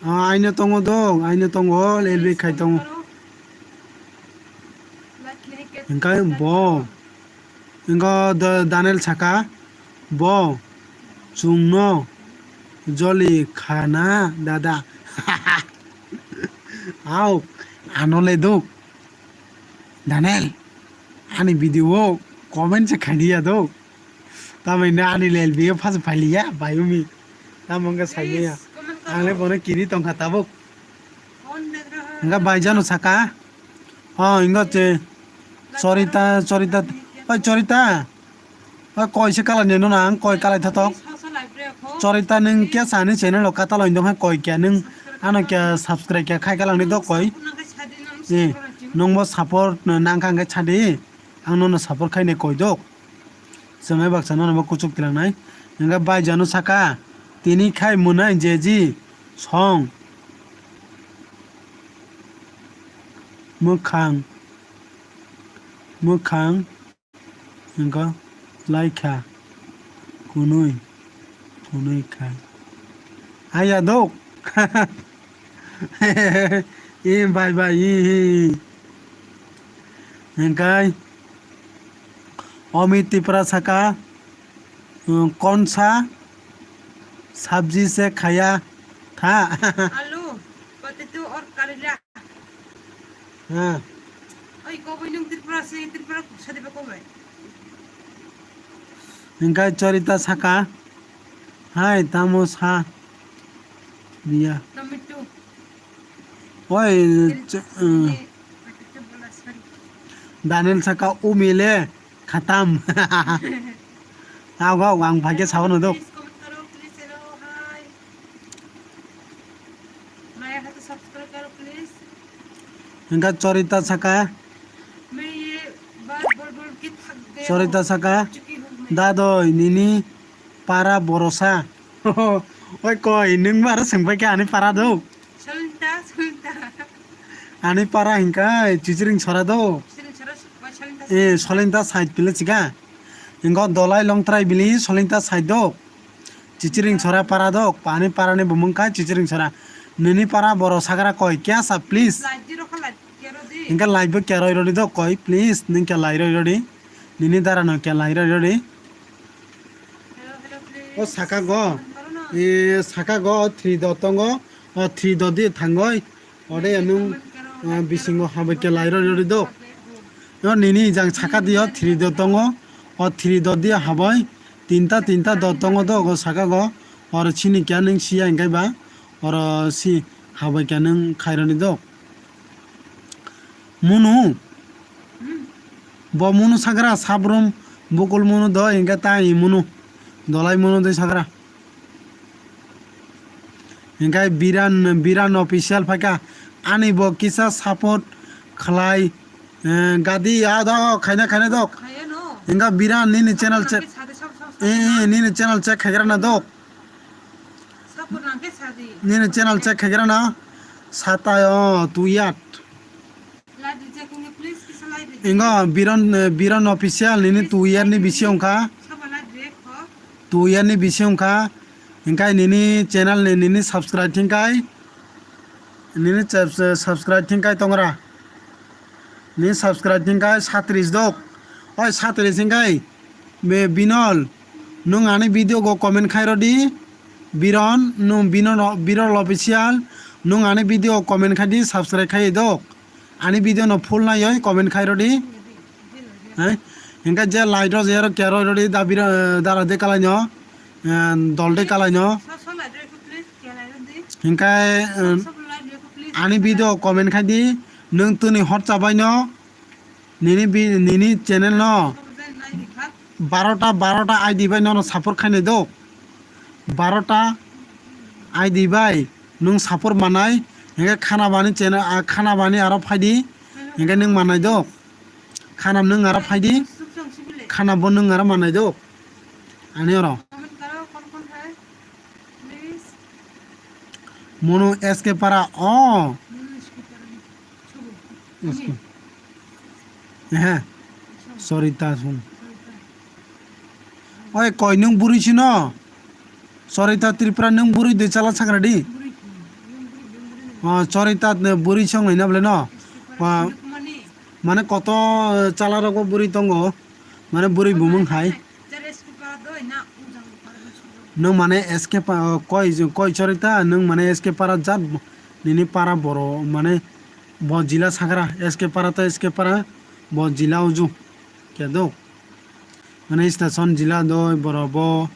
Ah, aino tongo dong, aino tongo, L B khai tongo. Hingkai bo, hingka Da-, Daniel saka, bo, chwngno joli khana dada. Au, ano le duk. Daniel, ani video comment se khai diya duk. Tamoni no ani lel biyo phas phailiya, bai umi. Tamo wngkha saimanya. Please, comment karo. Ang le bono kiri tongkha tabuk. Phone dek raha. Wngkha bai jano saka. Oh, wngkha che. Chorita, Chorita. Oi, Chorita. Oi, koi se kalai nino na, ang koi kalai thatok. Please, hoso live re kho. Chorita, nwng kya sani channel o katal oindong hai koi kya nwng ano kya subscribe kya khai kalang ni dok koi. Support nang khe sadi nang. Eh, support nang khe. Nwng bo support nang kha hwnkhe sadi. Ang nono support khainai koidok. Chwng hai baksa nono bo kuchuk tilangnai. Hingkhe bai jano saka, tini khai mwnai jeji song. Mwkhang. Mwkhang. Hingkhe laikha. Kunui. Kunui khai. Aya dok. Eh, bye bye, eh, eh. Hingkai Omit Tripura saka, um, konsa sabji se khaya tha. Alu, potato or karela. Ha. Oi, koboi nung Tripura se, Tripura kuksa diba koboi. Hingkai Chorita saka, hai, tamo sa. Biya. Tomato. Oi, ch-, uh, Daniel saka umile khatam. Ago, ago, ang phai khe sabo no dok. Please comment karo, please, hello, hi. Maya kha to subscribe karo, please. Hingka Chorita saka. Main ye baat bol bol ke thak gaya Chorita hu. Saka. Chiki hu main. Dadoi, nini para borosa. Oi koi, nwng ma aro swngpai khe ani para do? Solinta, Solinta. Ani para hingkai Chichiring sora do? Chichiring sora, oi, Solinta. Eh, Solinta side pile chika. Hingko Dolai Longtrai bili Solinta side do? Chichiring sora para do? Ani para ni bumung kai Chichiring sora. Nini para boro sagra koi, kya sa, please? Like di rokha, like kero di. Hingka like bo kero rodi do koi, please. Ningka like rodi. Nini dara no kya lai rw rw ri. Hello, hello, please. O saka go. Comment karo na. E, saka go three dot tongo. O three dot di thangoi. Ode please, anung, comment karo, ah, like bisingo karo, habai khe lai rw rw ri do. Yo nini jang saka dio three dot tongo. O three dot di habai. Tinta, tinta dot tongo do, go saka go. Oro sini kya nung siya hingkai ba. Oro si habai kya nung khaironi do. Munu. Bo munu sagra sabrum bukul munu do hingke ta i munu. Dolai munu de sagra. Hingke Biran, Biran official phaika ani bo kisa support khlai, eh, gadi ya do khaina khaina dok. Hingke Biran nini channel check. Eh, eh, nini channel check khaigra na dok. Nini channel check khaigra na. Satayo tuyat. Ingo Biron, eh, Biron official nini two year ni bisi wngkha. Two year ni bisi wngkha. Hingkai nini channel ni nini subscribe thingkai. Nini subs-, subscribe thingkai tongra. Nini subscribe thingkai satris dok. Oi satris hingkai. Be Binol, nung ani video go comment khai rodi. Biron, nung Binon, Birol official, nung ani video comment khai di, subscribe khai dok. Ani video no full nai oi comment khai rodi. Hai, hingke je light o je ro kero rodi da bira, dara de kalai no, eh, dol de kalai no. Hingke, eh, ani video comment khai di, nung tuni hot chabai no. Nini bi-, nini channel no barota, barota I D bai nono support khainai do. Barota I D bai nung support manai, hingke khana bani channel, ah, khana bani aro phaidi, hingke nung manai do. Khana nung aro phaidi, khana bo nung aro manai do. Ani oro. Mono S K para, oh. Ehe. Sorry, ta sun. Oi, koi nung buri sino? Sorry, ta Tripura nung buri de chala sakra di. Oh, sorry, ta ne buri song nai na bole no. Ah, mane koto, eh, chala rogo buri tongo. Mane buri bumung hai. Nwng mane S K pa-, koi, koi chorita, nwng mane S K para jat, nini para boro, mane bo jila sakra, S K para to S K para, bo jila uju, kya do? Mane station jila do, boro bo,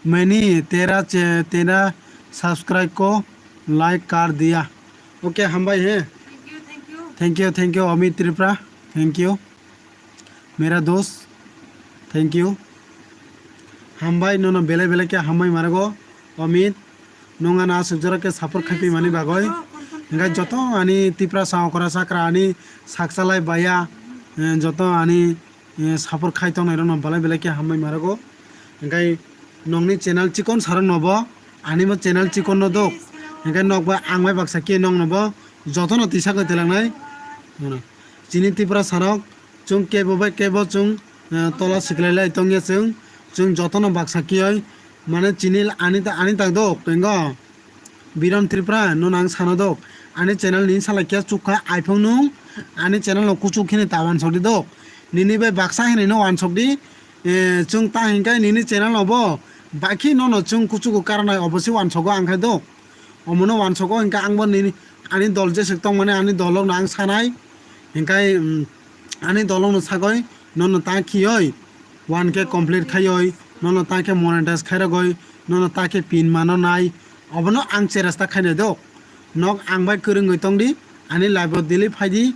mani tera che, tera subscribe ko like kar diya. Okay, hambai he. Thank you, thank you. Thank you, thank you, Amit Tripura. Thank you. Mera dos, thank you. Hambai, nono belai belai khe hambai marago, Amit. Nwng ano aswk jora khe support khai mani bagwi. Hingkhe joto ani Tiprasa okra sakra ani sakchalai baya, eh, joto ani, eh, support khai tongnai rokno belai belai khe hambai marago. Hingkhe nokni channel chikon sarok no bo, ani bo channel chikon no dok. Hingkhe nok ba ang bai baksa khe nokno bo jotono tisa khe telangnai. Chini Tiprasa rok, chwng kebo bai kebo chwng, eh, tola siklai lai tongya chwng, chwng jotono baksa kiyoi, mane chini ani ta, ani tak do, tengo Biron Tripura, nono ang sana do, ani channel ni salai kya chukha iPhone nung, ani channel no kuchuk hini ta wansok di do, nini bai baksa hini no wansok di, eh, chwng ta hinkai nini channel no bo, bakhi nono chwng kuchugo karnai obosi wansogo ang khai do. Omono wansogo hingke ang bo nini, ani dol jeswk tongmani ani dolrokno ang sanai. Hingke, mm, ani dolrokno sagoi, nono ta khiyoi, one K complete khaioi, nono ta khe monetize khairogoi, nono ta khe pin mano nai. Obono ang cheresta khainai do. Nok ang bai kwrwngwi tongdi, ani live o daily phaidi,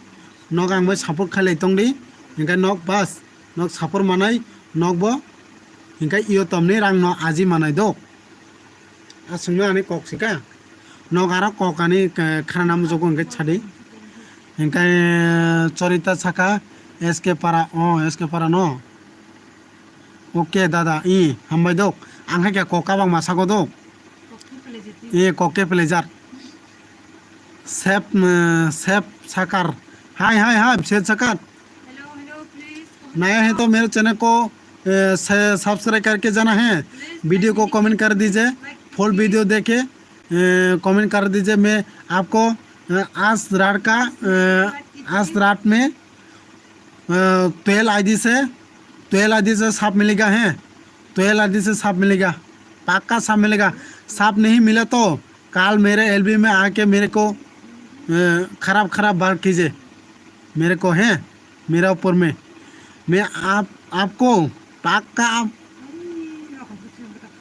nok ang bai support khailai tongdi. Hingke nok bas, nok support manai, nok bo, hingke iyo tomni rang no aji manai do. Aswkno ani kok sika. Nok aro kok ani, eh, khana mujugo hingke sadi. Hingke chorita saka S K para, oh, S K para no. Okay, dada, i, hambai dok. Ang hai khe kok kabang ma sago dok. I, kok khe pelejar. Sep, eh, sep sakar. Hai, hai, hai, sep sakar. Naya hai to mere channel ko, eh, se-, subscribe karke jana hai. Video ko comment kar dije. Full video dekhe, eh, comment kar dije. Main aapko, eh, aaj raat ka, eh, aaj raat mein, eh, twelve I D se, twelve I D se sap milega hai. Twelve I D se sap milega. Pakka sap milega. Sap nahi mila to, kal mere L B mein aake mere ko, eh, kharap kharap baat kije. Mere ko hai, mera upor mein. Main aap, aapko pakka aap,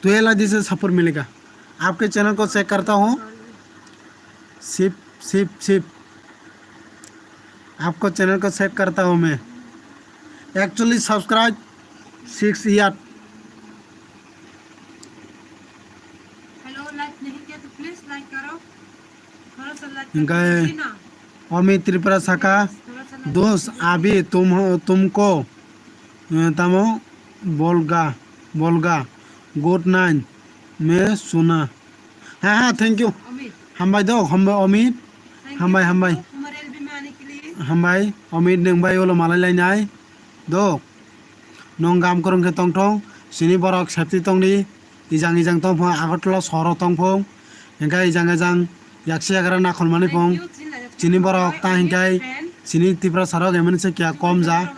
तो ये लादी से सपोर्ट मिलेगा। आपके चैनल को check करता हूँ। Sip sip sip. आपको चैनल को चेक करता हूँ मैं। Actually subscribe six year. Hello, like नहीं किया तो प्लीज लाइक करो। थोड़ा सा लाइक कर दीजिए ना। Hingkai Amit Tripura saka, दोस्त, अभी तुम हो, तुमको, अ, tamo bolga, bolga, good night, मैं सुना। हाँ, हाँ, thank you। Amit। Hambai do, hambai Amit। Thank you, hambai, thank you, hambai। हमारे एलबी में आने के लिए। Hambai, Amit nwng bai ulo malai lainai. Do. Nwng gam kwrwng khe tongthong, chini borok safety tongdi, ijang ijang tongphung, Agartala sohoro tongphung, hingkhe ijang ijang yaksi yagra nakhol mani phung, chini borok ta hingkhe chini Tiprasa rok emani se kiya kom ja,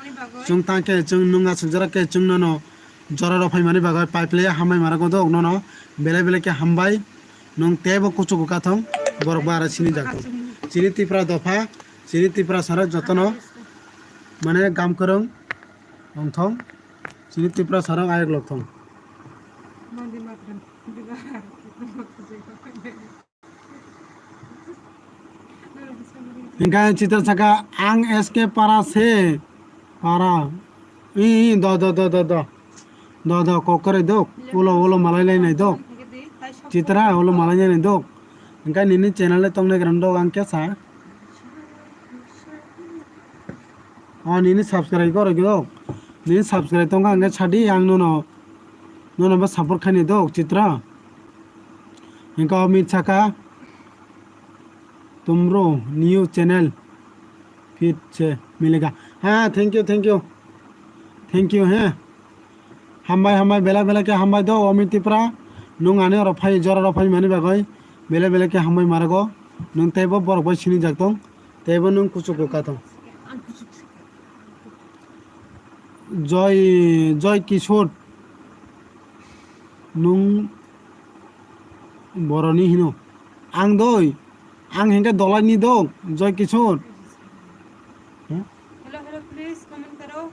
chwng ta khe chwng nwng aswk jora khe chwng nono jora rw phaimani bagwi pipe le hambai marago dok nono belai belai khe hambai, nwng teibo kuchugo kathong borok bo aro sini jak thung, chini Tipra dopha, chini Tiprasa rok jotono mane gam kwrwng. Wngthong, chini Tiprasa rok ayok lokthong. Hingkhe Chitra saka, ang S K para se, para. I, i, do, do, do, do, do. Do, do, kok kwrwi dok. Ulo, ulo malai lainai dok. Chitra, ulo malai lainai dok. Hingkhe nini channel le tongnai kwrwng dok, ang kesa. O nini subscribe gorok yo. Nini subscribe tongkha hwnkhe sadi ang nono, nono bo support khaini dok Chitra. Hingkhe o Amit saka tumro new channel fit se milega. Ha, thank you, thank you. Thank you, he. Hambai, hambai, belai, belai khe hambai do, Amit Tipra. Nwng ani oro phai, jora oro phai mani bagwi belai, belai khe hambai marago. Nwng teibo borok bai sini jak tong, teibo nwng kuchuk kha tong. Joy, Joy Kishore, nwng boroni hino. Ang doi, ang hinkhe dolaini dok, Joy Kishore. Hello, hello, please comment karo.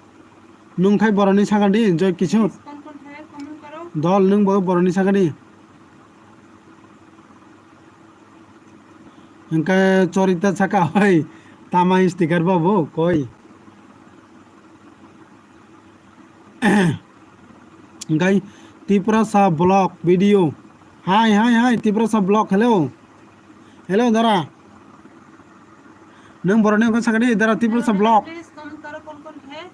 Nwng khai boroni sakha di, Joy Kishore. Please, कौन कौन है, comment करो। Dol, nwng bo boroni sakha di. Hingkhe Chorita saka hoi, tama sticker bo bo koi. Hingkhe Tiprasa vlog video. Hai, hai, hai, Tiprasa vlog, hello. Hello, dara. Nwng boroni wngkha sakha di, dara Tiprasa vlog. Please comment करो, कौन कौन है।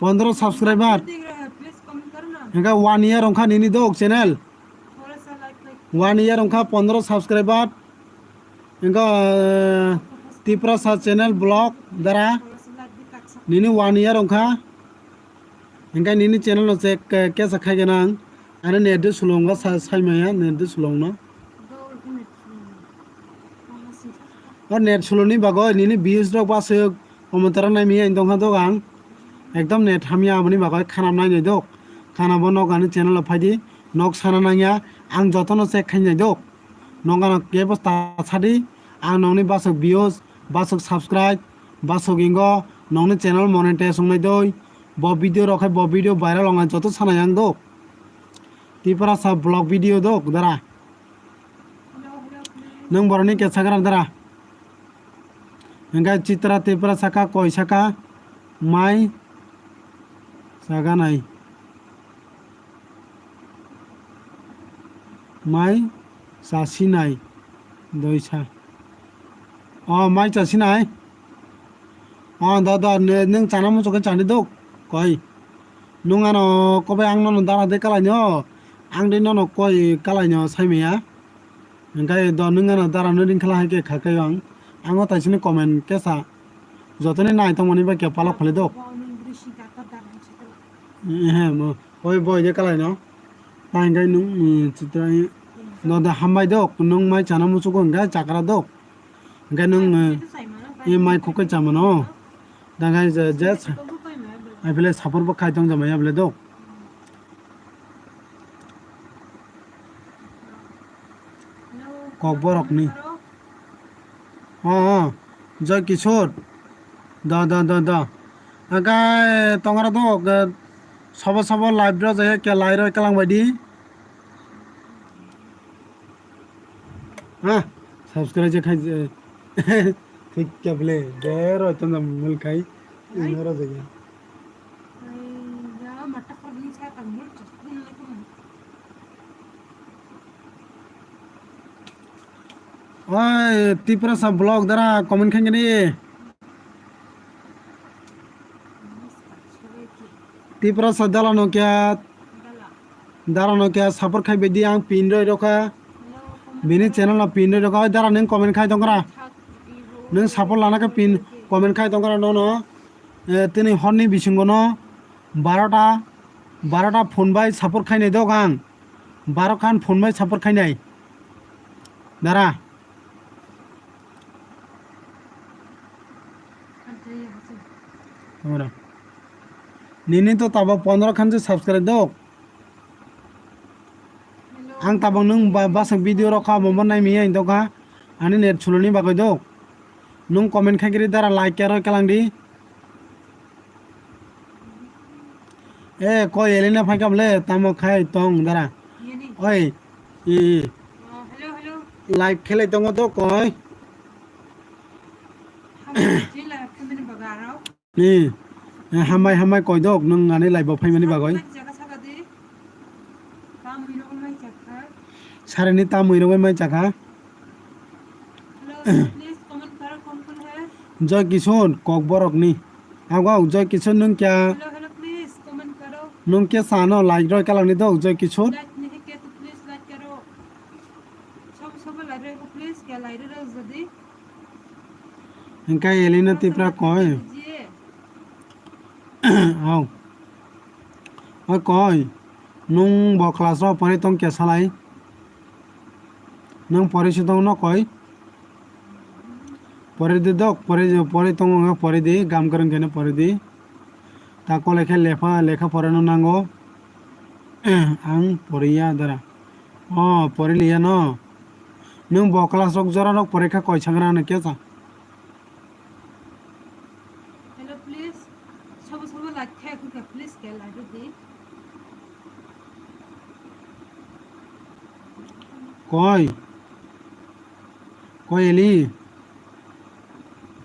Pondro subscriber. Please comment करो ना। Hingkhe one year wngkha nini dok channel. थोड़ा सा like, like। One year wngkha pondro subscriber. Hingkhe, eh, Tiprasa channel vlog dara. थोड़ा सा like भी कर सकते। Nini one year wngkha. Hingkhe nini channel no check, eh, kesa khai gana ang. Ani net de sulongo sa-, saimaya net de sulongno. O net suloni bagwi nini views rok basuk. Omo tara nai miya indong kha dok ang. Ekdom net hamya aboni bagwi khana nai nai dok. Khana bo nok ani channel o phai di. Nok sana nangya ang jotono check khai nai dok. Nok ano kebo ta sadi. Ang nokni basuk views, basuk subscribe, basuk ingo nokni channel monetize wngnai doi. Bo video rok khai bo video viral wngnai joto sana yang dok. Tiprasa vlog video dok dara. Nwng boroni kesa gra dara. Hingkhe Chitra Tripura saka koi saka mai chaganai. Mai chasinai doisa. O mai chasinai. O da da ne-, nwng chana muchungkhe chani dok koi. Nwng ano kobai ang nono dara de kalainw. Ang de nono koi kalainw saimaya. Hingkhe do nwng ano dara no ring khala hai khe kha khe ang. Ang o taisini comment kesa. Jotoni nai tongmani bai khe palok phale dok. Ehe mo. Oi boy de kalainw. Ta hingkhe nwng, mm, Chitra, no da hambai dok. Nwng mai chana muchungo hingkhe chakra dok. Hingkhe nwng, eh, e mai khukhe chamano. Dangai je, je sa-, ai bele sapor bo khai tong jamaya bele do. Kokborokni. O, o, Joy Kishore. Da, da, da, da. Hingkhe tongara do, eh, Sabo sabo live rw jaya kya lai rw kalang bai di. Ha, subscribe je khai je. Thik kya bole, der rw tanda mul khai. Ino rw jaya. Oi, Tiprasa vlog dara comment khai gini. Tiprasa dala no kya, dala no kya support khai bedi ang pin roi rokha. Bini channel no pin roi rokha. Oi dara nung comment khai tongkra. Nung support lana khe pin comment khai tongkra no no. Eh, tini horni bisingo no barota, barota phone bai support khainai dok ang. Baro khan phone bai support khainai. Dara. Kamra. Nini to tabo pondro khan se subscribe dok. Ang tabang nung ba-, basak video rok kha, bombo nai miya in tokha. Ani net chuloni bagwi dok. Nung comment khai kiri dara like kero kalang di. E, koi Elina phai kam le, tamo khai tong dara. Oi, i, like khelai tongo to koi. Ni, eh, hambai, hambai koi dok, nung ani live bo phaimani bagoi. Sarini tamwi rogoi mai chakha. Joy Kishore, Kokborok ni. Ago, Joy Kishore nung kya? Nung kya sano, like roi kalangni dok, Joy Kishore? Hingke Elina Tipra koi. Au. Oi koi. Nung bo class o pori tong kya salai? Nung pori si tong no koi? Pori di dok, pori, pori tong wng pori di, gam kwrwng khe no pori di. Tako lekhe lepha, lekha pore no nango. Ang poriya dara. O, pori liya no. Nung bo class rok jora rok pore kha koi sangra ano kya sa? Hello, please. Sabo sabo like khe khe please ke like di. Koi. Koi Eli.